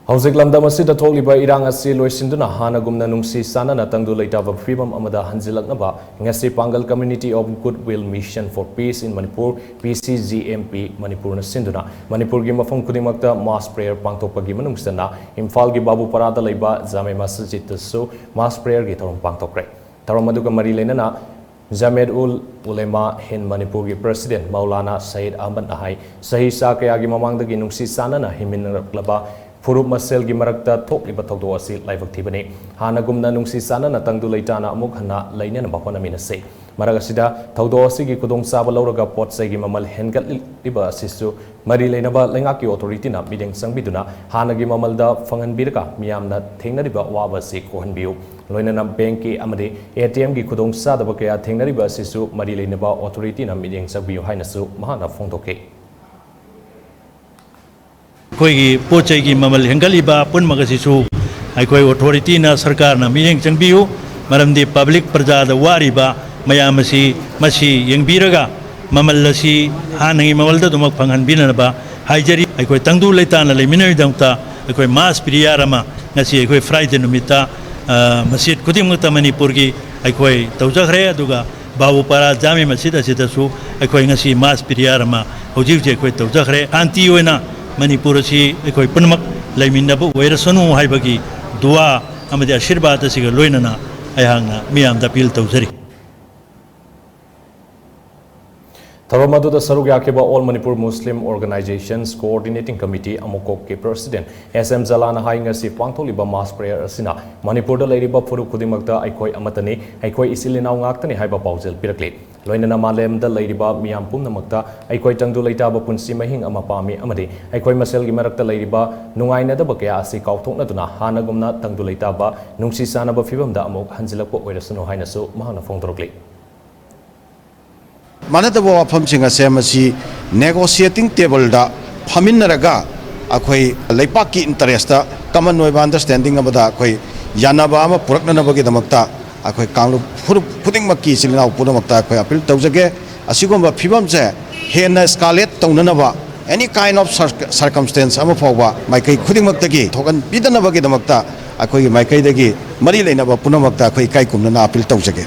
ꯍꯧꯖꯤꯛ ꯂꯝꯗꯝ ꯑꯁꯤꯗ ꯊꯣꯛꯂꯤꯕ ꯏꯔꯥꯡ ꯑꯁꯤ ꯂꯣꯏꯁꯤꯟꯗꯨꯅ ꯍꯥꯟꯅꯒꯨꯝꯅ ꯅꯨꯡꯁꯤ ꯆꯥꯟꯅꯅ ꯇꯪꯗꯨ ꯂꯩꯇꯥꯕ ꯐꯤꯕꯝ ꯑꯃꯗ ꯍꯟꯖꯤꯜꯂꯛꯅꯕ ꯉꯁꯤ Pangal Community of Goodwill Mission for Peace in Manipur, P C G M P, ꯃꯅꯤꯄꯨꯔꯅ ꯁꯤꯟꯗꯨꯅ ꯃꯅꯤꯄꯨꯔꯒꯤ ꯃꯐꯝ ꯈꯨꯗꯤꯡꯃꯛꯇ mass prayer ꯄꯥꯡꯊꯣꯛꯄꯒꯤ ꯃꯅꯨꯡ ꯆꯟꯅ ꯏꯝꯐꯥꯜꯒꯤ ꯕꯥꯕꯨꯄꯥꯔꯥꯗ ꯂꯩꯕ ꯖꯥꯃꯦ ꯃꯁꯖꯤꯗꯇꯁꯨ mass prayer ꯒꯤ ꯊꯧꯔꯝ ꯄꯥꯡꯊꯣꯛꯈ꯭ꯔꯦ꯫ ꯊꯧꯔꯝ ꯑꯗꯨꯒ ꯃꯔꯤ ꯂꯩꯅꯅ ꯖꯃꯦꯠ ꯎꯜ ꯎꯂꯦꯃꯥ ꯍꯤꯟꯗ ꯃꯅꯤꯄꯨꯔꯒꯤ president ꯃꯧꯂꯥꯅꯥ ꯁꯌꯤꯗ ꯑꯍꯃꯗꯅ ꯍꯥꯏ, ꯆꯍꯤ ꯆꯥ ꯀꯌꯥꯒꯤ ꯃꯃꯥꯡꯗꯒꯤ ꯅꯨꯡꯁꯤ ꯆꯥꯟꯅꯅ ꯍꯤꯡꯃꯤꯟꯅꯔꯛꯂꯕ ꯐꯨꯔꯨꯞ ꯃꯁꯦꯜꯒꯤ ꯃꯔꯛꯇ ꯊꯣꯛꯂꯤꯕ ꯊꯧꯗꯣꯛ ꯑꯁꯤ ꯂꯥꯏꯕꯛ ꯊꯤꯕꯅꯤ꯫ ꯍꯥꯟꯅꯒꯨꯝꯅ ꯅꯨꯡꯁꯤ ꯆꯥꯟꯅꯅ ꯇꯪꯗꯨ ꯂꯩꯇꯥꯅ ꯑꯃꯨꯛ ꯍꯟꯅ ꯂꯩꯅꯅꯕ ꯍꯣꯠꯅꯃꯤꯟꯅꯁꯤ꯫ ꯃꯔꯛ ꯑꯁꯤꯗ ꯊꯧꯗꯣꯛ ꯑꯁꯤꯒꯤ ꯈꯨꯗꯣꯡꯆꯥꯕ ꯂꯧꯔꯒ ꯄꯣꯠ ꯆꯩꯒꯤ ꯃꯃꯜ ꯍꯦꯟꯒꯠꯂꯤꯕ ꯑꯁꯤꯁꯨ ꯃꯔꯤ ꯂꯩꯅꯕ ꯂꯩꯉꯥꯛꯀꯤ authority ꯅ ꯃꯤꯠꯌꯦꯡ ꯆꯪꯕꯤꯗꯨꯅ ꯍꯥꯟꯅꯒꯤ ꯃꯃꯜꯗ ꯐꯪꯍꯟꯕꯤꯔꯒ ꯃꯤꯌꯥꯝꯅ ꯊꯦꯡꯅꯔꯤꯕ ꯑꯋꯥꯕ ꯑꯁꯤ ꯀꯣꯛꯍꯟꯕꯤꯌꯨ꯫ ꯂꯣꯏꯅꯅ bank ꯀꯤ ꯑꯃꯗꯤ A T M ꯒꯤ ꯈꯨꯗꯣꯡꯆꯥꯗꯕ ꯀꯌꯥ ꯊꯦꯡꯅꯔꯤꯕ ꯑꯁꯤꯁꯨ ꯃꯔꯤ ꯂꯩꯅꯕ authority ꯅ ꯃꯤꯠꯌꯦꯡ ꯆꯪꯕꯤꯌꯨ ꯍꯥꯏꯅꯁꯨ ꯃꯍꯥꯛꯅ ꯐꯣꯡꯗꯣꯛꯈꯤ꯫ ꯑꯩꯈꯣꯏꯒꯤ ꯄꯣꯠ ꯆꯩꯒꯤ ꯃꯃꯜ ꯍꯦꯟꯒꯠꯂꯤꯕ ꯄꯨꯝꯅꯃꯛ ꯑꯁꯤꯁꯨ ꯑꯩꯈꯣꯏ authority ꯅ, ꯁꯔꯀꯥꯔꯅ ꯃꯤꯠꯌꯦꯡ ꯆꯪꯕꯤꯌꯨ꯫ ꯃꯔꯝꯗꯤ public ꯄ꯭ꯔꯖꯥꯗ ꯋꯥꯔꯤꯕ ꯃꯌꯥꯝ ꯑꯁꯤ ꯃꯁꯤ ꯌꯦꯡꯕꯤꯔꯒ ꯃꯃꯜ ꯑꯁꯤ ꯍꯥꯟꯅꯒꯤ ꯃꯃꯜꯗ ꯑꯗꯨꯃꯛ ꯐꯪꯍꯟꯕꯤꯅꯅꯕ ꯍꯥꯏꯖꯔꯤ꯫ ꯑꯩꯈꯣꯏ ꯇꯪꯗꯨ ꯂꯩꯇꯥꯅ ꯂꯩꯃꯤꯟꯅꯕꯒꯤꯗꯃꯛꯇ ꯑꯩꯈꯣꯏ mass prayer ꯑꯃ ꯉꯁꯤ ꯑꯩꯈꯣꯏ Friday ꯅꯨꯃꯤꯠꯇ, ꯑ, ꯃꯁꯖꯤꯗ ꯈꯨꯗꯤꯡꯃꯛꯇ ꯃꯅꯤꯄꯨꯔꯒꯤ ꯑꯩꯈꯣꯏ ꯇꯧꯖꯈ꯭ꯔꯦ꯫ ꯑꯗꯨꯒ ꯕꯥꯕꯨꯄꯥꯔꯥ ꯖꯥꯃꯦ ꯃꯁꯖꯤꯗ ꯑꯁꯤꯗꯁꯨ ꯑꯩꯈꯣꯏ ꯉꯁꯤ mass prayer ꯑꯃ ꯍꯧꯖꯤꯛ ꯍꯧꯖꯤꯛ ꯑꯩꯈꯣꯏ ꯇꯧꯖꯈ꯭ꯔꯦ꯫ ꯁꯥꯟꯇꯤ ꯑꯣꯏꯅ ꯃꯅꯤꯄꯨꯔ ꯑꯁꯤ ꯑꯩꯈꯣꯏ ꯄꯨꯝꯅꯃꯛ ꯂꯩꯃꯤꯟꯅꯕ ꯑꯣꯏꯔꯁꯅꯨ ꯍꯥꯏꯕꯒꯤ ꯗꯨꯋꯥ ꯑꯃꯗꯤ ꯑꯁꯤꯔꯕꯥꯗ ꯑꯁꯤꯒ ꯂꯣꯏꯅꯅ ꯑꯩꯍꯥꯛꯅ ꯃꯤꯌꯥꯝꯗ appeal ꯇꯧꯖꯔꯤ꯫ ꯊꯧꯔꯝ ꯑꯗꯨꯗ ꯁꯔꯨꯛ ꯌꯥꯈꯤꯕ All Manipur Muslim Organizations Coordinating Committee, ꯑꯃꯨꯀꯣꯛꯀꯤ president S M ꯖꯂꯥꯅ ꯍꯥꯏ, ꯉꯁꯤ ꯄꯥꯡꯊꯣꯛꯂꯤꯕ mass prayer ꯑꯁꯤꯅ ꯃꯅꯤꯄꯨꯔꯗ ꯂꯩꯔꯤꯕ ꯐꯨꯔꯨꯞ ꯈꯨꯗꯤꯡꯃꯛꯇ ꯑꯩꯈꯣꯏ ꯑꯃꯠꯇꯅꯤ, ꯑꯩꯈꯣꯏ ꯏꯆꯤꯜ ꯏꯅꯥꯎ ꯉꯥꯛꯇꯅꯤ ꯍꯥꯏꯕ ꯄꯥꯎꯖꯦꯜ ꯄꯤꯔꯛꯂꯤ꯫ ꯂꯣꯏꯅꯅ ꯃꯥꯂꯦꯝꯗ ꯂꯩꯔꯤꯕ ꯃꯤꯌꯥꯝ ꯄꯨꯝꯅꯃꯛꯇ ꯑꯩꯈꯣꯏ ꯇꯪꯗꯨ ꯂꯩꯇꯥꯕ ꯄꯨꯟꯁꯤ ꯃꯍꯤꯡ ꯑꯃ ꯄꯥꯝꯃꯤ ꯑꯃꯗꯤ ꯑꯩꯈꯣꯏ ꯃꯁꯦꯜꯒꯤ ꯃꯔꯛꯇ ꯂꯩꯔꯤꯕ ꯅꯨꯡꯉꯥꯏꯅꯗꯕ ꯀꯌꯥ ꯑꯁꯤ ꯀꯥꯎꯊꯣꯛꯅꯗꯨꯅ ꯍꯥꯟꯅꯒꯨꯝꯅ ꯇꯪꯗꯨ ꯂꯩꯇꯥꯕ, ꯅꯨꯡꯁꯤ ꯆꯥꯟꯅꯕ ꯐꯤꯕꯝꯗ ꯑꯃꯨꯛ ꯍꯟꯖꯤꯜꯂꯛꯄ ꯑꯣꯏꯔꯁꯅꯨ ꯍꯥꯏꯅꯁꯨ ꯃꯍꯥꯛꯅ ꯐꯣꯡꯗꯣꯔꯛꯂꯤ꯫ ꯃꯥꯟꯅꯗꯕ ꯋꯥꯐꯝꯁꯤꯡ ꯑꯁꯦ ꯃꯁꯤ negotiating table ꯗ ꯐꯝꯃꯤꯟꯅꯔꯒ ꯑꯩꯈꯣꯏ ꯂꯩꯄꯥꯛꯀꯤ interest ꯇ common ꯑꯣꯏꯕ understanding ꯑꯃꯗ ꯑꯩꯈꯣꯏ ꯌꯥꯅꯕ ꯑꯃ ꯄꯨꯔꯛꯅꯅꯕꯒꯤꯗꯃꯛꯇ ꯑꯩꯈꯣꯏ ꯀꯥꯡꯂꯨꯞ ꯐꯨꯔꯨꯞ ꯈꯨꯗꯤꯡꯃꯛꯀꯤ ꯏꯆꯤꯜ ꯏꯅꯥꯎ ꯄꯨꯝꯅꯃꯛꯇ ꯑꯩꯈꯣꯏ appeal ꯇꯧꯖꯒꯦ꯫ ꯑꯁꯤꯒꯨꯝꯕ ꯐꯤꯕꯝꯁꯦ ꯍꯦꯟꯅ escalate ꯇꯧꯅꯅꯕ, any kind of circumstance ꯑꯃ ꯐꯥꯎꯕ ꯃꯥꯏꯀꯩ ꯈꯨꯗꯤꯡꯃꯛꯇꯒꯤ ꯊꯣꯛꯍꯟꯕꯤꯗꯅꯕꯒꯤꯗꯃꯛꯇ ꯑꯩꯈꯣꯏꯒꯤ ꯃꯥꯏꯀꯩꯗꯒꯤ ꯃꯔꯤ ꯂꯩꯅꯕ ꯄꯨꯝꯅꯃꯛꯇ ꯑꯩꯈꯣꯏ ꯏꯀꯥꯏ ꯈꯨꯝꯅꯅ appeal ꯇꯧꯖꯒꯦ꯫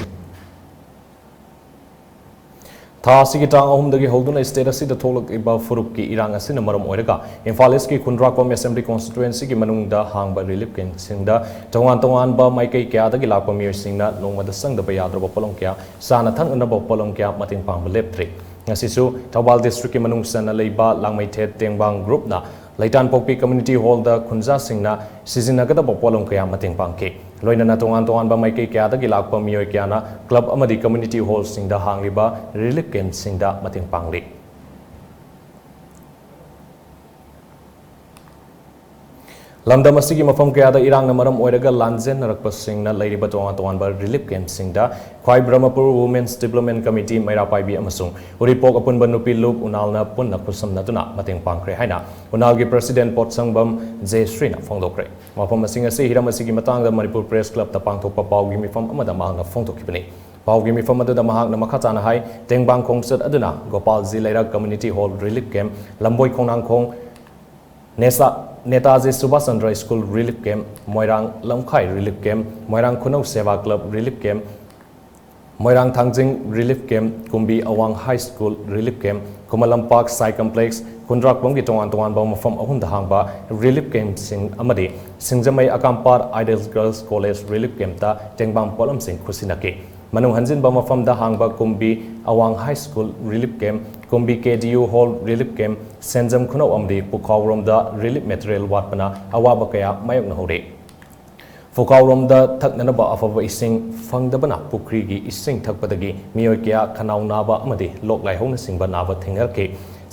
ꯊꯥ ꯑꯁꯤꯒꯤ ꯇꯥꯡ ꯑꯍꯨꯝꯗꯒꯤ ꯍꯧꯗꯨꯅ state ꯑꯁꯤꯗ ꯊꯣꯛꯂꯛꯂꯤꯕ ꯐꯨꯔꯨꯞꯀꯤ ꯏꯔꯥꯡ ꯑꯁꯤꯅ ꯃꯔꯝ ꯑꯣꯏꯔꯒ ꯏꯝꯐꯥꯜ ꯏꯁꯀꯤ ꯈꯨꯟꯗ꯭ꯔꯥꯛꯄꯝ assembly constituency ꯒꯤ ꯃꯅꯨꯡꯗ ꯍꯥꯡꯕ relief camp ꯁꯤꯡꯗ ꯇꯣꯉꯥꯟ ꯇꯣꯉꯥꯟꯕ ꯃꯥꯏꯀꯩ ꯀꯌꯥꯗꯒꯤ ꯂꯥꯛꯄ ꯃꯤꯑꯣꯏꯁꯤꯡꯅ ꯅꯣꯡꯃꯗ ꯆꯪꯗꯕ ꯌꯥꯗ꯭ꯔꯕ ꯄꯣꯠꯂꯝ ꯀꯌꯥ, ꯆꯥꯅ ꯊꯛꯅꯅꯕ ꯄꯣꯠꯂꯝ ꯀꯌꯥ ꯃꯇꯦꯡ ꯄꯥꯡꯕ ꯂꯦꯞꯇ꯭ꯔꯤ꯫ ꯉꯁꯤꯁꯨ ꯊꯧꯕꯥꯜ district ꯀꯤ ꯃꯅꯨꯡ ꯆꯟꯅ ꯂꯩꯕ ꯂꯥꯡꯃꯩꯊꯦꯠ ꯇꯦꯡꯕꯥꯡ group ꯅ ꯂꯩꯇꯥꯟꯄꯣꯛꯄꯤ community hall ꯗ ꯈꯨꯟꯖꯥꯁꯤꯡꯅ ꯁꯤꯖꯤꯟꯅꯒꯗꯕ ꯄꯣꯠꯂꯝ ꯀꯌꯥ ꯃꯇꯦꯡ ꯄꯥꯡꯈꯤ꯫ ꯂꯣꯏꯅꯅ ꯇꯣꯉꯥꯟ ꯇꯣꯉꯥꯟꯕ ꯃꯥꯏꯀꯩ ꯀꯌꯥꯗꯒꯤ ꯂꯥꯛꯄ ꯃꯤꯑꯣꯏ ꯀꯌꯥꯅ club ꯑꯃꯗꯤ community hall ꯁꯤꯡꯗ ꯍꯥꯡꯂꯤꯕ relief camp ꯁꯤꯡꯗ ꯃꯇꯦꯡ ꯄꯥꯡꯂꯤ꯫ ꯂꯝꯗꯝ ꯑꯁꯤꯒꯤ ꯃꯐꯝ ꯀꯌꯥꯗ ꯏꯔꯥꯡꯅ ꯃꯔꯝ ꯑꯣꯏꯔꯒ ꯂꯥꯟꯖꯦꯟꯅꯔꯛꯄꯁꯤꯡꯅ ꯂꯩꯔꯤꯕ ꯇꯣꯉꯥꯟ ꯇꯣꯉꯥꯟꯕ relief camp ꯁꯤꯡꯗ ꯈ꯭ꯋꯥꯏ ꯕ꯭ꯔꯍꯃꯄꯨꯔ Women's Development Committee ꯃꯩꯔꯥ ꯄꯥꯏꯕꯤ ꯑꯃꯁꯨꯡ ꯎꯔꯤꯄꯣꯛ ꯑꯄꯨꯟꯕ ꯅꯨꯄꯤ ꯂꯨꯞ ꯎꯅꯥꯜꯅ ꯄꯨꯟꯅ ꯈꯨꯠꯁꯝꯅꯗꯨꯅ ꯃꯇꯦꯡ ꯄꯥꯡꯈ꯭ꯔꯦ ꯍꯥꯏꯅ ꯎꯅꯥꯜꯒꯤ president ꯄꯣꯠꯁꯪꯕꯝ ꯖꯦꯁ꯭ꯔꯤꯅ ꯐꯣꯡꯗꯣꯛꯈ꯭ꯔꯦ꯫ ꯋꯥꯐꯝꯁꯤꯡ ꯑꯁꯤ ꯍꯤꯔꯝ ꯑꯁꯤꯒꯤ ꯃꯇꯥꯡꯗ ꯃꯅꯤꯄꯨꯔ Press Club ꯇ ꯄꯥꯡꯊꯣꯛꯄ ꯄꯥꯎꯒꯤ ꯃꯤꯐꯝ ꯑꯃꯗ ꯃꯍꯥꯛꯅ ꯐꯣꯡꯗꯣꯛꯈꯤꯕꯅꯤ꯫ ꯄꯥꯎꯒꯤ ꯃꯤꯐꯝ ꯑꯗꯨꯗ ꯃꯍꯥꯛꯅ ꯃꯈꯥ ꯇꯥꯅ ꯍꯥꯏ, ꯇꯦꯡꯕꯥꯡ ꯈꯣꯡꯆꯠ ꯑꯗꯨꯅ ꯒꯣꯄꯥꯜꯖꯤ ꯂꯩꯔꯛ community hall relief camp, ꯂꯝꯕꯣꯏ ꯈꯣꯡꯅꯥꯡꯈꯣꯡ ꯅꯦꯁꯥ-, Netaji Subhash Chandra school relief camp, ꯃꯣꯏꯔꯥꯡ ꯂꯝꯈꯥꯏ relief camp, ꯃꯣꯏꯔꯥꯡ ꯈꯨꯅꯧ ꯁꯦꯕꯥ club relief camp, ꯃꯣꯏꯔꯥꯡ ꯊꯥꯡꯖꯤꯡ relief camp, ꯀꯨꯝꯕꯤ ꯑꯋꯥꯡ high school relief camp, Khuman Lampak ꯁꯥꯏ complex, ꯈꯨꯟꯗ꯭ꯔꯥꯛꯄꯝꯒꯤ ꯇꯣꯉꯥꯟ ꯇꯣꯉꯥꯟꯕ ꯃꯐꯝ ꯑꯍꯨꯝꯗ ꯍꯥꯡꯕ relief camp ꯁꯤꯡ ꯑꯃꯗꯤ ꯁꯤꯡꯖꯃꯩ ꯑꯀꯥꯝꯄꯥꯠ Ideal Girls College relief camp ꯇ ꯇꯦꯡꯕꯥꯡ ꯄꯣꯠꯂꯝꯁꯤꯡ ꯈꯨꯠꯁꯤꯟꯅꯈꯤ꯫ ꯃꯅꯨꯡ ꯍꯟꯖꯤꯟꯕ ꯃꯐꯝꯗ ꯍꯥꯡꯕ ꯀꯨꯝꯕꯤ ꯑꯋꯥꯡ high school relief camp, ꯀꯨꯝꯕꯤ K D U hall relief camp, ꯁꯦꯟꯖꯝ ꯈꯨꯅꯧ ꯑꯃꯗꯤ ꯄꯨꯈꯥꯎꯔꯣꯝꯗ relief material ꯋꯥꯠꯄꯅ ꯑꯋꯥꯕ ꯀꯌꯥ ꯃꯥꯌꯣꯛꯅꯍꯧꯔꯤ꯫ ꯄꯨꯈꯥꯎꯔꯣꯝꯗ ꯊꯛꯅꯅꯕ ꯑꯐꯕ ꯏꯁꯤꯡ ꯐꯪꯗꯕꯅ ꯄꯨꯈ꯭ꯔꯤꯒꯤ ꯏꯁꯤꯡ ꯊꯛꯄꯗꯒꯤ ꯃꯤꯑꯣꯏ ꯀꯌꯥ ꯈꯅꯥꯎ ꯅꯥꯕ ꯑꯃꯗꯤ ꯂꯣꯛ ꯂꯥꯏꯍꯧꯅꯆꯤꯡꯕ ꯅꯥꯕ ꯊꯦꯡꯅꯔꯛꯈꯤ꯫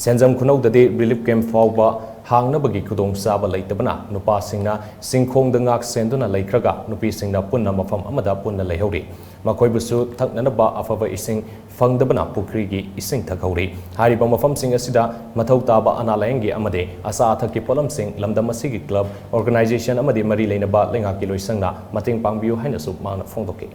ꯁꯦꯟꯖꯝ ꯈꯨꯅꯧꯗꯗꯤ relief camp ꯐꯥꯎꯕ ꯍꯥꯡꯅꯕꯒꯤ ꯈꯨꯗꯣꯡꯆꯥꯕ ꯂꯩꯇꯕꯅ ꯅꯨꯄꯥꯁꯤꯡꯅ ꯆꯤꯡꯈꯣꯡꯗ ꯉꯥꯛ ꯁꯦꯟꯗꯨꯅ ꯂꯩꯈ꯭ꯔꯒ ꯅꯨꯄꯤꯁꯤꯡꯅ ꯄꯨꯟꯅ ꯃꯐꯝ ꯑꯃꯗ ꯄꯨꯟꯅ ꯂꯩꯍꯧꯔꯤ꯫ ꯃꯈꯣꯏꯕꯨꯁꯨ ꯊꯛꯅꯅꯕ ꯑꯐꯕ ꯏꯁꯤꯡ ꯐꯪꯗꯕꯅ ꯄꯨꯈ꯭ꯔꯤꯒꯤ ꯏꯁꯤꯡ ꯊꯛꯍꯧꯔꯤ꯫ ꯍꯥꯏꯔꯤꯕ ꯃꯐꯝꯁꯤꯡ ꯑꯁꯤꯗ ꯃꯊꯧ ꯇꯥꯕ ꯑꯅꯥ ꯂꯥꯌꯦꯡꯒꯤ ꯑꯃꯗꯤ ꯑꯆꯥ ꯑꯊꯛꯀꯤ ꯄꯣꯠꯂꯝꯁꯤꯡ ꯂꯝꯗꯝ ꯑꯁꯤꯒꯤ club, organization ꯑꯃꯗꯤ ꯃꯔꯤ ꯂꯩꯅꯕ ꯂꯩꯉꯥꯛꯀꯤ ꯂꯣꯏꯁꯪꯅ ꯃꯇꯦꯡ ꯄꯥꯡꯕꯤꯌꯨ ꯍꯥꯏꯅꯁꯨ ꯃꯍꯥꯛꯅ ꯐꯣꯡꯗꯣꯛꯈꯤ꯫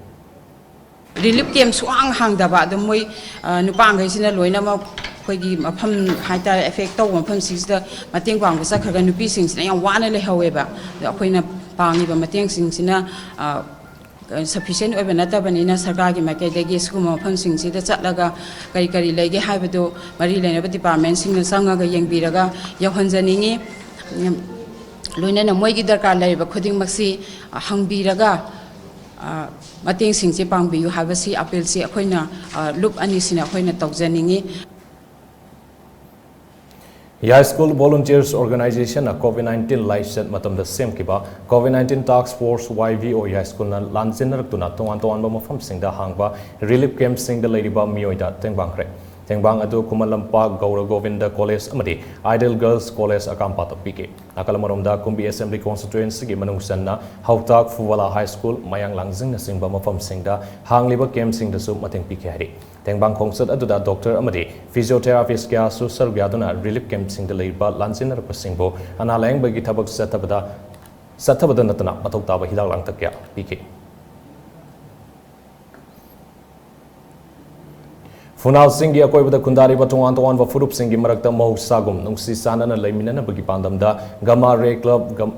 ꯔꯤꯂꯤꯐ ꯀꯦꯝꯞ ꯁꯨꯡꯍꯥꯡ ꯍꯥꯡꯗꯕ, ꯑꯗꯨꯝ ꯃꯣꯏ, ꯑ, ꯅꯨꯄꯥꯈꯩꯁꯤꯅ ꯂꯣꯏꯅꯃꯛ ꯑꯩꯈꯣꯏꯒꯤ ꯃꯐꯝ ꯍꯥꯏꯇꯥꯔꯦ, ꯑꯦꯐꯦꯛ ꯇꯧꯕ ꯃꯐꯝꯁꯤꯡꯁꯤꯗ ꯃꯇꯦꯡ ꯄꯥꯡꯕ ꯆꯠꯈ꯭ꯔꯒ ꯅꯨꯄꯤꯁꯤꯡꯁꯤꯅ ꯌꯥꯝ ꯋꯥꯅ ꯂꯩꯍꯧꯋꯦꯕ꯫ ꯑꯗꯣ ꯑꯩꯈꯣꯏꯅ ꯄꯥꯡꯉꯤꯕ ꯃꯇꯦꯡꯁꯤꯡꯁꯤꯅ, ꯑ, ꯁꯐꯤꯁꯦꯟ ꯑꯣꯏꯕ ꯅꯠꯇꯕꯅꯤꯅ ꯁꯔꯀꯥꯔꯒꯤ ꯃꯥꯏꯀꯩꯗꯒꯤ ꯁꯤꯒꯨꯝꯕ ꯃꯐꯝꯁꯤꯡꯁꯤꯗ ꯆꯠꯂꯒ ꯀꯔꯤ ꯀꯔꯤ ꯂꯩꯒꯦ ꯍꯥꯏꯕꯗꯨ ꯃꯔꯤ ꯂꯩꯅꯕ ꯗꯤꯄꯥꯔꯠꯃꯦꯟꯁꯤꯡꯅ ꯆꯪꯉꯒ ꯌꯦꯡꯕꯤꯔꯒ ꯌꯧꯍꯟꯖꯅꯤꯡꯉꯤ꯫ ꯂꯣꯏꯅꯅ ꯃꯣꯏꯒꯤ ꯗꯔꯀꯥꯔ ꯂꯩꯔꯤꯕ ꯈꯨꯗꯤꯡꯃꯛꯁꯤ, ꯑ, ꯍꯪꯕꯤꯔꯒ, ꯑ, ꯃꯇꯦꯡꯁꯤꯡꯁꯤ ꯄꯥꯡꯕꯤꯌꯨ ꯍꯥꯏꯕꯁꯤ ꯑꯄꯤꯜꯁꯤ ꯑꯩꯈꯣꯏꯅ, ꯑ, ꯂꯨꯞ ꯑꯅꯤꯁꯤꯅ ꯑꯩꯈꯣꯏꯅ ꯇꯧꯖꯅꯤꯡꯉꯤ꯫ ꯌꯥꯏꯁ꯭ꯀꯨꯜ Volunteers Organizationꯅ COVID nineteen ꯂꯥꯏꯆꯠ ꯃꯇꯝꯗ ꯁꯦꯝꯈꯤꯕ COVID nineteen Task Force, Y V O, ꯌꯥꯏꯁ꯭ꯀꯨꯜꯅ ꯂꯥꯟꯖꯦꯟꯅꯔꯛꯇꯨꯅ ꯇꯣꯉꯥꯟ ꯇꯣꯉꯥꯟꯕ ꯃꯐꯝꯁꯤꯡꯗ ꯍꯥꯡꯕ ꯔꯤꯂꯤꯐ ꯀꯦꯝꯞꯁꯤꯡꯗ ꯂꯩꯔꯤꯕ ꯃꯤꯑꯣꯏꯗ ꯇꯦꯡꯕꯥꯡꯈ꯭ꯔꯦ꯫ ꯇꯦꯡꯕꯥꯡ ꯑꯗꯨ ꯈꯨꯃꯟ ꯂꯝꯄꯥꯛ ꯒꯧꯔ ꯒꯣꯕꯤꯟꯗ ꯀꯣꯂꯦꯖ ꯑꯃꯗꯤ ꯑꯥꯏꯗꯤꯌꯦꯜ ꯒꯔꯜꯁ ꯀꯣꯂꯦꯖ ꯑꯀꯥꯝꯄꯥꯠꯇ ꯄꯤꯈꯤ꯫ ꯅꯥꯀꯜ ꯑꯃꯔꯣꯝꯗ ꯀꯨꯝꯕꯤ ꯑꯦꯁꯦꯝꯕ꯭ꯂꯤ ꯀꯣꯟꯁꯇꯤꯇ꯭ꯋꯦꯟꯁꯤꯒꯤ ꯃꯅꯨꯡ ꯆꯟꯅ ꯍꯧꯇꯥꯛ, ꯐꯨꯋꯥꯂꯥ ꯍꯥꯏ ꯁ꯭ꯀꯨꯜ, ꯃꯌꯥꯡ ꯂꯥꯡꯖꯤꯡꯅꯆꯤꯡꯕ ꯃꯐꯝꯁꯤꯡꯗ ꯍꯥꯡꯂꯤꯕ ꯀꯦꯝꯞꯁꯤꯡꯗꯁꯨ ꯃꯇꯦꯡ ꯄꯤꯈꯤ ꯍꯥꯏꯔꯤ꯫ ꯇꯦꯡꯕꯥꯡ ꯈꯣꯡꯆꯠ ꯑꯗꯨꯗ ꯗꯣꯛꯇꯔ ꯑꯃꯗꯤ ꯐꯤꯖꯤꯌꯣꯊꯦꯔꯥꯄꯤꯁ ꯀꯌꯥꯁꯨ ꯁꯔꯨꯛ ꯌꯥꯗꯨꯅ ꯔꯤꯂꯤꯐ ꯀꯦꯝꯞꯁꯤꯡꯗ ꯂꯩꯔꯤꯕ ꯂꯥꯟꯖꯦꯟꯅꯔꯛꯄꯁꯤꯡꯕꯨ ꯑꯅꯥ ꯂꯥꯌꯦꯡꯕꯒꯤ ꯊꯕꯛ ꯆꯠꯊꯕꯗ, ꯆꯠꯊꯕꯗ ꯅꯠꯇꯅ ꯃꯊꯧ ꯇꯥꯕ ꯍꯤꯗꯥꯛ ꯂꯥꯡꯊꯛ ꯀꯌꯥ ꯄꯤꯈꯤ꯫ ꯐꯨꯅꯥꯜꯁꯤꯡꯒꯤ ꯑꯀꯣꯏꯕꯗ ꯈꯨꯟꯗꯥꯔꯤꯕ ꯇꯣꯉꯥꯟ ꯇꯣꯉꯥꯟꯕ ꯐꯨꯔꯨꯞꯁꯤꯡꯒꯤ ꯃꯔꯛꯇ ꯃꯍꯧꯁꯥꯒꯨꯝ ꯅꯨꯡꯁꯤ ꯆꯥꯟꯅꯅ ꯂꯩꯃꯤꯟꯅꯅꯕꯒꯤ ꯄꯥꯟꯗꯝꯗ Gamma Ray Club, ꯒꯝ-,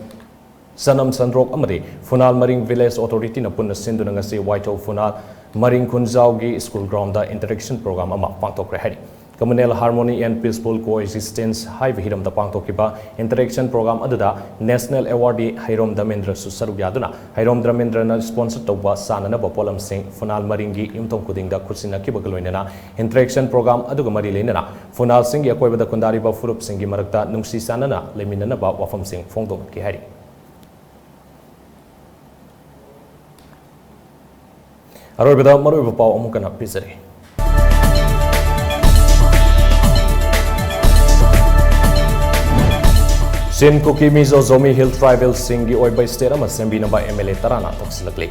ꯁꯅꯝ ꯁꯟꯗ꯭ꯔꯣꯛ ꯑꯃꯗꯤ ꯐꯨꯅꯥꯜ ꯃꯔꯤꯡ ꯚꯤꯂꯦꯖ ꯑꯣꯊꯣꯔꯤꯇꯤꯅ ꯄꯨꯟꯅ ꯁꯤꯟꯗꯨꯅ ꯉꯁꯤ ꯋꯥꯏꯊꯧ ꯐꯨꯅꯥꯜ ꯃꯔꯤꯡ ꯈꯨꯟꯖꯥꯎꯒꯤ ꯁ꯭ꯀꯨꯜ ꯒ꯭ꯔꯥꯎꯟꯗ ꯏꯟꯇꯔꯦꯛꯁꯟ ꯄ꯭ꯔꯣꯒ꯭ꯔꯥꯝ ꯑꯃ ꯄꯥꯡꯊꯣꯛꯈ꯭ꯔꯦ ꯍꯥꯏꯔꯤ꯫ Communal Harmony and Peaceful Coexistence ꯍꯥꯏꯕ ꯍꯤꯔꯝꯗ ꯄꯥꯡꯊꯣꯛꯈꯤꯕ ꯏꯟꯇꯔꯦꯛꯁꯟ ꯄ꯭ꯔꯣꯒ꯭ꯔꯥꯝ ꯑꯗꯨꯗ ꯅꯦꯁꯅꯦꯜ ꯑꯦꯋꯥꯔꯗꯤ ꯍꯩꯔꯣꯝ ꯙꯔꯃꯦꯟꯗ꯭ꯔꯁꯨ ꯁꯔꯨꯛ ꯌꯥꯗꯨꯅ ꯍꯩꯔꯣꯝ ꯙꯔꯃꯦꯟꯗ꯭ꯔꯅ ꯁ꯭ꯄꯣꯟꯁꯔ ꯇꯧꯕ ꯆꯥꯅꯅꯕ ꯄꯣꯠꯂꯝꯁꯤꯡ ꯐꯨꯅꯥꯜ ꯃꯔꯤꯡꯒꯤ ꯌꯨꯝꯊꯣꯡ ꯈꯨꯗꯤꯡꯗ ꯈꯨꯠꯁꯤꯟꯅꯈꯤꯕꯒ ꯂꯣꯏꯅꯅ ꯏꯟꯇꯔꯦꯛꯁꯟ ꯄ꯭ꯔꯣꯒ꯭ꯔꯥꯝ ꯑꯗꯨꯒ ꯃꯔꯤ ꯂꯩꯅꯅ ꯐꯨꯅꯥꯜꯁꯤꯡꯒꯤ ꯑꯀꯣꯏꯕꯗ ꯈꯨꯟꯗꯥꯔꯤꯕ ꯐꯨꯔꯨꯞꯁꯤꯡꯒꯤ ꯃꯔꯛꯇ ꯅꯨꯡꯁꯤ ꯆꯥꯟꯅꯅ ꯂꯩꯃꯤꯟꯅꯅꯕ ꯋꯥꯐꯝꯁꯤꯡ ꯐꯣꯡꯗꯣꯛꯅꯈꯤ ꯍꯥꯏꯔꯤ꯫ ꯑꯔꯣꯏꯕꯗ ꯃꯔꯨꯑꯣꯏꯕ ꯄꯥꯎ ꯑꯃꯨꯛ ꯍꯟꯅ ꯄꯤꯖꯔꯤ꯫ ꯆꯤꯟ ꯀꯨꯀꯤ ꯃꯤꯖꯣ ꯖꯣꯃꯤ ꯍꯤꯜ ꯇ꯭ꯔꯥꯏꯕꯦꯜꯁꯤꯡꯒꯤ ꯑꯣꯏꯕ ꯁ꯭ꯇꯦꯠ ꯑꯃ ꯁꯦꯝꯕꯤꯅꯕ ꯑꯦꯝ ꯑꯦꯜ ꯑꯦ ꯇꯔꯥꯅ ꯇꯧꯁꯤꯜꯂꯛꯂꯤ꯫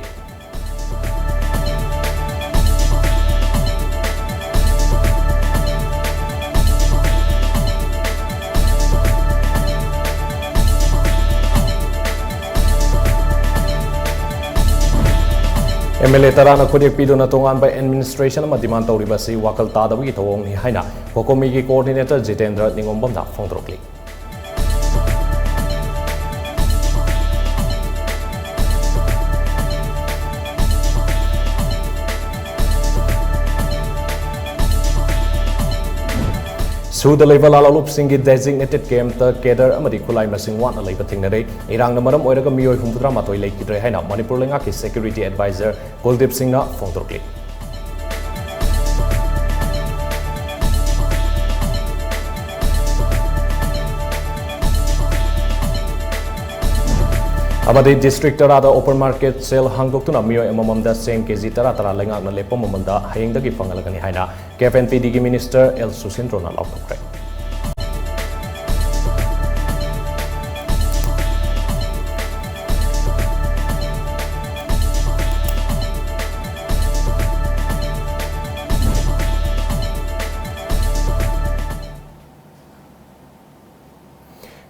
ꯑꯦꯝ ꯑꯦꯜ ꯑꯦ ꯇꯔꯥꯅ ꯈꯨꯠꯌꯦꯛ ꯄꯤꯗꯨꯅ ꯇꯣꯉꯥꯟꯕ ꯑꯦꯗꯃꯤꯅꯤꯁꯇ꯭ꯔꯦꯁꯟ ꯑꯃ ꯗꯤꯃꯥꯟ ꯇꯧꯔꯤꯕ ꯑꯁꯤ ꯋꯥꯈꯜ ꯇꯥꯗꯕꯒꯤ ꯊꯧꯑꯣꯡꯅꯤ ꯍꯥꯏꯅ ꯀꯣꯀꯣꯃꯤꯒꯤ ꯀꯣꯑꯣꯔꯗꯤꯅꯦꯇꯔ ꯖꯤꯇꯦꯟꯗ꯭ꯔ ꯅꯤꯉꯣꯝꯕꯝꯅ ꯐꯣꯡꯗꯣꯔꯛꯂꯤ꯫ ꯁꯨꯗ ꯂꯩꯕ ꯂꯥꯂꯣꯡꯂꯨꯞꯁꯤꯡꯒꯤ ꯗꯦꯖꯤꯒꯅꯦꯇꯦꯗ ꯀꯦꯝꯞꯇ ꯀꯦꯗꯔ ꯑꯃꯗꯤ ꯈꯨꯠꯂꯥꯏ ꯃꯁꯤꯡ ꯋꯥꯠꯅ ꯂꯩꯕ ꯊꯦꯡꯅꯔꯦ꯫ ꯏꯔꯥꯡꯅ ꯃꯔꯝ ꯑꯣꯏꯔꯒ ꯃꯤꯑꯣꯏ ꯍꯨꯝꯐꯨꯇꯔꯥ ꯃꯥꯊꯣꯏ ꯂꯩꯈꯤꯗ꯭ꯔꯦ ꯍꯥꯏꯅ ꯃꯅꯤꯄꯨꯔ ꯂꯩꯉꯥꯛꯀꯤ ꯁꯦꯀ꯭ꯌꯨꯔꯤꯇꯤ ꯑꯦꯗꯚꯥꯏꯖꯔ ꯀꯨꯜꯗꯤꯞ ꯁꯤꯡꯅ ꯐꯣꯡꯗꯣꯔꯛꯂꯤ꯫ ꯑꯃꯗꯤ ꯗꯤꯁꯇ꯭ꯔꯤꯛ ꯇꯔꯥꯗ ꯑꯣꯄꯟ ꯃꯥꯔꯀꯦꯠ ꯁꯦꯜ ꯍꯥꯡꯗꯣꯛꯇꯨꯅ ꯃꯤꯑꯣꯏ ꯑꯃꯃꯝꯗ ꯆꯦꯡ ꯀꯦꯖꯤ ꯇꯔꯥ ꯇꯔꯥ ꯂꯩꯉꯥꯛꯅ ꯂꯦꯞꯄ ꯃꯃꯜꯗ ꯍꯌꯦꯡꯗꯒꯤ ꯐꯪꯍꯜꯂꯒꯅꯤ ꯍꯥꯏꯅ CAF and P ꯗꯤꯒꯤ minister L ꯁꯨꯁꯤꯟꯗ꯭ꯔꯣꯅ ꯂꯥꯎꯊꯣꯛꯈ꯭ꯔꯦ꯫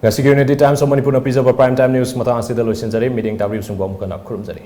ꯉꯁꯤꯒꯤ Unity Times of ꯃꯅꯤꯄꯨꯔꯅ ꯄꯤꯖꯕ Prime Time News ꯃꯇꯥꯡ ꯑꯁꯤꯗ ꯂꯣꯏꯁꯤꯟꯖꯔꯦ꯫ ꯃꯤꯠꯌꯦꯡ ꯇꯥꯕꯤꯕꯁꯤꯡꯕꯨ ꯑꯃꯨꯛ ꯍꯟꯅ ꯈꯨꯔꯨꯝꯖꯔꯤ꯫